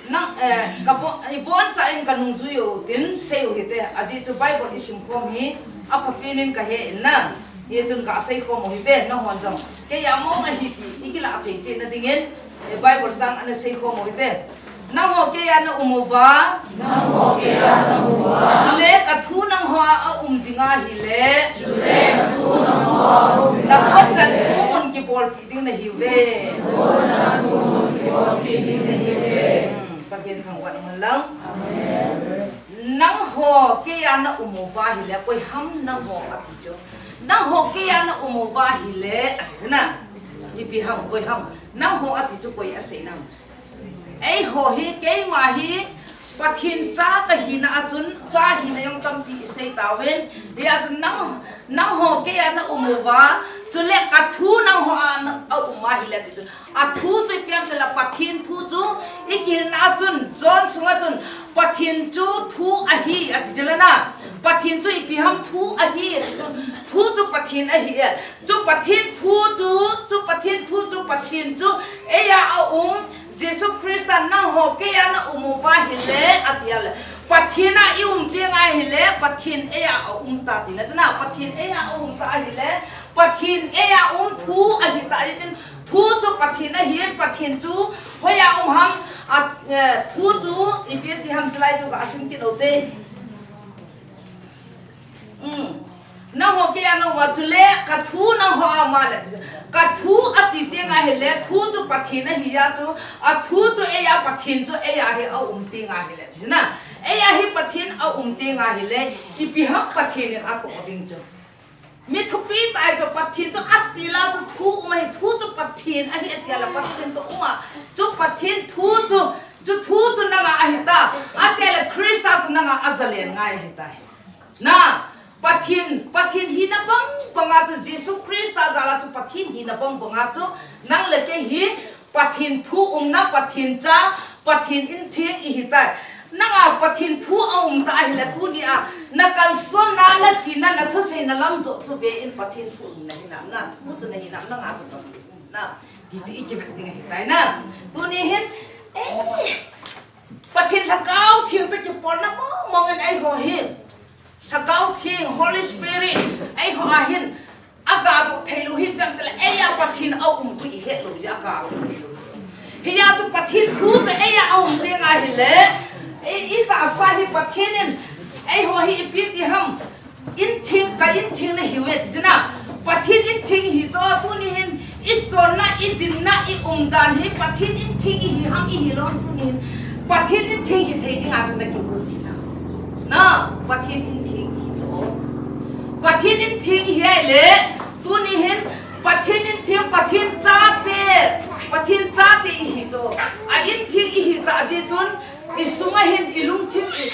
Nang, eh, ka bo-, i boncha in ka nungjui u tin sei u hite. Ajeh chu Bible i sim khom hi aphapen in ka he in na. Hijeh chun ka sei khom u hite, nahon jong. Kei a mong ahi ti i kilah thei cheh na dingin, eh, Bible chang ana sei khom u hite. Nangho kei a na um uva. Nangho kei a na um uva. Chule ka thu nangho a a um jing ahile. Chule ka thu nangho a um jing ahile. Na khut chan thu mun kibolpi ding na hiuve. Na khut chan thu mun kibolpi ding na hiuve. Hmm, Pathen thangvah um hen lang. Amen. Nangho kei a na um uva ahile, koi ham nangho ati chu. Nangho kei a na um uva ahile, ati chu na. Ipi ham, koi ham. Nangho ati chu koi asei nam. Eiho hi, keima hi, Pathen cha ka hina a chun, cha hina jong tampi i sei tauvin. Hia chun nang, nangho kei a na um uva, chule ka thu nangho a na, a um ahile ti chu. A thu chu ipi ham tile Pathen thu chu, i kihilna a chun, John sunga chun, Pathen chu thu ahi, ati chu le na. Pathen chu ipi ham thu ahi, ati chu. Thu chu Pathen ahi e. Chu Pathen thu chu, chu Pathen thu chu, Pathen chu, eia a um, Jesu Christa nangho kei a na um uva ahile, ati a le. Pathen a i um teng ahile, Pathen eia a um ta ti na chu na, Pathen eia a um ta ahile, Pathen eia um thu ahi ta, ahi tin thu chu Pathen ahi, Pathen chu hoiya um ham, a, eh, thu chu ipi ti ham chulai chu ka sim kit u te. Um. Nangho kei a na um uva chule, ka thu nangho a um a le, ka thu ati teng ahile, thu chu Pathen ahi a chu, a thu chu eia Pathen chu eia hi a um teng ahile, ti na. Eia hi Pathen a um teng ahile, ipi ham Pathen in atoh ding chu. Mi thupi tah chu Pathen chu ati la chu thu um ahi, thu chu Pathen ahi ati a le Pathen toh um a. Chu Pathen thu chu, chu thu chu nanga ahi ta. Ati a le Christa chu nanga a zalen ngai ahi ta. Na, Pathen, Pathen hina bang banga chu, Jesu Christa jala chu Pathen hina bang banga chu, nang le kei hi Pathen thu umna, Pathen cha, Pathen intheng ihi tai. Nanga Pathen thu aum ta ahile tunia, na kalsonna, na chena, na thuseina lam joh chu ve in Pathen thu umna hinam, na thu chu na hinam, nanga chu Pathen umna. Ti chu i kivet ding ahi tai na. Tuni hin, eh, Pathen Lhagao Theng toh kipolna mong mong in eiho hi. Lhagao Theng, Holy Spirit, eiho a hin, aga doh thei lou hi ipi ham itile, eia Pathen aum khu i het lou, aga doh thei lou. Hia chu Pathen thu chu eia aum teng ahile, i, i tahsa hi Pathen in, eiho hi ipi ti ham, intheng, ka intheng nahiuve ti chu na. Pathen intheng ihi chu, tuni hin, i chonna, i dinna, i umdan hi Pathen intheng ihi ham, ihi lou ham tuni hin. Pathen intheng hithei dinga chu na kihou hi na. Na, Pathen intheng ihi chu. Pathen intheng ihi ahile, tuni hin, Pathen intheng, Pathen chate, Pathen chate ihi chu. A intheng ihi tah jeh chun, i sunga hin i lungthim i,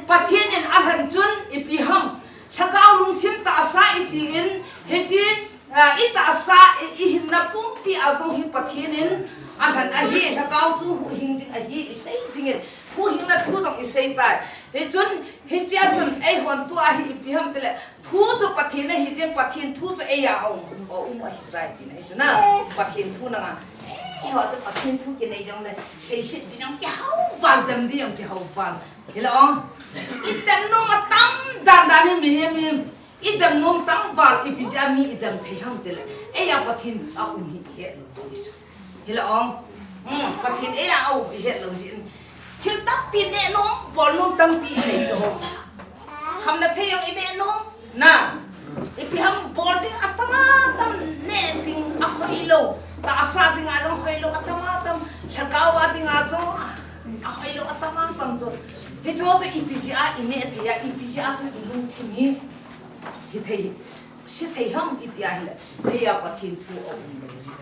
Pathen in alhen chun ipi ham. Lhagao lungthim tahsa i tin, hiche, ah, i tahsa, i, i hinna pumpi a jong hi Pathen in alhen ahi, Lhagao chu huhhing ding ahi, i sei jingin, huhhingna thu jong i sei tai. Hichun, hichea chun, eihon tua hi ipi ham itile, thu chu Pathen ahi jeh in, Pathen thu chu eia aum, aum ahi tai tina hichu na, Pathen thu nanga. Eiho chu Pathen thu kinei jongle, seiset ding jong kihou val, dem ding jong kihou val. Hilou ong. I dem nom atam dan dan hi mihem hi. I dem nom tam val ipi jeh a mi i dem thei ham itile, eia Pathen aum hi i het lou. Hilou ong. Hmm, Pathen eia aum i het lou jeh in. Thil tampi neh nom, bol nom tampi i nei chu. Khamna thei jong i neh nom. Na. Ipi ham bol ding atam atam, neh ding ahoi lou. Tahsa dinga jong hoi lou atam atam. Lhagao a dinga jong ahoi lou atam atam chu. Hichu chu ipi jeh a i neh thei a, ipi jeh a chu i lungthim hi. Hithei, sithei ham iti ahile, eia Pathen thu aum lou.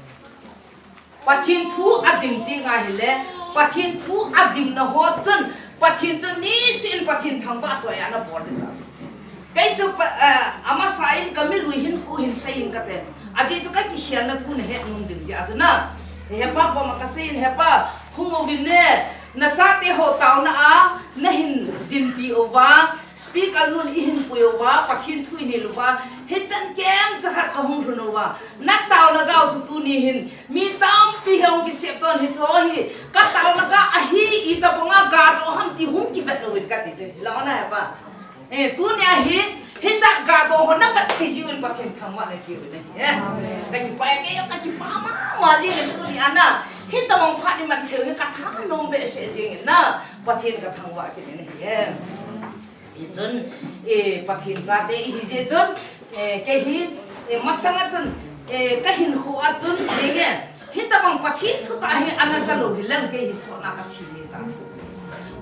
Pathen thu adim teng ahile, Pathen thu adimna ho chun, Pathen chu niseh in Pathen thangvah choi a na bol ding ahi. Kei chu pa, eh, amasa in ka milui hin khu hin sei in kate. Ajeh chu ka kikhelna thu na het nom ding jeh a chu na. Hepa koma ka sei in, Hepa, hung uvin ne, na chate ho taona a, na hin dinpi uva, speaker nun i hin pui uva, Pathen thu i nil uva, hichan keng chakhat ka hung lhun uva, na taona gao chu tuni hin, mi tampi hung kisep ton hichu hi, ka taona ga ahi, itobanga ga doh ham ti hung kivet lou in kati chu, hilou na Hepa. Eh, tunia hi, hicha ga doh ho na vet thei jiu in Pathen thangvah na kiu in ahi, eh. Ka kipah e, kei jong ka kipah mama jing in tunia na. Hitobang phat i man thei u hi ka thanom behseh jing in na. Pathen ka thangvah kit in ahi, eh. Hichun, eh, Pathen chate ihi jeh chun, eh, kei hi, eh, masanga chun, eh, ka hinkho a chun, ding e. Hitobang Pathen thutah hi ana ja lou hileng kei hi sotna ka thi ni ta.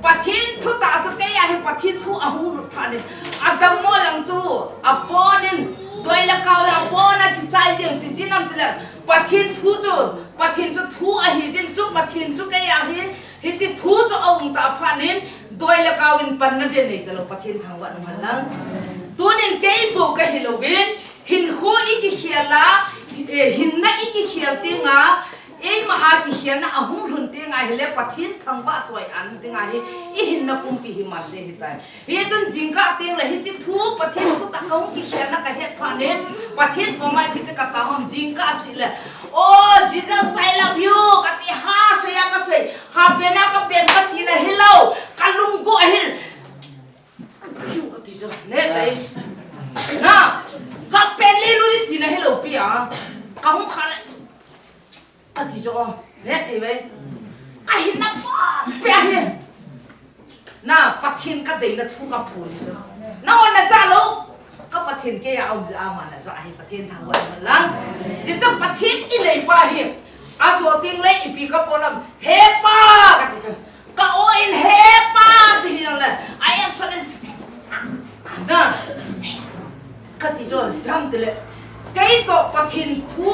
Pathen thutah chu kei a hi Pathen thu ahung lut phat in, adammo lang chu, apon in, doi le kao le apon a kichai jeng, ipi jeh ham itile, Pathen thu chu, Pathen chu thu ahi jeh in chu, Pathen chu kei a hi, hiche thu chu aum tah phat in, doi le kao in panna den nei talou, Pathen thangvah in um hen lang. Tunin kei bou ka hilou vin, hinkho i kikhel a, eh, hinna i kikhel teng a, eima a kikhelna ahung lhun teng ahile Pathen thangvah choi an teng ahi, i hinna pumpi hi man ding ahi tai. Hichun jingkah teng le hiche thu, Pathen thutah ka hung kikhelna ka het phat in, Pathen koma ipi ti ka tao ham jingkah seh le, "Oh, Jesus, I love you," ka ti ha, sei a ka sei, ha pen a ka pen ka tina hilou, ka lung go ahi. Yu ka ti chu, ne kai. Na, ka pen le lu ni tina hilou pi a. Ka hung kha le, ka ti chu, ne thei ve. Ka hinna pumpi ahi. Na, Pathen ka deina thu ka phon ni chu. Na on na ja lou. Ka Pathen kei a um jeh a ama na ja ahi, Pathen thangvah in um hen lang. Ti chu Pathen i nei pa hi. Ajo teng le ipi ka bol ham. Hepa ka ti chu. Ka o in Hepa ti hi nang le, a action in. Na. Ka ti chu, ipi ham itile. Kei toh Pathen thu,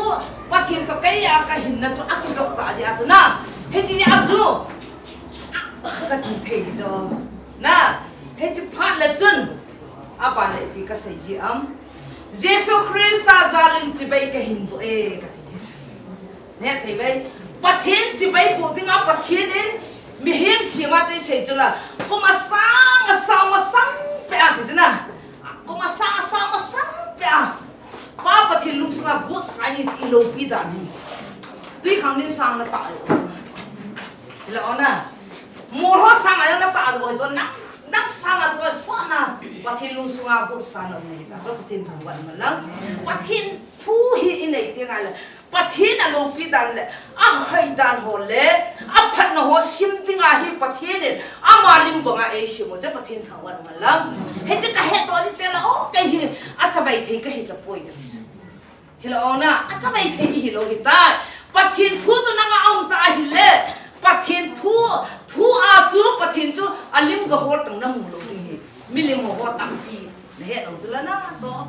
Pathen toh kei a ka hinna chu akijop tah jeh a chu na. Hiche a chu. Ka ti thei chu. Na. Hiche phat le chun. Aban le ipi kasei ji am? Jesu Christa jalin chibai kahin doh e kati. Nehthei ve. Pathen chibai po dinga Pathen in mihem sema chu isei chu la. Kum asang asang masang peh a ti chu na. Kum asang asang masang peh a Pa Pathen lungsunga gotsa ni ilopi dan hi. Tui khang nin sang natah lou. Hilou na. Mol ho sanga jong natah lou chu nang, nang sanga chu sona. Pathen lungsunga gotsa na um nei ta. Pathen thangvah in um hen lang. Pathen thu hi inei teng le Pathen alopi dan le, ahoi dan ho le, aphatna ho sim dinga hi Pathen in ama lim banga eisim u chu Pathen thangvah in um hen lang. Hiche kahet doh jing teng le, o, kei hi achavai thei kahi tapoi kati. Hilou na, achavai thei hilou hitai. Pathen thu chu nanga aum ta ahile, Pathen thu, thu a chu Pathen chu alim gahol teng namu lou ding ahi. Milim ho tampi nahet lou chu la na, toh.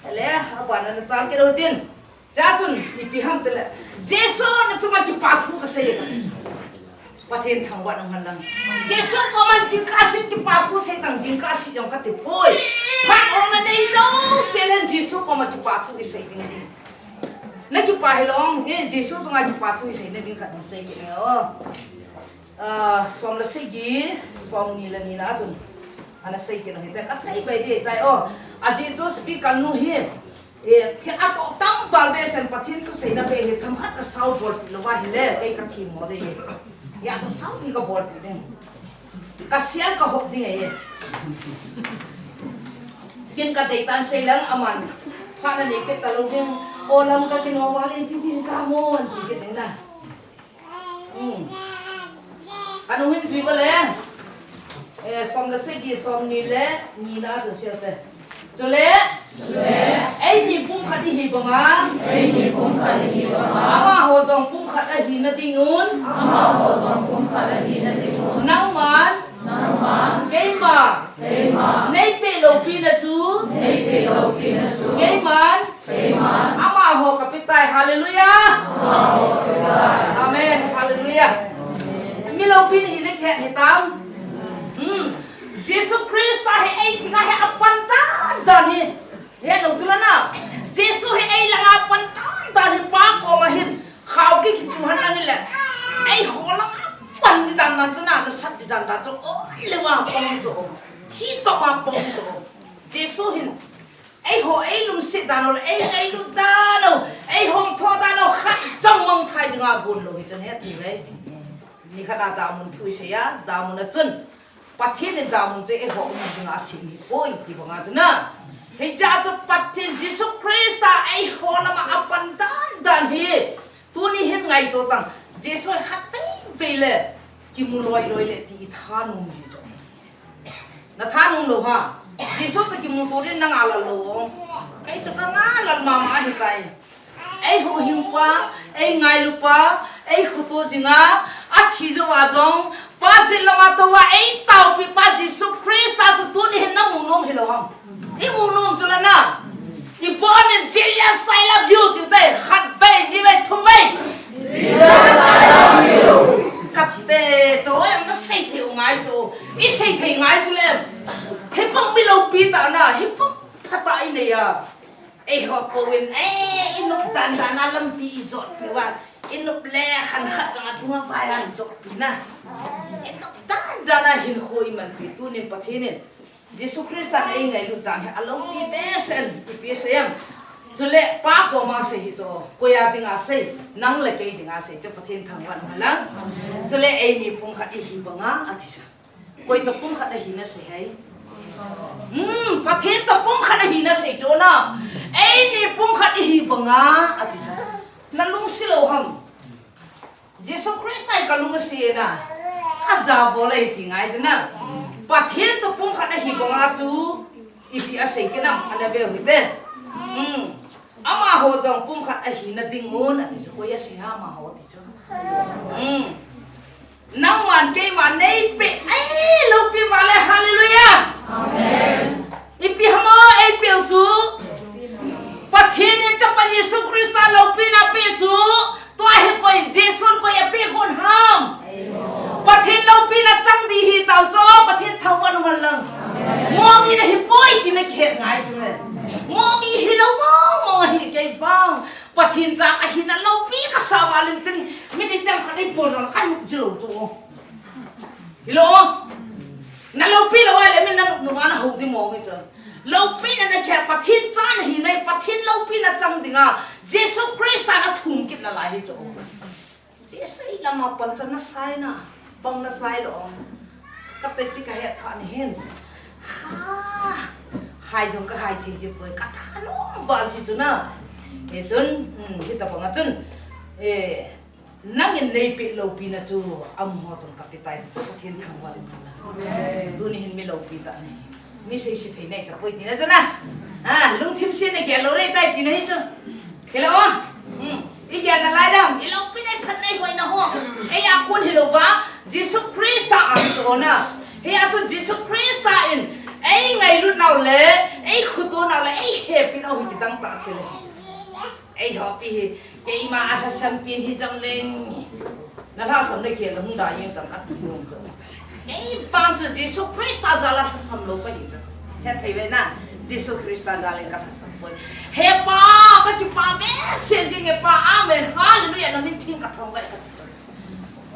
Ele, abana nachan kit u hitin. Chua chun, ipi ham tile, Jesu nachunga kipa thu kasei e kati. Pathen thangvah in um hen lang. Jesu koma jingkah set kipa thu sei tang, jingkah set jong kati poi. Phat umna nei jouse le Jesu koma kipa thu isei ding ahi. Nakipa hilou, nge Jesu chunga kipa thu isei nading khat nasei kit inge o. Ah, som le sagi, som ni le ni na chun. Ana sei kit u hite, kasei bai ding tai o. Ajeh chu speaker nu hi. E, thil atoh tam val behseh in Pathen thu seina beh hi themkhat kasao bolpeh lou va ahile, kei kathim mo ding ahi. Hijeh chun sao hi kabolpeh ding. Kasel kahop ding ahi. Ken kadei tan sei leng aman. Phat nanei kit talou ding. O lam kakino val in ipi ti ka mo, ti kit ding na. Hmm. Kanu hin jui bole. Eh, som le sagi, som ni le ni na chu sia te. Chule. Chule. Eini pumkhat ihi banga. Eini pumkhat ihi banga. Amaho jong pumkhat ahina dingun. Amaho jong pumkhat ahina dingun. Nangman. Nangman. Keima. Keima. Neipeh loupina chu. Neipeh loupina chu. Keiman. Keiman. Amaho kapetai. Hallelujah. Amaho kapetai. Amen. Hallelujah. Amen. Mi loupina hi le khen hitam. Hmm. Jesu Christa hi ei dinga hi apan dandan hi. Helou chu la na. Jesu hi ei langa apan dandan hi Pa koma hin. Khao kikichu hen lang hile. Eiho langa apan di dandan chu na, nasat di dandan chu. O, le wa pang chu. Thi to ma pang chu. Jesu hin. Eiho, eilungset dan u le, eingailut dan u, eihom tho dan u, khat jong mangthai dinga gon lou hi chun hiti ve. Nikhat a damun thu isei a, damun a chun. Pathen in damun chu eiho um dinga asem hi poi ti banga chu na. Hichea chu Pathen Jesu Christa eiho lama apan dandan hi. Tuni hin ngaito tang. Jesu khatvei vei le kimu loi loi le ti ithanom hi chu. Nathanom lou ha. Jesu toh kimuto ding nanga lal lou o. Kei chu kanga lal mama ahitai. Eihuhhingpa, eingailupa, eikhoto jinga, athi jouva jong, Pa jet lama touva eitaopipa Jesu Christa chu tuni hin namu nom hilou ham. Imu nom chu la na. Ibon in Jesus, I love you tiu tai, khatvei, nivei, thumvei. Jesus, I love you. Kate chu, oi, nasei thei u ngai chu. Isei thei ngai chu le. Hibang mi loupi tah na, hibang phatah inei a. Eiho pouvin, eh, inop dandan a lampi ijotpi uva. Inop le khankhat jong adunga vai a ijotpi na. Inop dandan a hinkho imanpi tunin Pathen in Jesu Christa in eingailut dan hi aloupi behseh in, ipi asei em. Chule Pa koma sei hi chu, koia dinga sei, nang le kei dinga sei chu Pathen thangvah in um hen lang. Chule eini pumkhat ihi banga ati chu. Koi toh pumkhat ahi nasei ham. Hmm, Pathen toh pumkhat ahi nasei chu na. Eini pumkhat ihi banga ati chu. Nalungset lou ham. Jesu Christa hi kalungset na. Ajabol e ti ngai chu na. Pathen toh pumkhat ahi banga chu ipi asei kit nam ana veu hite. Hmm. Amaho jong pumkhat ahina dingun ati chu, koi asei ham amaho ti chu. Hmm. Nangman keiman neipeh, ei, loupi vale, hallelujah. Amen. Ipi ham o, eipeh u chu. Pathen in Chapa Jesu Christa loupina apeh chu. Tua hi koi, Jesun koi apeh khom ham. Pathen loupina chang ding hi tao chu, Pathen thangvah in um hen lang. He ngai chu le. Mo mi hilou mo, mo hi kei vang. Pathen cha kahi na loupi kasa val in tin. Minute khat dei pon na kan chu lou chu. Hilou. Na loupi lou a le min na nung nung a na hou di mo hi chu. Loupina na kei Pathen cha nahi na Pathen loupina chang dinga. Jesu Christa na thum kit nalai hi chu. Jesu lama pan chan na sai na, pang na sai lo. Ka te chi ka het pha ni hin. Ha. Hai jong ka hai thei ji poi ka thanom val ji chu na. E chun, hmm, hita panga chun. E, nangin nei pe loupina chu amaho jong ka pe tai chu Pathen thangvah in la. Tuni hin mi loupi ta ni. Mi sei si thei nei ta poi tina chu na. Ha, lungthim se na gel lou rei tai tina hi chu. Hello. Hmm. I gel nalai dam, i loupi nei phat nei hoi na ho. Ei a kon hilou va, Jesu Christa a chu na. Hia chu Jesu Christa in, ei ngailut nau le, ei khuto nau le, ei hepi nau hi kidang ta che le. Ei hopi hi, keima a lhasam pin hi jong leng. Na lhasam na kei la hung da yeng tang a tu yong jong. Ei vang chu Jesu Christa jal a lhasam lou ka hi jong. He thei ve na, Jesu Christa jal in ka lhasam poi. He pa, ka kipa behseh jing e pa, amen, hallelujah, na min theng ka thong ka ka ti jong.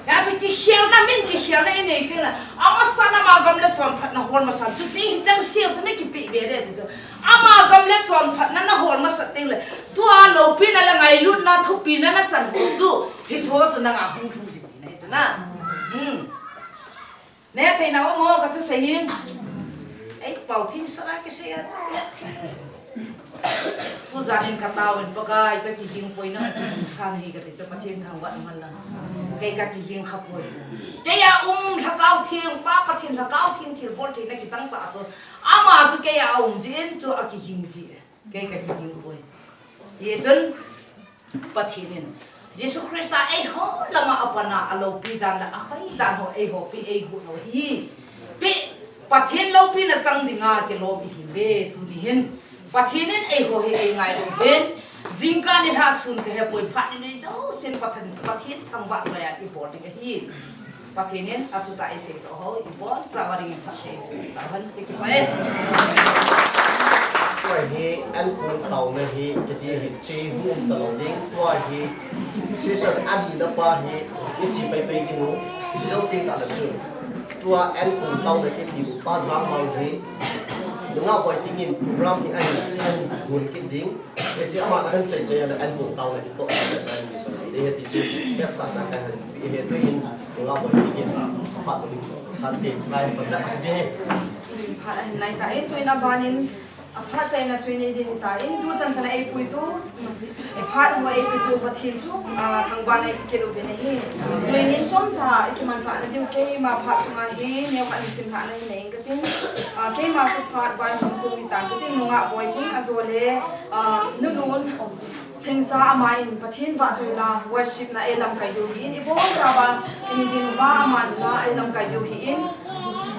Ya chu kikhelna min kikhelna i nei teng le. Amasa na ama gam le chonphatna hol masa. Chuti hi chang sel chu na kipe be le ti chu. Ama gam le chonphatna na hol masa teng le. Tua loupina le ngailutna thupina na chan hol chu. Hi chu chu nanga hung lhung ding ti na hi chu na. Hmm. Ne thei na o mo ka thusei hin. Ei pau thim sara kisei a chu ne thei. Tujan in ka taovin Pakai ka kihing poi na, san hi ka ti chu Pathen thangvah in man lang. Kei ka kihing kha poi. Kei a um Lhakao Theng, Pa Pathen Lhakao Theng thilbol theina kitang ta chu. Ama chu kei a um jin chu a kihing ji. Kei ka kihing poi. Ye chun Pathen in Jesu Christa eiho lama a pan a, a loupi dan le a hoi dan ho eiho pi eiho lou hi. Pi Pathen loupina chang dinga kilom i hi ve tuni hin. Pathen in eiho hi ei ngailu uvin. Jingkah nilhah sun ka he poi phat ni nei jousen Pathen, Pathen thangvah loi a i bol ding ahi. Pathen in a thu ta i sei to ho, i bon chauva ding in phat thei sei to han, i kipah e. Tua hi an kun taona hi, kiti hi chi hum ta lo ding, tua hi season a di na pa hi, i chi pai pai ding u, i chi lo ding ta la chu. Tua an kun taona kiti u pa jam mang hi, nunga boi ding in program hi a hi an kun kit ding. Hiche ama kahin chai chai a le an kun taona hi toh. Hiche chu hetsahna kahin pe e, tuin nunga boi ding in aphat ding. Khat te chai pat na de. Phat ahin nai ta e, tuin abanin aphat chaina chu inei ding ta in, tu chan chan a eipuitu, phat ho eipuitu Pathen chu, ah, thangvah na i kit uvin ahi. Tuin chomcha i kimanchah na diu keima phat sunga hi neokhat hin simlhah na hi nei. Tin, ah, keima chu phat vaihom tung hitan, tin nungah boi ding, ajole, ah, nulun, Lhingcha ama in Pathen vahchoi la, worship na eilamkai diu hin, ibon chauva, ini ding uva aman la eilamkai diu hin,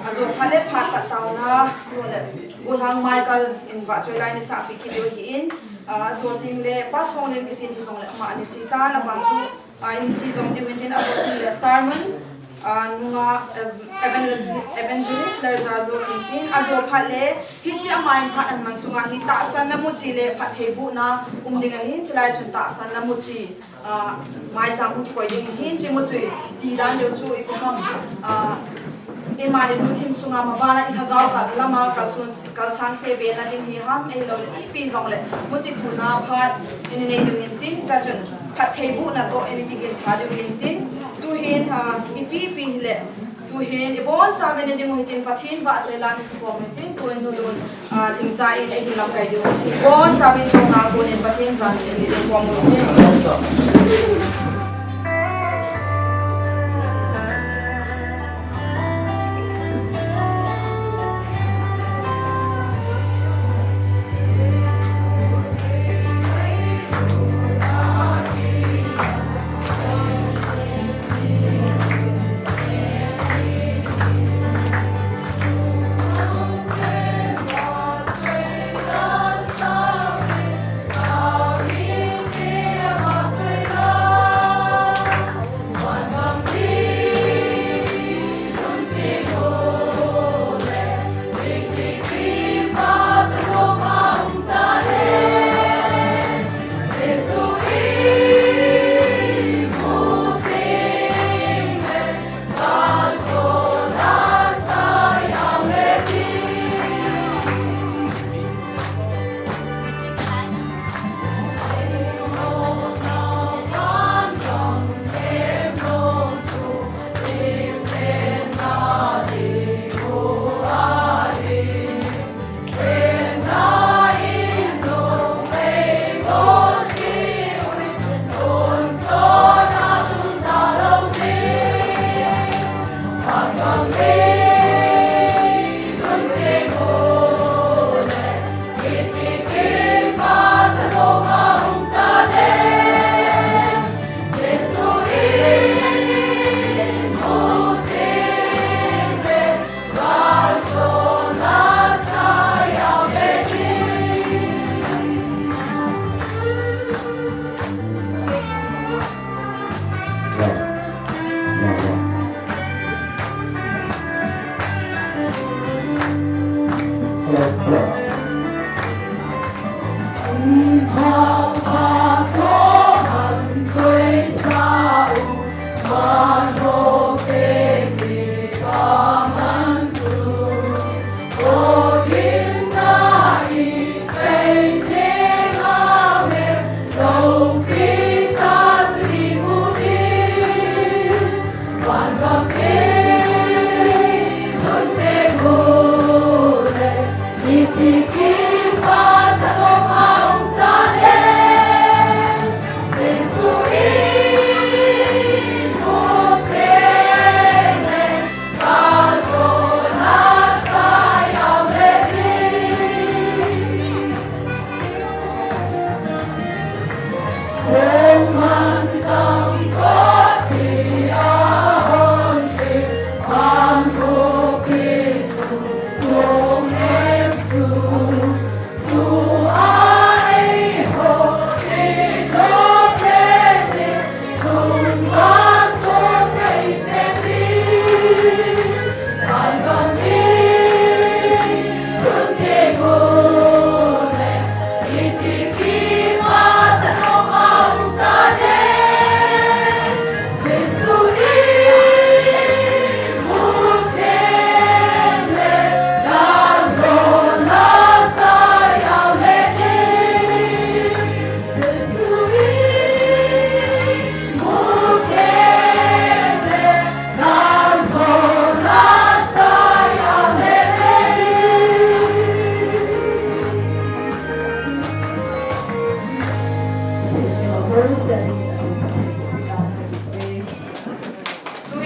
ajo phat le phat pat taona, jole, Golhang Michael in vahchoi la ini sahpi kit diu hin, ah, ajo ding le, Pa Thonglen kitin hijongle ama ani chi ta, na bang chu, Ah, ini chi jong diu hin tin, ajo ding le sermon, ah, nunga, ev-, evangelist, evangelist Lerja jo hin tin, ajo phat le, hiche ama in phat aman sunga hi tahsan na muchi le phattheibohna um ding ahi, chulai chun tahsan na muchi, ah, maicham hung kikoi ding ahi, hiche muchi ti dan leu chu ipi ham, ah, Eima le lungthim sunga mabana i lhagao kal lama kalson, kalsang se be na ding hi ham, ahilou le ipi jong le muchi thuna phat ini nei diu hin tin, chachun phattheibohna toh ini kigin tha diu hin tin, tuhin, ah, ipi ipi hile, tuhin ibon chauvin na ding u hin tin, Pathen vahchoi la ni sikhom hin tin, tuhin nulun Ah, Lhingcha in eihin lamkai diu. Ibon chauvin thongna konin Pathen jan theng in eikhom u hite.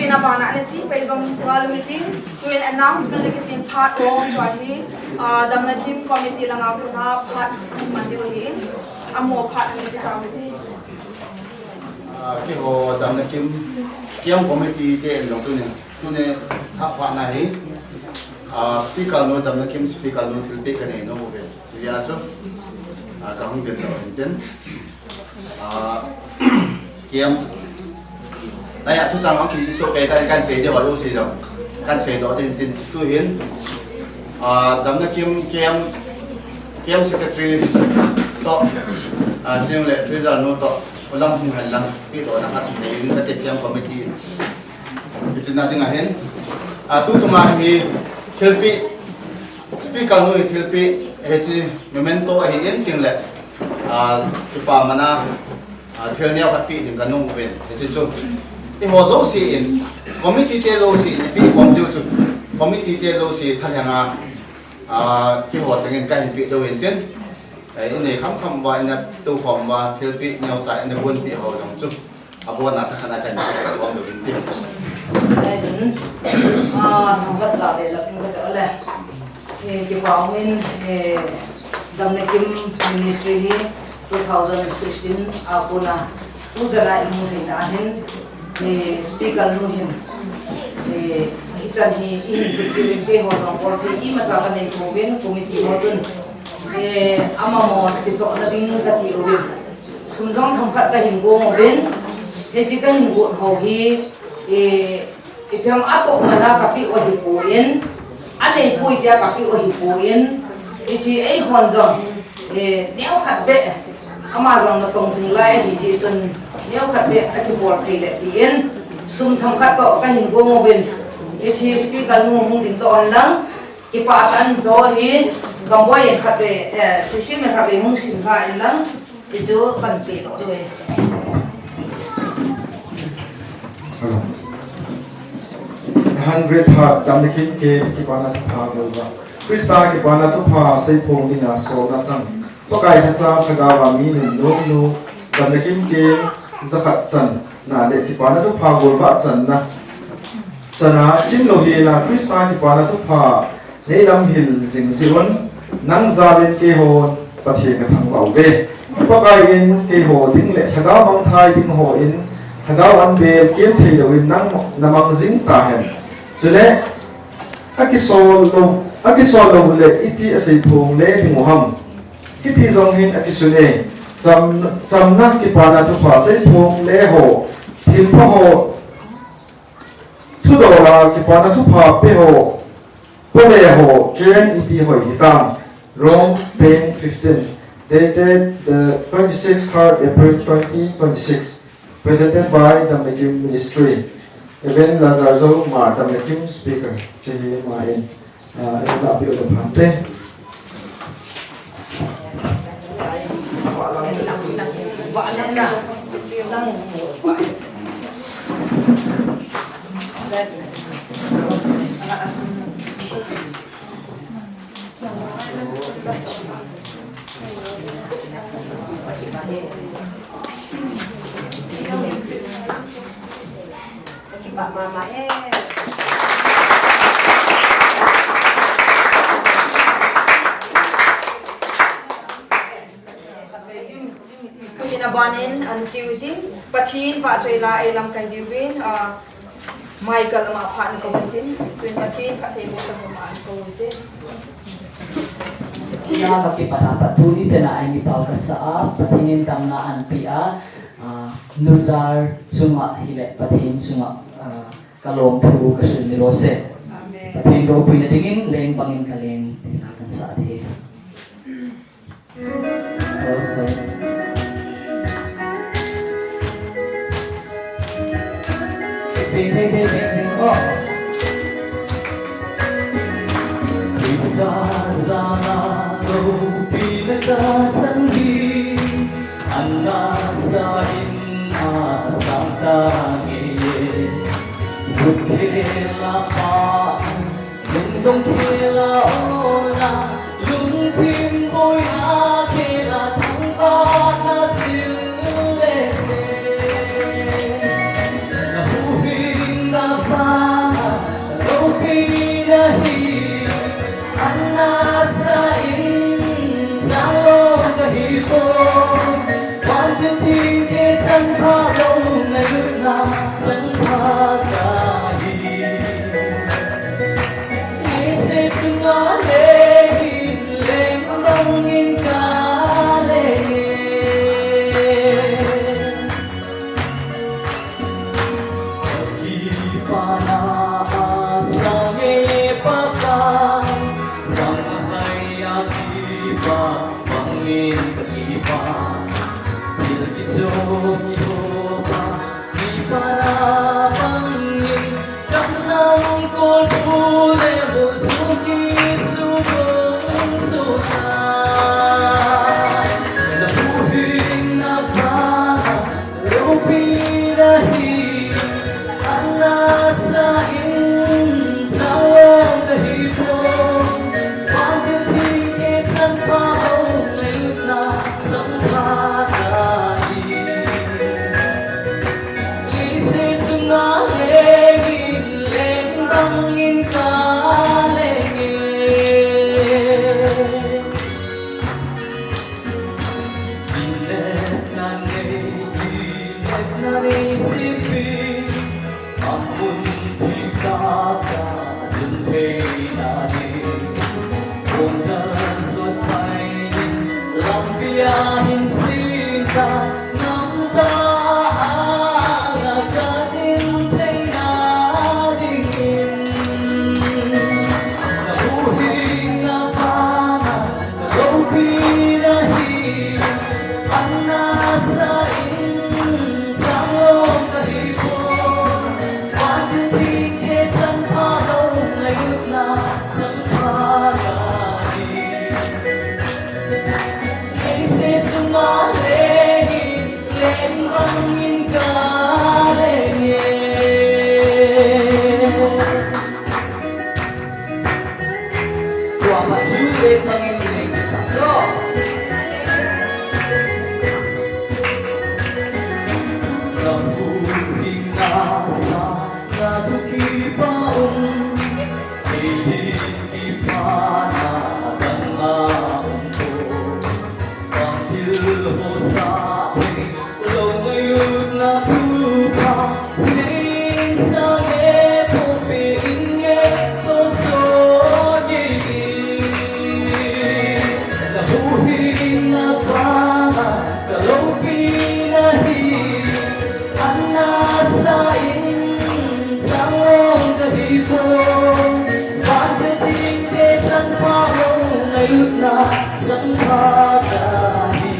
Abana ana che pai jong val u hitin, tuin announce bol ding kitin phat ho chu ahi, ah, Damna Kim Committee langa kona phat man diu ahin, amaho phat ana ti tau hite. Ah, keiho Damna Kim, Kim Committee te in jong tuni, tuni thapha na hi, ah, Speaker nu, Damna Kim Speaker nu thilpeh kanei nom uve. Hijeh chun, ah, kahung tin lou hintin. Ah, Kim. Naya thuchang ang kiso kai kan, kan sei ding ho jouse jong. Kan sei doh ding tin tuhin. Ah, Damna Kim, Kim, Kim Secretary toh, ah, tin le Treasurer nu toh, ulam hung hen lang, pehdohna khat nei in kate Kim Committee. Hiche na ding ahin. Ah, tu chunga hi thilpeh, Speaker nu hi thilpeh, hiche memento ahin tin le, ah, kipa mana, ah, thil neo khat peh ding kanom uvin. Hiche chu, eiho jouse in, committee te jouse in, ipeh khom diu chu, committee te jouse thalheng a, ah, keiho chengin kahin peh diu hintin. Eh, inei khamkham uva, ina toukhom uva, thilpeh neocha ina gonpeh ho jong chu. Abona tah khat a kan sei khom diu hintin. Eh, ah, thangkhat la ve la pin ka le. Eh, kipa umin, eh, Damna Kim Ministry hi two thousand sixteen a kona tuchan a ihung theina ahin, eh, Speaker nu hin, eh, hichan hi ihin thut uvin, keiho jong bolthei imacha kanei pouvin, committee ho chun, eh, amaho kichohna ding kati uvin. Sum jong thangkhat kahin gong uvin, hiche kahin gon ho hi, eh, Ipi ham atoh nana kapeh u ahipoi, anei poi tia kapeh u ahipoi, hiche eihon jong, eh, neokhat beh, ama jong natong jing lai ahi jeh chun, neokhat beh akibol thei le tin, sum thangkhat toh kahin gong uvin, hiche speaker nu hung ding toh hen lang, kipah tah in chu hi, Gamboi in khatvei, eh, C C M in khatvei hung sim lha in lang, Hichu kan pehdoh diu ahi. Hundred hat Damna Kim Kem kipana thupha golvah. Christa kipana thupha seiphong dinga solna chang. Pakai thacha lhagao a mi nunnom nu Damna Kim Kem jakhat channa le kipana thupha golvah channa. Chana chimlou hela Christa kipana thupha Neilam hil jing jeh un, nang jalin keihon Pathen kathangvah uve. Pakai in keiho ding le lhagao mangthai ding hon, lhagao anbel kem theilouvin nang namang jing tahen. Chule, akisol lou, akisol lou le iti aseiphong le ding uham. Hiti jong hin akisun e, cham, chamna kipana thupha seiphong le ho, thilpha ho, thudola kipana thupha pe ho, Pole ho, ken iti hoi hitam. Rome ten fifteen, dated the twenty-sixth third April twenty twenty-six. Presented by Damna Kim Ministry. Reverend Lalzarzo Ma Damna Kim speaker. Chehi ma in. Ah, ina pi o da phante. Ina banin an chiu tin, Pathen vahchoi la ei lamkai diuvin, ah, Michael ama phat na kou tin, tuin Pathen phattheiboh chang ma an kou te. Ina ka kipana pat tuni chana ei mi pau kasa a, Pathen in damna an pe a, ah, nuzar chunga hile Pathen chunga, ah, kalom thu kasil ni lou se. Amen. Pathen ropui na dingin leng bangin kaleng thila kansah ding. Christa jana loupina kachan hi, anasa in asang tange. Vut khela pa Lungdong khela ona, lungthim boina khela thangvahna sil le se. Na huhhingna Pana a sang e pata, sang hai a kipa, bangin kipa, thil kicho kihopa, kipana bangin, kanang kolbu le bu suki subung suta, na buhing na pa, Lopina hi anasa in, chawang kahi pon, vantil thilkeh chanpha ho ngailutna chanpha kahi. Leiset chunga lengin, leng bangin kaleng e. Kinepna nei, kinepna nei sipi, amun thiptah a lhun theina ding. Kona jot pai in, lampi a hin sin ta, Nampa anga kadin theina dingin, na buhing na pana, na lopina hi anasa in, changlom kahi pon, vantil thilkeh chanpha ho ngailutna chanpha kahi. Leiset chunga lengin, leng bangin kaleng e. Tua pa chu leng bangin leng ta chu. Ka buhing na sa, na tu kipa um. Kei hi kipana dang a um pon, vantil ho sa thei lou ngailutna thupha, seiyin sa nge pumpi in nge toh so kei in. Na buhing na pana, ka lopina hi anasa in, changlom kahi pon, vantil thilkeh chanpha ho ngailutna chanpha kahi.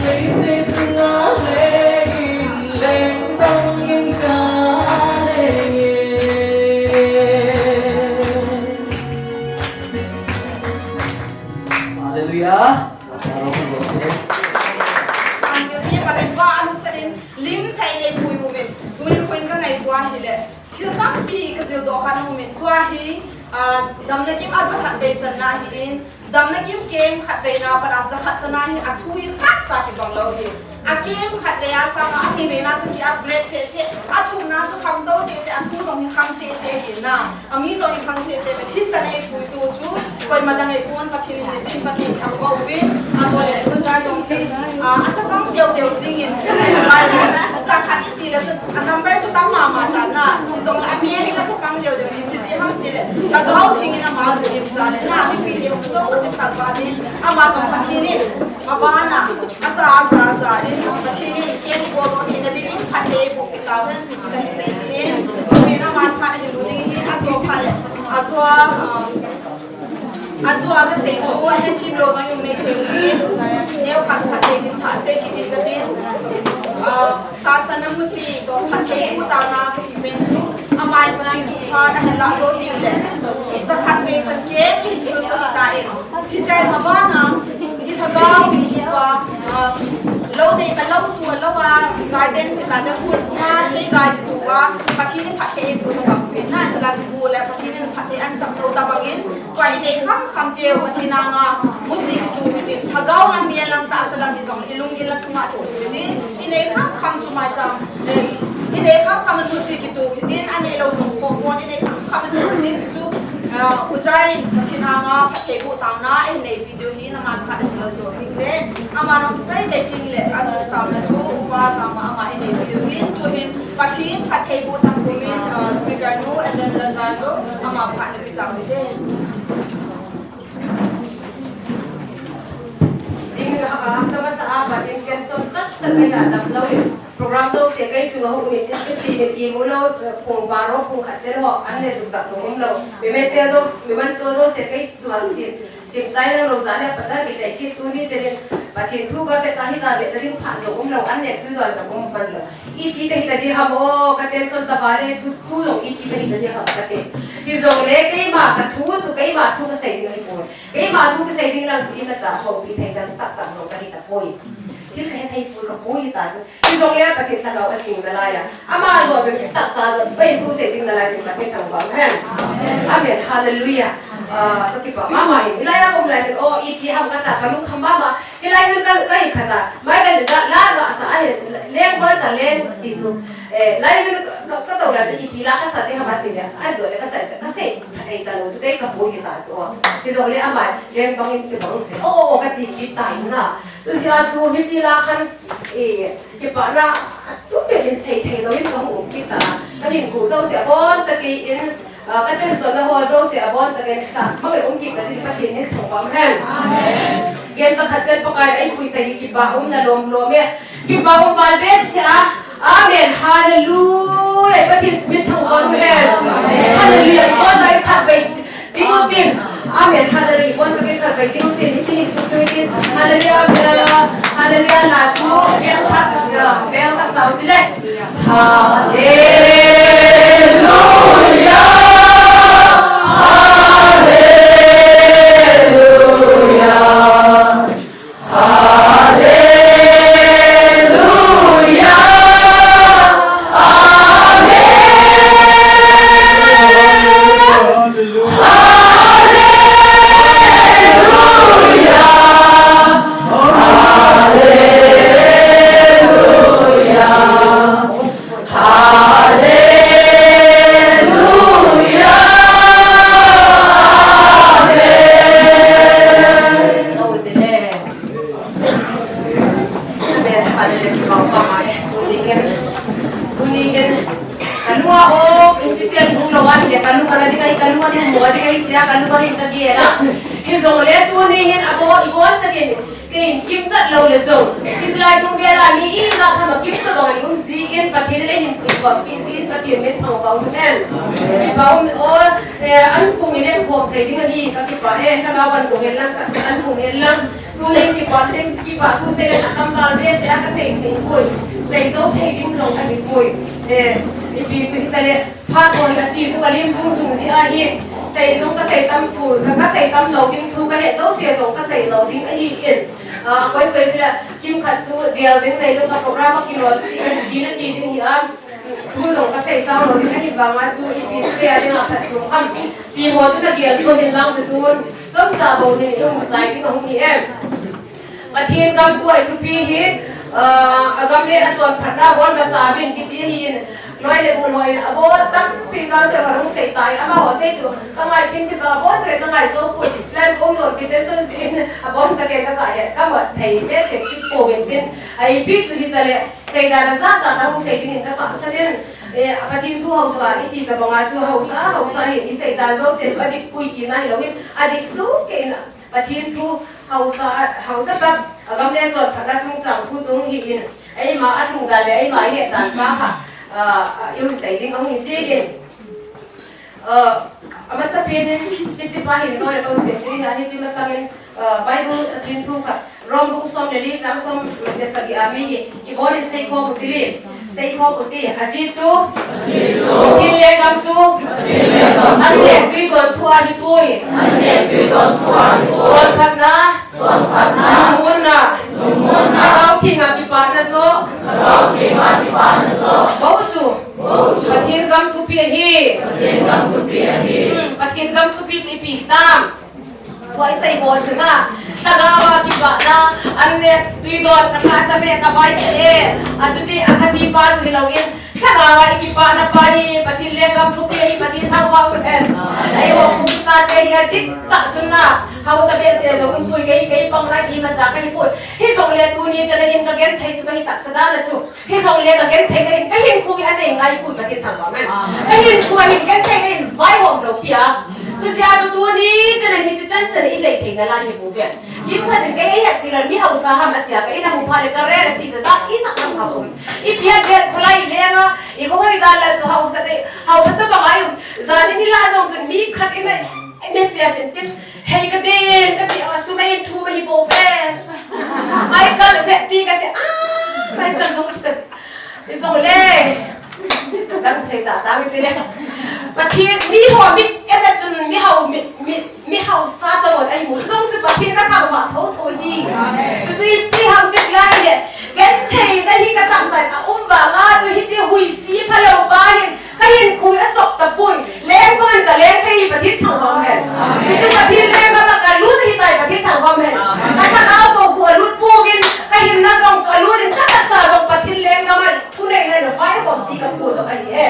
Leiset chunga lengin, leng bangin kaleng e. Hallelujah. Angel hi Pathen vahchoi in lim thei nei pui umin. Tuni kho in ka ngaito ahile, thil tampi ka jildoh kha umin. Tua hi, ah, damna kim a jakhat vei channa ahin, damna kim kem khat veina pat a jakhat channa hi athu hi khatcha kibang lou hi. Akem khat vei a sanga ani veina chu ki upgrade cheh cheh, athumna chu khangtou cheh cheh, athu jong hi khang cheh cheh ahi na. Ami jong hi khang cheh cheh, hichan a eipuitu chu, koima dang eipon, Pathen in eijin, Pathen thangvah uvin, ajole, Elder jong hi, ah, achapang deu deu jingin, jakhat iti le chu, a number chu tam mama tan na, hijongle ami hi achapang deu deu in, iji ham tile, lhagao theng in ama jong hi jale na, mipi deu jong asei salvah jin, ama jong Pathen in, abana, asa, asa, asa, in, Pathen in, kei hi bol theina dingin, phatthei eiboh peh tahen, hichu kahin sei in, Pathen in aman phat ahin lut ding ahi, ajo phat le, ajo, ah, Ajo a kasei chu, ahethem lou jong um mai thei in, neo khat khat le din thah sei kit in katin. Ah, tahsan a muchi toh phattheiboh taona kahi pen chu, ama in phattheiboh phat ahin lah jou ding le, jakhat vei chan kem ihin thei u ahi tan. Hiche a abana, i lhagao i pa, ah, lou nei ka lou tu lou a, garden ti ta te, gul sunga theigai tu a, Pathen in phattheiboh tabang pen na, chala chu gul le Pathen in phatthei ahin cham lou tabang in, Tua i nei kham kham teu Pathen anga muchi kichu hitin, lhagao lam, mial lam, tahsa lam hijongle i lunggel a sunga kitu hitin, i nei kham kham chu maicham, eh, i nei kham kham in muchi kitu hitin, anei lou jong khopon, i nei kham kham in tu hitin, chuchu, eh, U Jai in Pathen anga phattheiboh taona, i nei video hi naman phat in lo jo ding le, ama nong kichai le ding le, anu taona chu, Upa Jama ama i nei video hi, tu hin, Pathen phattheiboh chang kumin, uh, speaker nu, Evangelist Jai chu, ama phat na pe tau hite. Ding ka, ah, ka masa a, Pathen ken son chat chat ka ya dam lou in. Program jouse kei chunga hung um in, kei simin imu lou, phung baro, phung khat chen ho, an ne tuk tak tung um lou. Memento jouse, memento jouse kei chunga sim, sim chai lou lou jeh a pat a kei kit tuni chen in, Pathen thu ka pe ta hita ve ta ding phat jong um lou, an ne tu don jong um pan lou. Iti ka hita di ham o, ka tension ta ba le, thu, thu jong iti ka hita di ham ka te. Hijongle keima ka thu, thu keima thu ka sei ding ahi poi. Keima thu ka sei ding lang chu imacha houpi thei dang tak tak jong ka hita poi. Thil ka he thei poi ka poi hita chu. Hijongle Pathen Lhagao a ching nalai a. Ama jo chu tahsa jo pen thu sei ding nalai chu Pathen thangvah hen. Amen. Hallelujah. Ah, ka kipa mama in. Hilai a um lai chen, oh, iti ham ka ta ka lungkham mama. Hilai hin ka, ka hi kha ta. Mai ka la ga sa a hin. Leng bol ka leng ti chu. Eh, lai hin ka, ka, ka to lai chu ipi la ka sa ding ham ti le. Ai do le ka sa, ka sei. Thei ta lou chu kei ka poi hita chu. Hijongle ama leng bang in ti bang sei. Oh, oh, oh, ka ti kit ta in na. Chu sia chu hiche la khan, eh, kipana, atu pe min sei thei lou in ka hung um kit ta. Ka hinkho jouse abon chakei in, ah, ka tension na ho jouse abon chakei in ta. Mang e um kit ka sin Pathen min thangvah hen. Amen. Gen sa khat chen Pakai a eipui ta hi kipa um na lom lom e. Kipa um val behseh a. Amen. Hallelujah. Pathen min thangvah hen. Hallelujah. Ibon chakei khat vei. Ding utin. Amen. Hallelujah. Ibon chakei khat vei ding utin. Hitin, hitin, hitin. Hallelujah. Hallelujah. La chu. Bel khat. Bel khat sao ti le. Hallelujah. Hallelujah. Hallelujah. Amen. Hallelujah. Hallelujah. Amen. Amen. Hallelujah. Tuni hin, tuni hin, ka lung a o, in chi pian hung lou a, ka lung a na ding ahi, ka lung a ding mo ding ahi, tia ka lung a hin ka gel a. Hijongle tuni hin abo, ibon chakei in, kei in kimchat lou le jong. Hiche lai dung vel a mi ijat ham a kim tabang a um jin, Pathen in eihin puikhompi jin, Pathen min thangvah hen. Kipa um o, eh, an pung in eikhom thei ding ahi, ka kipa e, ka ga van kong hen lang, taksa an pung hen lang. Tuni kipa ding, kipa thu sei le atam val behseh a ka sei thei poi. Sei jou thei ding jong ahi poi. Eh, ipi chu hita le, phat hoi a chi chu ka lim jung jung ji ahi. Sei jong ka sei tam poi, ka, ka sei tam lou ding thu ka he jouse jong ka sei lou ding ahi in. Ah, koi koi chu le, kimkhat chu gel ding nei lou ka program a kilo chu ti ka ti na ti ding hi a. Thu jong ka sei sang lou ding ahi vang a chu ipi chu kei a ding a phat chu ham. Ti mo chu na gel chu hin lang chu chun. Chomcha bou hin i um chai ding a hung hi em. Pathen gam thu a thupi hi, ah, a gam le a chonphatna bol masa uvin kiti ahi in, loi le bu loi a bol tampi ka se va hung sei tai, amaho sei chu ka ngai thim thim a bol se ka ngai jou poi, lan um jon kiti sun sin a bol ta ke ka ka he, ka mat thei te se chu po uvin tin, a ipi chu hi ta le, sei dan a ja ja ta hung sei ding in ka tahsan in, eh, a Pathen thu haosa i ti ta banga chu haosa, haosa hi i sei dan jouse chu a dik pui tina hi lou in, a dik suk kei in, Pathen thu haosa, haosa tak, a gam le chonphatna chungchang thu chu hung hi in, eima a lhung dan le eima i het dan pa kha, ah, ah, i hung sei ding a hung hi jeng in. Ah, a masapen in, hiche pa hin jou le kou sei ding in, hiche masang in, ah, Bible a Pathen thu kha, Rom bung som le li chang som le sagi a mi hi, ibon in sei khom u ti le. Sei khom u ti, ajeh chu. Thil le gam chu. An le tui don thu ahi poi. Chonphatna. Lungmonna. Lungmonna. Lhagao Theng a kipana joh. Lhagao Theng a kipana joh. Bou chu. Bou chu. Pathen gam thupi ahi. Pathen gam thupi ahi. Hmm, Pathen gam thupi chu ipi hitam. Tua i sei bou chu na, lhagao a kipana, an le tui don ka tha sa ve ka bai te e, a chuti a khati pa chu hi lou in, lhagao a i kipana pa hi, Pathen lenggam thupi hi, Pathen thangvah u hen. Ei ho kum sa te hi a dik tah chun na, hausa behseh jong in pui kei, kei pang lai ti ma cha ka hi pui. Hi jong le tuni chan a hin ka genthei chu ka hi taksa dan a chu. Hi jong le ka genthei ka hin, ka hinkho hi a nei ngai pui Pathen thangvah u hen. Ka hinkho a hin genthei ka hin vaihom lou pi a. Chujeh a chu tuni chan in hiche chan chan in i lei theina lai hi bou ve. Kimkhat in kei ei het jing le mi hausa ham atia ka in a hung phat le ka rel a ti jat jat i sak ham ham. Ipi a bel khulai leng a, i kho hoi dan la chu hausa te, hausa tabang a i um. Jan in i lah jong chun mi khat in a message in tin, hei ka den, ka ti a sum ei in thum ahi bou ve. Michael ve ti ka ti, ah, Michael jong chu ka Hijongle, dang sei ta, dang ti le. Pathen, mi ho mit et a chun mi hau, mi, mi, mi hausa tabang ahi mu. Jong chu Pathen ka thangvah tho tho hi. Chu chu ipi ham kati a hile, gentheina hi ka changseh a um vang a chu hiche huisi phalou pa hin ka hinkho a chop tapoi. Leng bang in ka leng thei hi Pathen thangvah um hen. Chu chu Pathen lenggam a ka lut hi tai Pathen thangvah um hen. Ka lhagao bou khu a lut pouvin, ka hinna jong chu a lut in ka tahsa jong Pathen lenggam a Thunei na na vai kom ti ka pu to ahi e.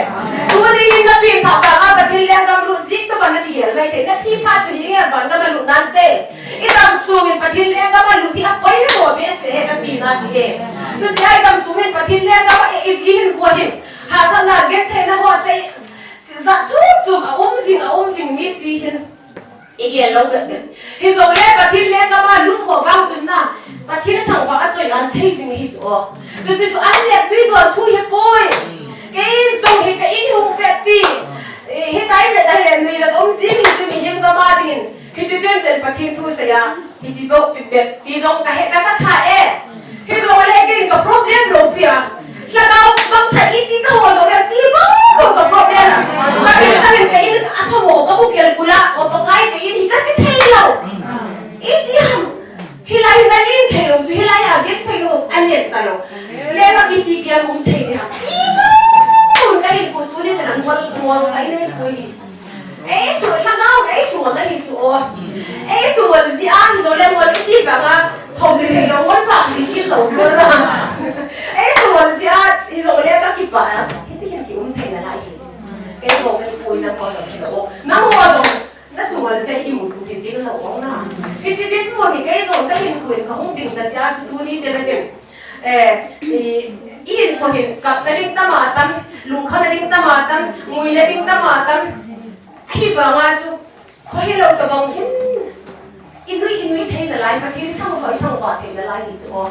Tuni hin na pengthah vang a Pathen lenggam lut jing tabang na kigel mai thei. Na thi phat chu hi nge vangam a lut nante. I dam sung in Pathen lenggam a lut hi a poimo behseh e ka tina hi e. Chujeh a i dam sung in Pathen lenggam a i, i, i hinkho hin hahsatna gentheina ho sei jat chom chom a um jing, a um jing mi si hin. I gel lou bep bep. Hijongle Pathen lenggam a lut ho vang chun na, Pathen a thangvah a choi an thei jing hi chu o. Chu chu chu an le tui don thu hi poi. Kei jong hi ka in hung vet ti. Eh, hitai vet a hile nui la um jing hi chu mihem gam a dingin. Hichu chen chen Pathen thu sei a. Hichi bou pi bep ti jong ka he ka ta tha e. Hijongle kei ka problem lou pi a. Lhagao bang tha iti ka hol lou le ti bou bou ka problem a. Ka kin chang in ka in a pha mo ka bu kel kula, o Pakai ka in hi ka ti thei lou. Iti ham. Hilai hi na len thei lou, hilai a gen thei lou, a len ta lou. Le ka kiti kia um thei ni ham. Ti bou bou ka in ku tuni chan a ngol ngol ka in ku hi. Ei su lhagao, ei su ngol ahi chu o. Ei su ngol jeh a hijongle ngol iti vang a, hou le thei lou ngol pa hi kit lou chu o. Ei su ngol jeh a hijongle ka kipah a, hiti hin ki um thei nalai chu. Kei ho kei pui na ko jong chu o. Nang ho jong, na su ngol jeh a kimuto hi jing lou o na. Hichi dinmun hi kei jong ka hinkho in ka hung ding na jeh a chu tuni chan a ken. Eh, i, i hinkho hin, kapna ding tam a tam, lungkhamna ding tam a tam, nguina ding tam a tam. Ahivang a chu, kho hilou tabang hin, i nui, i nui thei nalai, Pathen thangvah, i thangvah thei nalai hi chu o.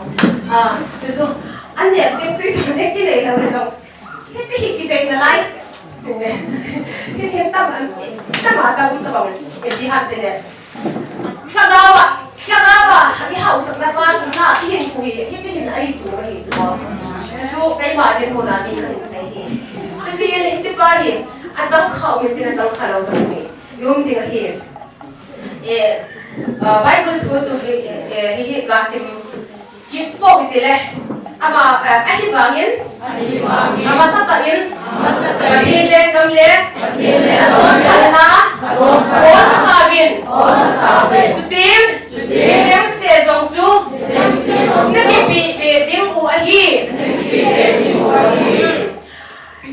Ah, chu chu, an nek ding chu i thangvah thei nalai jong. Hiti hi kidei nalai. Hiti hi tam, tam a tam tabang, ipi ham tile. Lhagao a, lhagao a, i hausakna pa chu na, i hinkho hi, hiti hin a itu ahi chu. Chu keima dinmun a mi ka hin sei hi. Chu si in hichi pa hi, a chang kha um in tin a chang kha lou jong hi. I um ding ahi. Eh, ah, Bible thu chu hi, eh, hi, hi ka sim Kit po kiti le. Ama, eh, ahivangin. Ahivangin. Amasatah in. Amasatah in. Pathen lenggam le. Pathen lenggam le. Achonphatna. Achonphatna. Hol masau vin. Hol masau vin. Chutin. Chutin. Hijeng se jong chu. Hijeng se jong chu. Nakipeh be ding u ahi. Nakipeh be ding u ahi.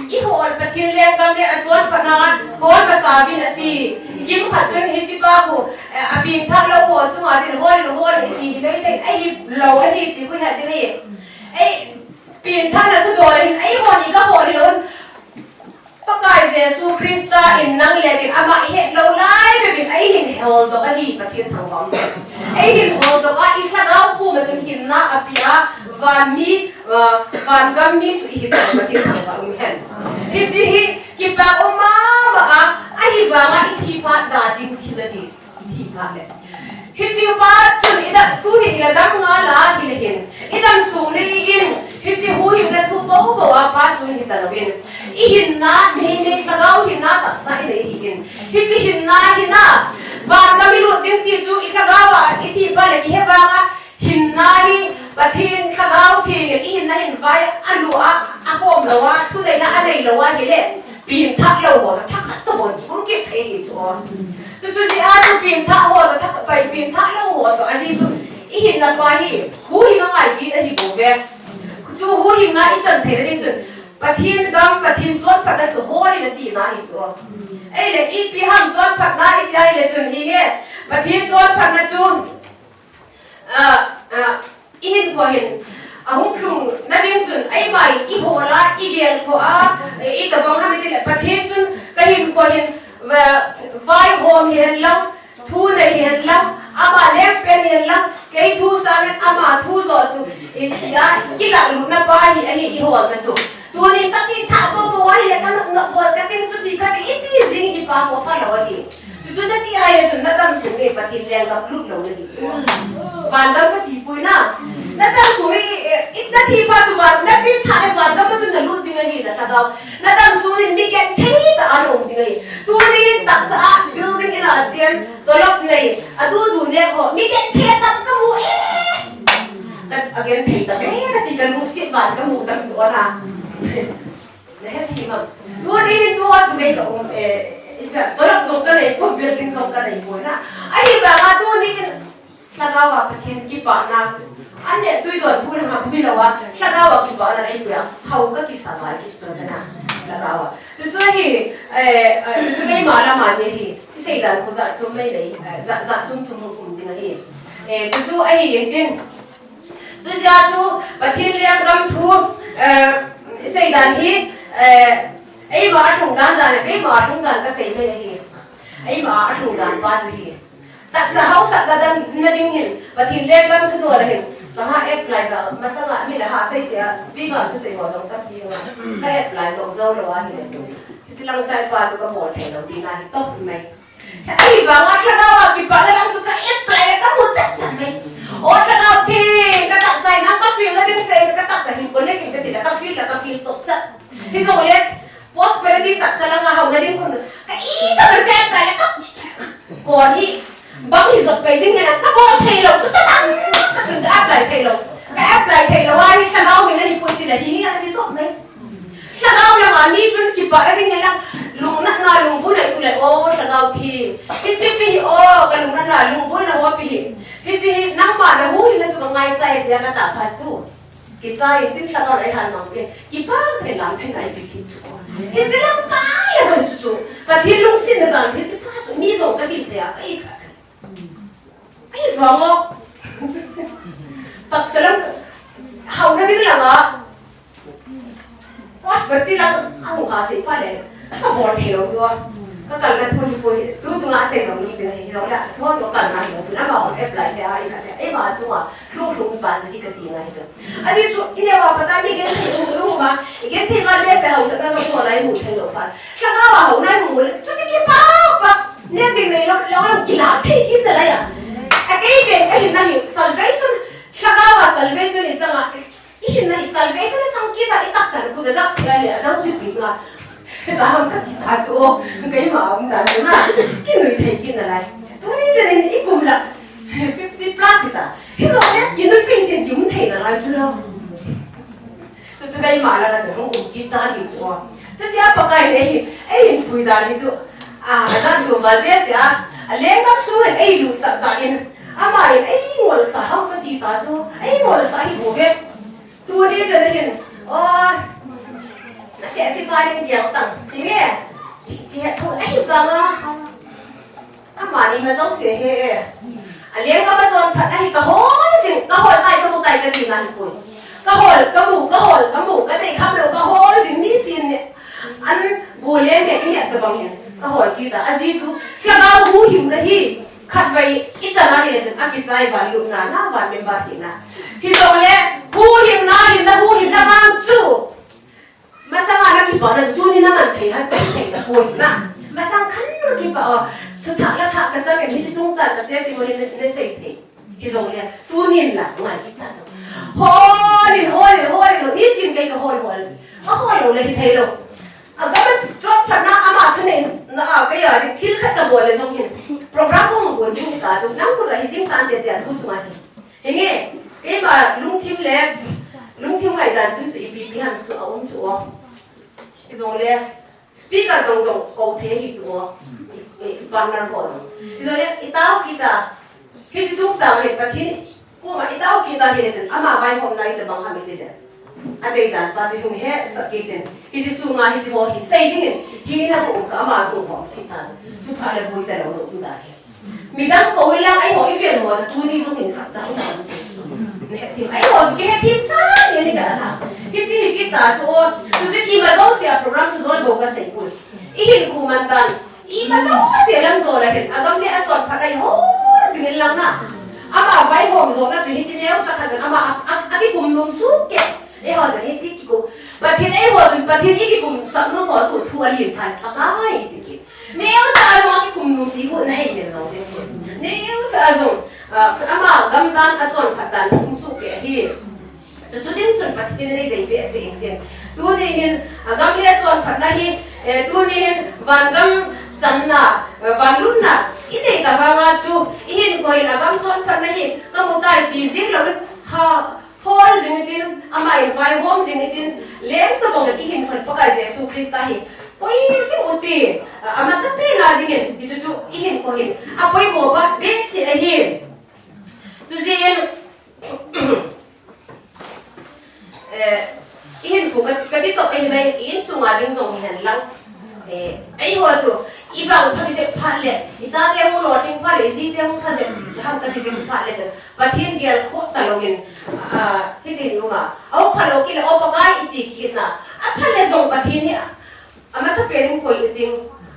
I hol Pathen lenggam le achonphatna hol masau vin ati. Kimkhat chun hichi pa khu, eh, apengthah lou ho chunga din hol in hol in iti hi maithei, ahilou ahi ti khu ihet ding ahi. Ei, pengthahna thudol hin, eihon i gahol hilou in. Pakai Jesu Christa in nang le kei ama ihet lou lai bep in eihin holdoh ahi Pathen thangvah um. Eihin holdoh a i lhagao pum a chun hinna apia, van mi, ah, van gam mi chu ihi tauva ti thangvah um hen. Hichi hi kipa um mama a, ahivanga i thi phat da ding thil ahi, i thi phat le. Hichi pa chun i dam, tu hi i la dam ngal a hile hin, i dam sung le in, hichi huhhingna thu popo a pa chun hi talou in. I hinna, mi, mi lhagao hinna taksa i nei hi in. Hichi hinna, hinna. Van gam i lut ding ti chu i lhagao a, i thi phat le i he vanga, hinna hi, Pathen lhagao theng in, i hinna hin vai a lu a, a kom lou a, thuneina a nei lou a, hile, pengthah lou ho, thakhat to bon, um kit thei hi chu o. Chu chu jeh a chu pengthah ho, thak pai pengthah lou ho, to a jeh chu, i hinna pa hi, huhhing a ngai kit ahi bou ve. Chu huhhingna i chan theina ding chun, Pathen gam, Pathen chonphatna chu hol in ati na hi chu o. Ei le, ipi ham chonphatna i ti a hile chun hi nge, Pathen chonphatna chu, Ah, ah, i hinkho hin, ahung lhung na ding chun, eima i hol a, i gelkhoh a, i tabang ham i ti le, Pathen chun ka hinkho hin, Vaihom hihen lang, thu nei hihen lang, ama lengpen hihen lang, kei thu sangin ama thu joh chu, i, i a, kilah lutna pa hi, ahi, i holna chu. Tunin ka pi thah ko po ahi le, ka nok nok bol ka ting chu ti ka ti, i ti jing hi pa ko pha lo ahi. Chuchu na ti ahi le chun na dam sung ni Pathen lenggam lut lo na hi. Vangam ka ti poi na. Na dam sung ni, eh, i na thi pa chu van, na pi thah le vangam chu na lut ding ahi na lhagao. Na dam sung ni mi genthei tah a na um ding ahi. Tuni hin taksa a building in a chen, tolop nei, a du du ne ho, mi genthei tam ka mu e. Ka, a genthei tam e, ka ti ka lungset van ka mu tam chu na. Na he thi ma. Tuni hin chu a chu nei ka um e, i ka, tolop jong ka nei, ko building jong ka nei poi na. Ahivanga tuni hin Lhagao a Pathen kipana. An le tui don thu langa phui lo a, lhagao a kipana nei pui a. Hau ka kisa mai kisa na. Lhagao a. Chuchu hi, eh, eh, chuchu keima lama ni hi. I sei dan khu jat chom mai nei, eh, jat, jat chom chom um ding ahi. Eh, chuchu ahi intin. Tujia chu Pathen lenggam thu, eh, i sei dan hi, eh, eima a lhung dan dan, keima a lhung dan ka sei mai ahi. Eima a lhung dan pa chu hi. Taksa hausatna ding, na ding hin, Pathen lenggam thu dol a hin, ka ha apply ka, masanga mi le ha sei sei a, speaker thu sei ho jong ka pi nga, ka apply to jou lo a hi le chu. Hichi lang sai pa chu ka bol thei lo ti na hi top mai. Ahivanga lhagao a kipana lang chu ka apply le ka mu chat chat mai. O lhagao theng, ka taksa in, ka feel na ding sei, ka taksa hin connect in ka ti la, ka feel la, ka feel top chat. Hi jong le, Prosperity taksa langa hauna ding khun. Ka i ka ban ka apply le ka. Kon hi. Bang hi jot pai ding nge na ka bol thei lo. Chuta bang. Ka chun ka apply thei lo. Ka apply thei lo. Wa hi lhagao mi na hi pui ti le hi ni a ti to mai. Lhagao langa mi chun kipana ding nge la. Lungnatna lungboina tu le o lhagao thi. Hichi pi hi o ka lungnatna lungboina ho pi hi. Hichi hi nangma na hu hi na chu ka ngaicha e tia ka ta pha chu. Kichai, tin lhagao le han mang pe. Kipa thei lam thei ngai pi kit chu. Hichi lam pa le hoi chu chu. Pathen lungsetna dan hichi pa chu mi jong ka hi thei a, ka i kha thei. Ahivang o. Taksa lam, hauna ding langa. Prosperity lam, a hung ha sei pa le. Ka bol thei lo chu. Ka kalna thu hi poi, tu chunga sei jong ni ti hi lo la. Chu chu kalna hi lo. Lama apply thei a, i kha thei. Eima chunga. Lhung lhung pa chu hi ka ti ngai chu. Ahi chu, i neo a pat a mi genthei lhung lhung a, i genthei ma le se hausatna jong ho lai mu thei lo pa. Lhagao a ho lai mu le, chuti kipa pa. Nek ding nei lo, lo lam kila thei kit nalai a. A kei pen ka hinna hi salvation, lhagao a salvation i chang a, i hinna hi salvation i chang kit a, i taksa na khu da jak thei a le, a dang chu pi nga. Heta ham ka ti ta chu, keima um dan chu na, kinui thei kit nalai. Tuni chan in i kum la, fifty plus hita. Hijongle, kinui thei tin kium thei nalai chu lo. Chu chu keima la ka chu hung um kit ta hi chu. Chu chia Pakai in ei, ei in pui dan hi chu. A, a dan chu mal be sia. A lenggam sung in ei lusah ta in. Ama in ei ngolsah ham ka ti ta chu. Ei ngolsah hi bou ve. Tuni chan hin, o, na te si pa ding kiang tang, ti nge? Ki he thu ahi vang a. Amani ma jong se he e. A lenggam a chon phat ahi ka hol jing, ka hol tai, ka mu tai, ka ti na hi poi. Ka hol, ka mu, ka hol, ka mu, ka tei kham lo, ka hol jing ni sin ne. An bu le me i ne ta bang hin. Ka hol kit a, a ji chu, lhagao huhhimna hi. Khatvei i chan a hi le chun a kichai van lutna, na van member hina. Hijongle, huhhimna, hinna, huhhimna vang chu. Masanga na kipana chu tuni na man thei han thei na poi na. Masang khan na kipa o. Thu thah la thah ka chang ni chungchang ka testimony na, na sei thei. Hijongle, tunin la ngai kit ta chu. Hol in, hol in, hol in, ni sin kei ka hol hol. Ka hol lo le hi thei lo. A gam a chot phat na ama thu nei na a ka ya ri thil khat ka bol le jong hin. Program kong bol ding hi ta chu. Nang khu ra hi jing tan te te a thu chu ma hi. Hinge, keima lungthim le, lungthim ngaidan chun chu ipi pi ham chu a um chu o. Hijongle, speaker dang jong ko thei hi chu o. I, i partner ho jong. Hijongle, i tao kit a. Hiti chungchang hi Pathen, koma i tao kit a hi le chun, ama vaihomna i tabang ham i ti le. A deidan pa chu hung hesah kit in. Hiti sunga hiti ho hi sei ding in, hi na ko ka ama ko ko kit ta chu. Chu pha le boi ta lo lo u da hi. Midang ko i lang ai ho i fel mo ta tuni jong in sak chang sa. Ne thim ai ho chu ke thim sa ni ni ka na. Hi chi hi kita chu o, chu chi i ma do sia program chu zon bo ka sei pui. I hin ku man tan. Ima jouse lam dola hin, agam le achonphatna hi hol jingin lang na. Ama vaihom jona chu hiche neocha khat chun ama a, a, akikum nom soh kei. Eiho chun hiche kikum. Pathen eiho chun, Pathen ikikum sah nom ho chu thu alen phat akai iti kit. Neocha jong akikum nom ti khu nahei jeng lou ding. Neocha jong, ah, ama gam dan achonphat dan hung soh kei ahi. Chu, chu ding chun Pathen in eidei behseh intin. Tuni hin, a, gam le chonphatna hi, eh, tuni hin vangam channa, eh, vanlutna, idei ta vanga chu, ihinkho hin a gam chonphatna hi, kamu tai ti jing louvin, ha, hol jing intin, ama in vaihom jing intin, leng tobang in ihinkho hin Pakai Jesu Christa hi, koi jing u ti, a, amasapen a dingin, hichu chu, ihinkho hin, apoimo behseh ahi. Tujeh in, Eh, ihinkho ka, kati toh ahi mai, i insunga ding jong hihen lang. Eh, eiho chu, ivang pha kijep phat le, ichate hung lolhing phat le, ijite hung pha jep, ham kati jep phat le chu, Pathen gelkhoh talouvin, ah, hiti nunga, au phalou kit le, au Pakai iti kitna, apha le jong Pathen hi, Amasapen in koi u jing,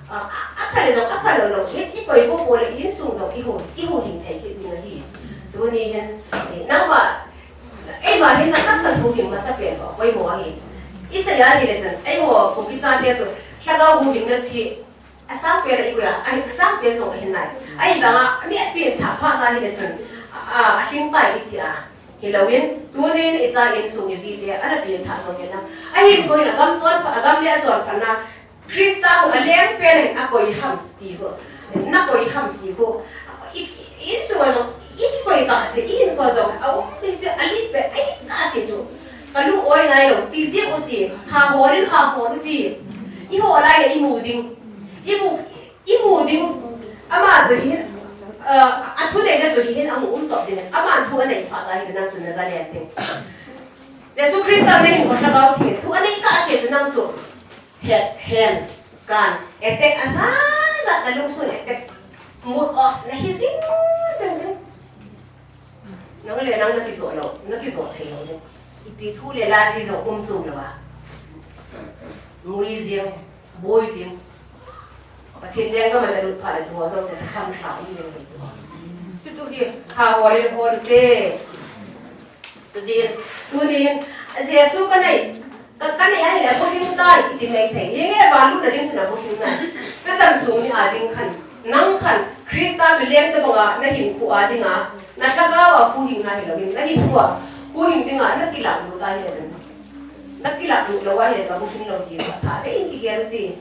a, a, apha le jong, apha lou jong, i, ikoi popo le, insung jong, ihu, ihuhhing thei kit ding ahi. Tuni hin, eh, nangma, eima hin nasatah huhhing masapen ho, poimo ahi. Isei a hile chun, eiho, Kuki chate chu, lhagao huhhingna chu, asangpen a ikoi a, a, asangpen jong ahi nai. Ahivanga, mi apenthah phat a hile chun, a, a, alhing tai iti a. Hilouvin, tunin icha insung ijite, ana penthah jong hilang. Ahin koiin agam chonphat, agam le achonphatna, Christa khu alengpen in akoi ham ti khu. Nakoi ham ti khu. I, i, insung a jong, ikoi kahse, ihinkho jong, aum ding chu, alipeh, ai kahse chu. Kalung oi nailou, ti jing u ti, ha holin, ha hol u ti. Ihol lai le imu ding. Imu, Imu ding, ama chu hin, uh, athuneina chu hin amu um top ding. Ama thu anei phat a hin nang chu naja le ding. Jesu Christa nahin ko lhagao theng. Thu anei kahse chu nang chu. Hell, hell, kan. Attack ajat jat nalungsun attack. Mood off nahi jing jing ding. Nang le nang nakijou lou, nakijou thei lou ding. Ipi thu le la ji jong um chom lou a. Ngui jing, boi jing. Pathen lenggam a nalut phat le chu ho jouse thasam lha um ding ahi chu. Chuchu hi, ha hol le hol u te. Tujin, tunin, Jesu kanei, ka, kanei ahile, bulhing tai, iti mai thei. Hinge vanlutna ding chun abulhing nai. Nachan sung mi a ding khan, nang khan, Christa chu leng tobanga, nahinkho a dinga, nalhagao a huhhingna hilouvin, nahinkho a huhhing dinga, nakilah lut ahile chun. Nakilah lut lou ahile chun, abulhing lou ti, tha, tha, in kigel u ti.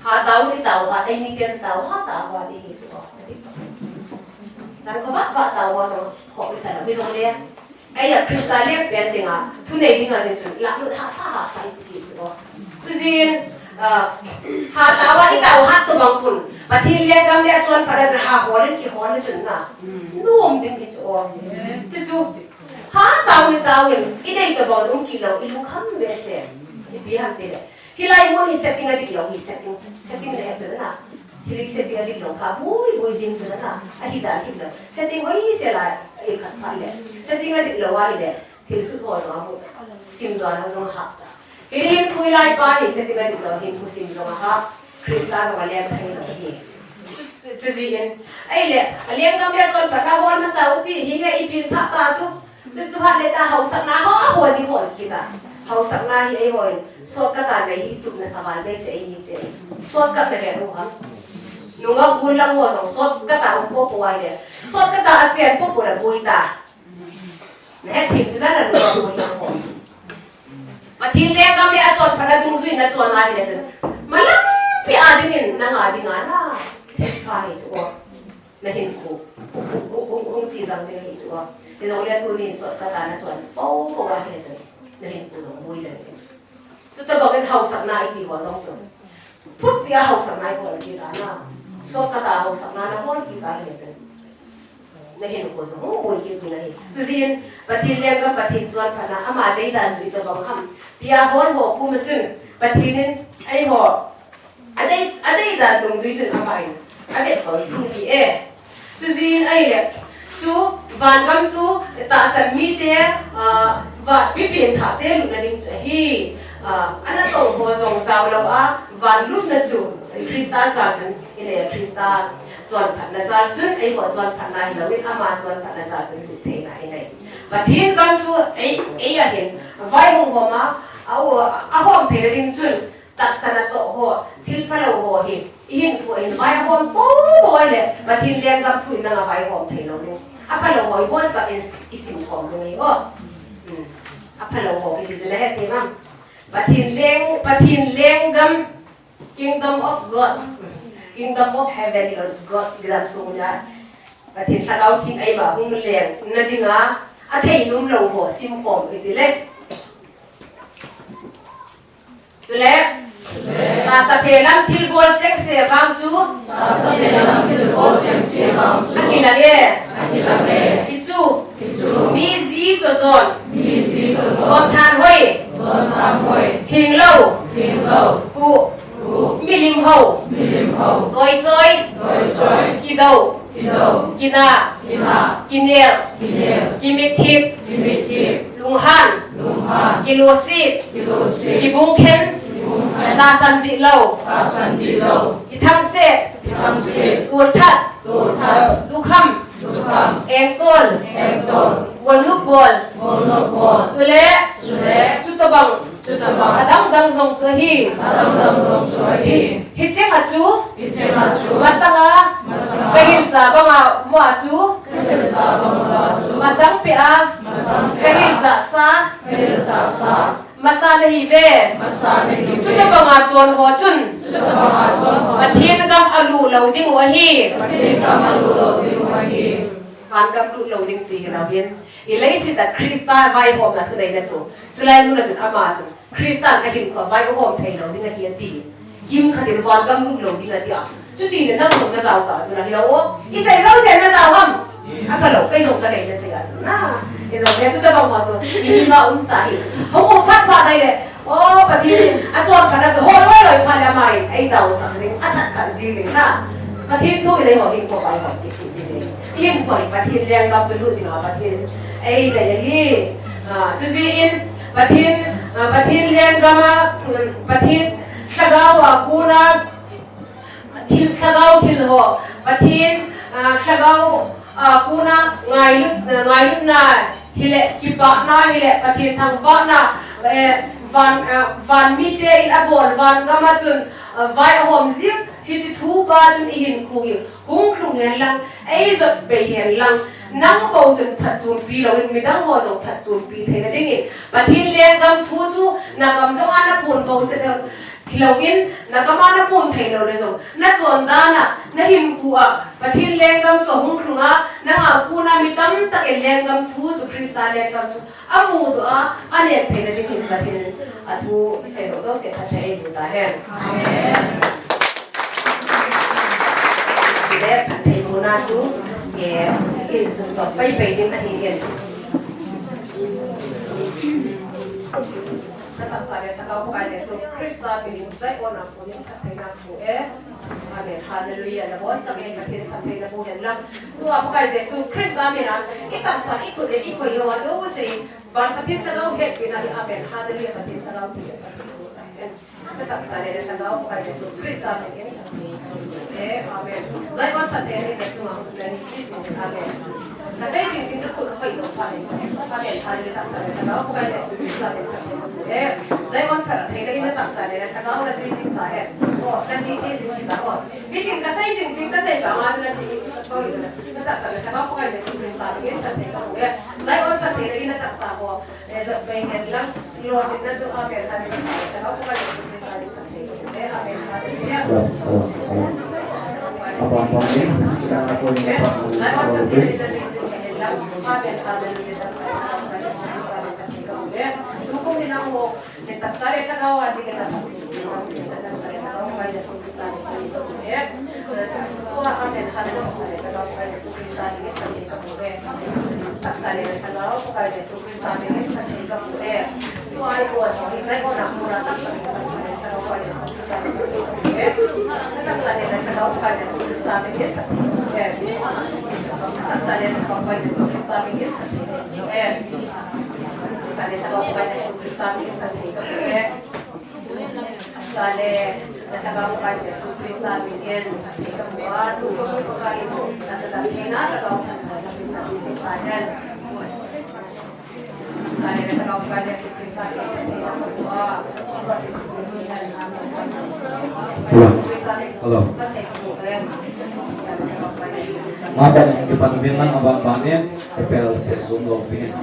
Hatah u, itah u, ha, eimite chu tah u, hatah u, ha, ti hi chu, o. Chan khovah vah tah u, ha, jong, kho, isa lou, hijongle. Eia Christa lengpen dinga, thunei dinga ding chun, lahlut hahsa, hahsa, iti hi chu, o. Tujin, ah, hatah u, itah u, hat tobang pun. Pathen lenggam le achonphat a chun, ha, holin kihol le chun na. Nom ding hi chu, o. Ti chu, hatah u, itah u, idei tobang um kit lou, ilungkham behseh. Ipi ham tile. Hilai mun hi setting adik lou hi, setting, setting le chu na. Thilhing setting adik lou pha, boi, boi jing chu na. Ahi dan hi lou. Setting hoi se la, ei khat pha le. Setting adik lou ahile, thilsut ho jong amu. Sim jong ahap ta. Hinkho hilai pa hi setting adik lou, hinkho sim jong ahap. Christa jong aleng thei lou hi. Chu, chu, chu jin. Ahile, alenggam le achonphat a hol masa u ti, hinge ipi thah ta chu. Chu, chu phat le ta hausakna ho, a hol ding hol kit a. Hausakna hi eihon, shortcut a nei hi tupna saval behseh eimite. Shortcut na vet u ham. Nungah gun lang ho jong shortcut a um popo ahile. Shortcut a achen popo le boi ta. Nahet thim chu la na nungah gun lang ho. Pathen lenggam le achonphat a dungjuina chon ahile chun. Malam pi a dingin, nang a dinga na. Ka hi chu o. Nahinkho. Hung, hung, hung chi jang ding ahi chu. Hijongle tunin shortcut a nachon popo ahile chun. Nahinkho jong boi lou ding. Chutobang in hausakna iti ho jong chu. Phut tia hausakna ihol kit a na. Shortcut a hausakna nahol kit ahile chun. Nahinkho jong hung boi kit ding ahi. Tujin Pathen lenggam Pathen chonphatna ama deidan chu itobang ham. Tia hol ho puma chun Pathen in eiho Adei, adei dan dungjui chun amahin avet khol jing ahi e. Tujin ahile, chu vangam chu tahsan mite, ah, va, mi penthahte lutna ding chu ahi. Ah, ana toh ho jong jao lou a, van lutna chu Christa jal chun, ile Christa chonphatna jal chun, eiho chonphatna hilou in, ama chonphatna jal chun lut theina inei. Pathen gam chu ei, ei ahin, vaihom a, a, ahom theina ding chun, tahsa natoh ho, thil phalou ho hi, ihinkho in vaihom popo le, Pathen lenggam thu in nang a vaihom theilou ding. Aphalou ho, iboncha in isim khom ding ahi o. Hmm. Aphalou ho, kiti chu nahet thei ham. Pathen leng, Pathen lenggam, Kingdom of God, Kingdom of Heaven, God, gidam sung a. Pathen Lhagao Theng eima hung lengna dinga, athei nom lou ho, sim khom iti le. Chule, tahsa phe lam thilbol chengse vang chu. Tahsa phe lam thilbol chengse vang chu. Akilang e. Akilang e. Hichu. Hichu. Mi ji toh jon. Mi ji toh jon. Jon thanhoi. Jon thanhoi. Thinglou. Thinglou. Hu. Hu. Milim hou. Milim hou. Toichoi. Toichoi. Kidou. Kidou. Kina. Kina. Kinel. Kinel. Kimithip. Kimithip. Lunghan. Lunghan. Kilosit. Kilosit. Kibungkhen. Kibungkhen. Tahsan dihlou. Tahsan dihlou. Kithangset. Kithangset. Tolthat. Tolthat. Jukham. Jukham. Engtol. Engtol. Golnop bol. Golnop bol. Chule. Chule. Chutobang. Chutobang. Adangdang jong chu ahi. Adangdang jong chu ahi. Hicheng a chu. Hicheng a chu. Masanga. Masanga. Kahilcha banga mo a chu. Kahilcha banga mo a chu. Masang peh a. Masang peh a. Kahilcha sa. Kahilcha sa. Masa nahiuve. Masa nahiuve. Chutobanga chon ho chun. Chutobanga chon ho chun. Pathen gam alut lou ding u ahi. Pathen gam alut lou ding u ahi. Van gam lut lou ding ti hilou vin. Ileiset a Christa vaihomna thuneina chu. Chulai mun a chun ama chu. Christa kahinkho a vaihom theilou ding ahi ati. Kimkhat in van gam lut lou ding ati a. Chuti le nang jong najao ta chu na hilou o. Isei jouse najao ham. Aphalou, kei jong kanei nasei a chu na. Ijong le chutobang ho chu. Mihem a umsa hi. Hung um phat phat nai le. O, Pathen in achonphatna chu holoi loi phat le ama in eidalsah ding, athat tah jing ding na. Pathen thu in eiho hinkho vaihom kit jing ding. Hinkho hi Pathen lenggam chu lut dinga Pathen in eidei ahi. Ah, chujeh in Pathen, ah, Pathen lenggam a, Pathen Lhagao a kona, thil, Lhagao thil ho, Pathen, ah, Lhagao, ah, kona ngailut, ngailutna hile, kipana hile, Pathen thangvahna, eh, van, ah, van mite in abol, van gam a chun, ah, vai ahom jing, hiche thu pa chun ihinkho hi hung lhung hen lang, eijot bei hen lang, nang bou chun phatchompi louvin, midang ho jong phatchompi theina dingin, Pathen lenggam thu chu, nagam jong a napon bou seh, Hilouvin, nagam a napon theilou le jong, nachon dan a, nahinkho a, Pathen lenggam chu ahung lhung a, nanga kona mi tamtah in lenggam thu chu Christa lenggam chu amudoh a, anen theina dingin Pathen in athu iseidoh jouse phatthei eiboh tahen. Amen. Tile phatthei bohna chu, eh, insung chom paipai ding ahin. Natahsa le Lhagao Pakai Jesu Christa minin jai ona pumin phattheina kaboh e. Amen. Hallelujah. Nabonchauvin Pathen phattheina boh hen lang. Tua Pakai Jesu Christa mina itahsa ikhut le ikhoi ho adoh sei. Ban Pathen Lhagao hetpina hi. Amen. Hallelujah. Pathen Lhagao hetpina. Natahsa le Lhagao Pakai Jesu Christa minin. Eh, amen. Zion phattheina le tuma. Amen. Kasei jing jing kakhut hoilou pha le. Amen. Hallelujah. Tahsa le Lhagao Pakai Jesu Christa minin. Eh, Zion phattheina le tahsa le Lhagao la jui jing tahen. Oh, kaji thei jing jing tahen. Mitin kasei jing jing kasei pa ma na ti. Natahsa le Lhagao Pakai Jesu Christa minin. Eh, Zion phattheina le tahsa ho. Eh, jot bei hen lang. Lord, in the name of Amen. Hallelujah. Lhagao Pakai Jesu Christa minin. Tahsa le Lhagao Pakai Jesu Christa minin phatthei kaboh e. Tua ibon ho hi Zion a kona tahsa le Lhagao Pakai Jesu Christa minin phatthei kaboh e. Tahsa le Lhagao Pakai Jesu Christa minin phatthei kaboh e. Tahsa le Lhagao Pakai Jesu Christa minin phatthei kaboh e. Tahsa le Lhagao Pakai Jesu Christa minin phatthei kaboh e. Hello. Hello. Mapan kipan bin lang abang bangin, epel se sum lo bin.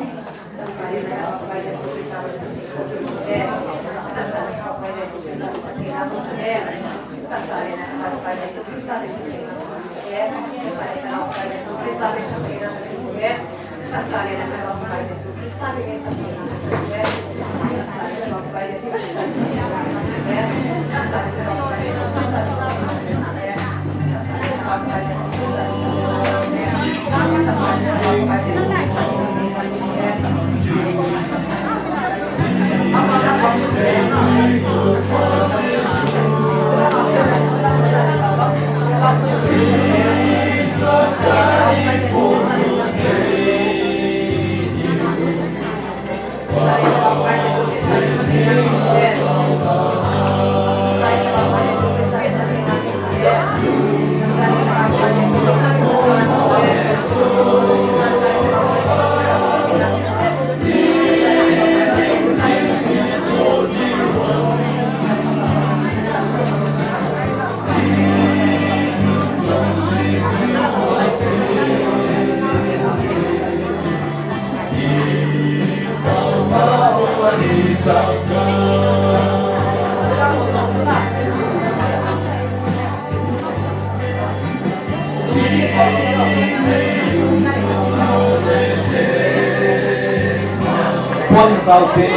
Pon sau te,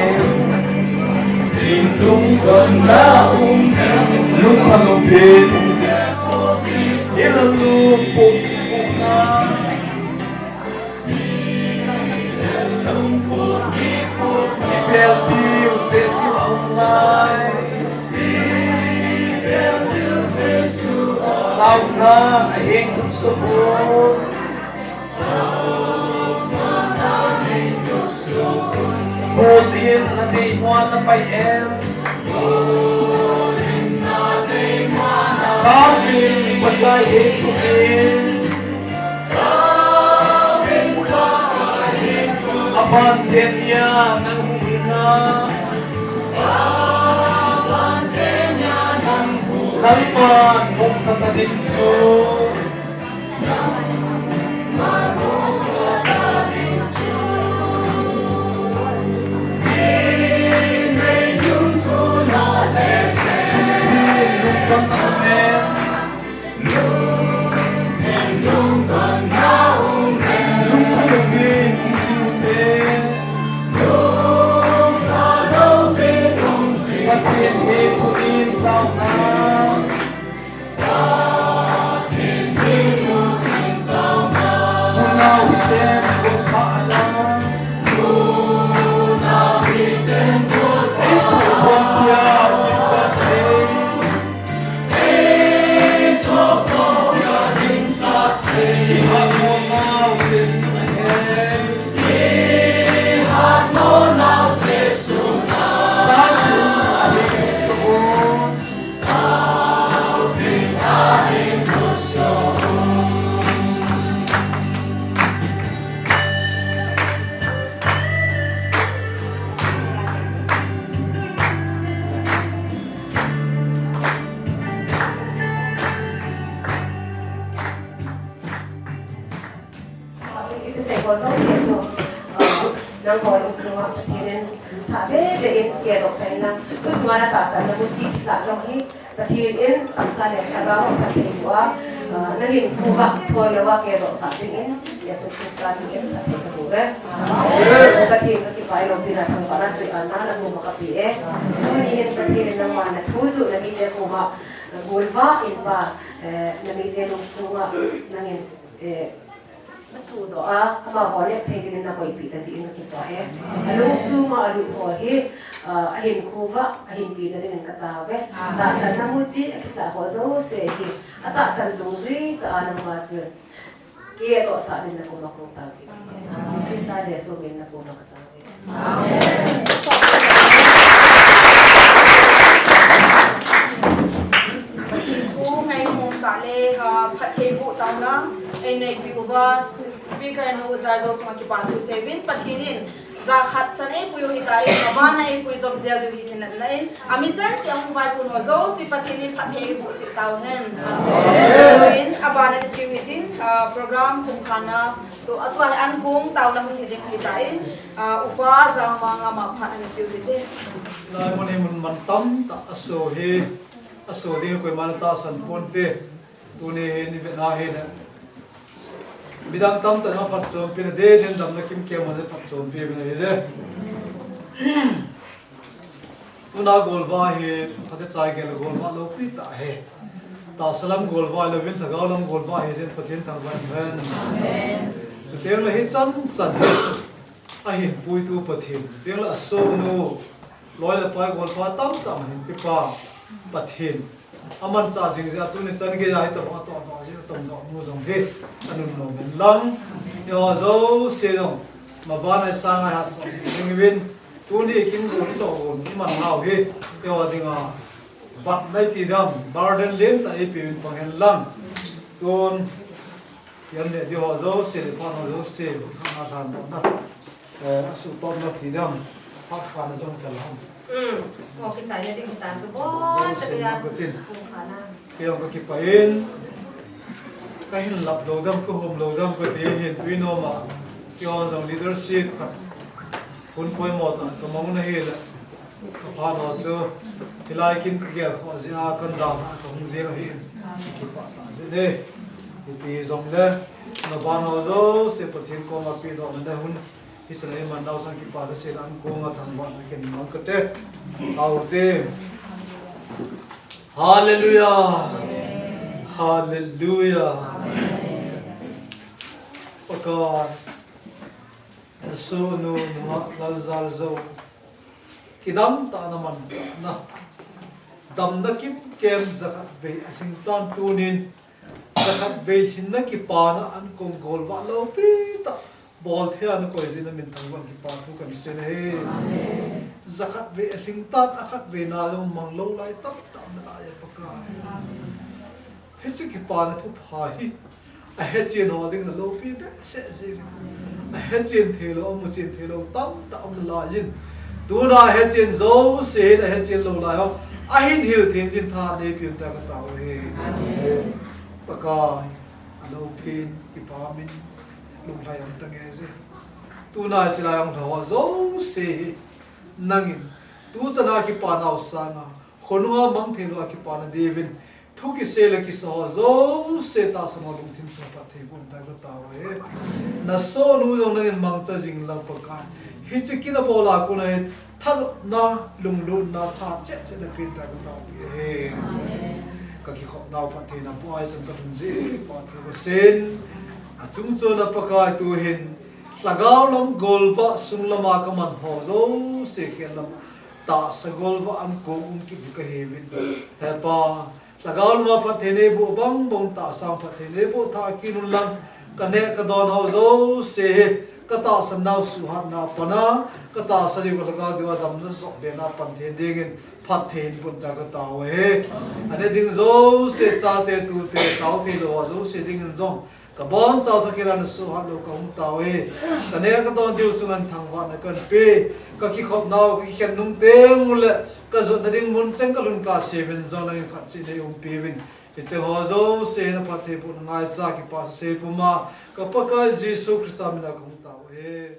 sin lung don na um, lung thang um pin, ila lung pun na. Ipel diu Jesu aum lai. Taona ahing soh. Kol in nadei mo napai em? Kol in nadei mo napai em? Pakai hing soh in. Aban tenia nang hung hina. Nangman hung sat a ding chu. Hiche sei ho jouse chu, ah, nangho lungsunga Pathen in thah bebe in kedoh sah in lang, tuchunga natahsan namu cheh lah jong hi, Pathen in tahsa le lhagao aphatthei boh a, ah, nangin khovah thoi louva kedoh sah dingin, Jesu Christa min in phatthei kaboh uve. Pathen kakipah e, loupina thangvahna choi-atna nakoma kapeh e. Tuni hin Pathen in nangma nathu chu namite koma, ah, golvah in Pa, eh, namite lungsunga nangin, eh, nasuhdoh a, amaho neh thei dingin nakoipeh ta jeh in kakipah e. Alungsunga alut ho hi, ah, ahinkho uva, ahinpeh na dingin katao uve. Tahsan namu cheh, akilhah ho jouse hi, atahsan dungjui cha a nangma chun kedoh sah dingin nakoma kong tao uve. Christa Jesu min nakoma katao uve. Amen. Speaker nu Zarzo sunga kipa thu seiyuvin, Pathen in jakhat chan eipui u hitan, abana eipui jom jel diu hi kinepna in, ami chan cheh a hung vaikun ho jouse Pathen in phatthei eiboh cheh tauhen. In abana kicheu hitin, ah, program kum khana, tu, atua hi ankong taona mun hiding hitan, ah, Upa Jangmang ama phat ana peu hite. Lai mun hi mun mantam tah aso hi, aso ding koiman atahsan ponte. Tuni hin ivet na hile, midang tamtah in aphatchompi na, deden damna kimkem a aphatchompi na hije. Tuna golvah hi, phatechan gel golvah loupi tah ahi. Tahsa lam golvah louvin, lhagao lam golvah hi jeh in Pathen thangvah in. Amen. Chuteng le hichan chan hi ahin puitu Pathen, chuteng le asonu, loi le pai golpa tamtah ahin pepa Pathen. Amanchah jing jeh a tuni chan geiya hitabang atoh atoh jeh a tongdoh nu jong hi anunnom hen lang. Eiho jouse jong maban a isanga ihatchah jing jing uvin, tuni kin gon toh gon iman nau hi eiho dinga bat nai ti dam, burden lentah eipeuvin pang hen lang. Tun Hian le di ho jouse, le phan ho jouse, ana than doh na. Eh, asuhtohna ti dam, phat khana jong kal ham. Um, mo kichai na ding ta su bo, jouse ta ya. Tin. Kum khana. Kei jong kakipah in, kahin lap lou dam, kahum lou dam, kati hin tui nom a. Kei jong leadership khat. Hun poimo tah, kamang na hi le. Kapha lo chu, hilai kin kagel khoh jeh a kan dan a kahung jeng ahi. Kipah tah jeh e. Ipi jong le, na ban ho jouse Pathen koma pedoh na hun. Hichan a iman nau sang kipah jouse le ankong a thangvahna ken mang kate. Aute. Hallelujah. Hallelujah. Pakai. Na sonu nunga Lalzarzo. Kidam tah na manchah na. Damna kimkem jakhat vei alhing tan tunin. Jakhat vei lhinna kipana ankong golvah loupi tah. Bolthei a nakoi jeh in namin thangvah in kipa thu kahin sei ahi. Amen. Jakhat vei alhing tan akhat vei na jong mang lou lai tamtah na lai e Pakai. Amen. Hiche kipana thupha hi. Ahechen ho ding na loupi behseh jing. Ahechen thei lou, amuchen thei lou, tamtah um nalai jin. Tuna ahechen jouse hin ahechen lou lai ho. Ahin hil thei jin tha neipi un tia katao e. Amen. Pakai, aloupin, kipah min, lunglhai ang tange je. Tuna silai ang ho jouse hi. Nangin, tuchan a kipa nau sanga, khonunga mang thei lou a kipana diuvin, thu kisei le kisa ho jouse tahsan ho lungthim sunga phatthei boh in tia katao e. Na sonu jong nangin mangcha jing lang Pakai. Hiche kin abol a kon a hi thalupna, lunglutna, tha cheh cheh napen tia katao e. Kakikhop nau phatthei na pu ai chan kalhun jeh, phatthei kasei in. Achung chon a Pakai tuhin, lhagao lam golvah sung lama kaman ho jouse khel lam tahsa golvah ankong um kit kahiuvin. He Pa, lhagao lama phatthei neiboh bang bang tahsa phatthei neiboh tha kit un lang, kaneh kadon ho jouse hi, katahsan nau suhhatna a pat a, katahsa diu kalhagao diu a damna jop bena pan thei dingin, phatthei in boh in tia katao e. Ane ding jouse chate tute, tao thei lou ho jouse dingin jong, kabonchauva thakhat a nasuhhat lou kahung tao e. Kaneh kadon diu chunga thangvahna kahin pe. Kakikhop nau, kakikhen nung teng ule, kajotna ding mun cheng kalhun kah seuvin jong nangin khat cheh neiumpi uvin. Hiche ho jouse na phatthei bohna ngaicha kipa thu sei puma, ka Pakai Jesu Christa mina kahung tao e.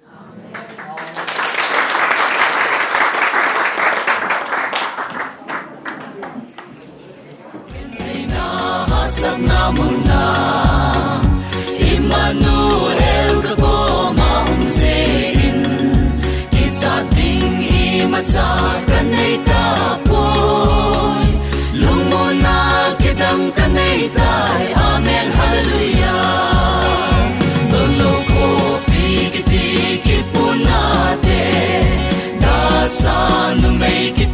Hasana muna Emmanuel kakoma um jeh in, kichat ding imacha kanei tapoi. Lungmonna kidang kanei tai. Amen. Hallelujah. Dolou khopi kiti kipuna te, dasa numei kiti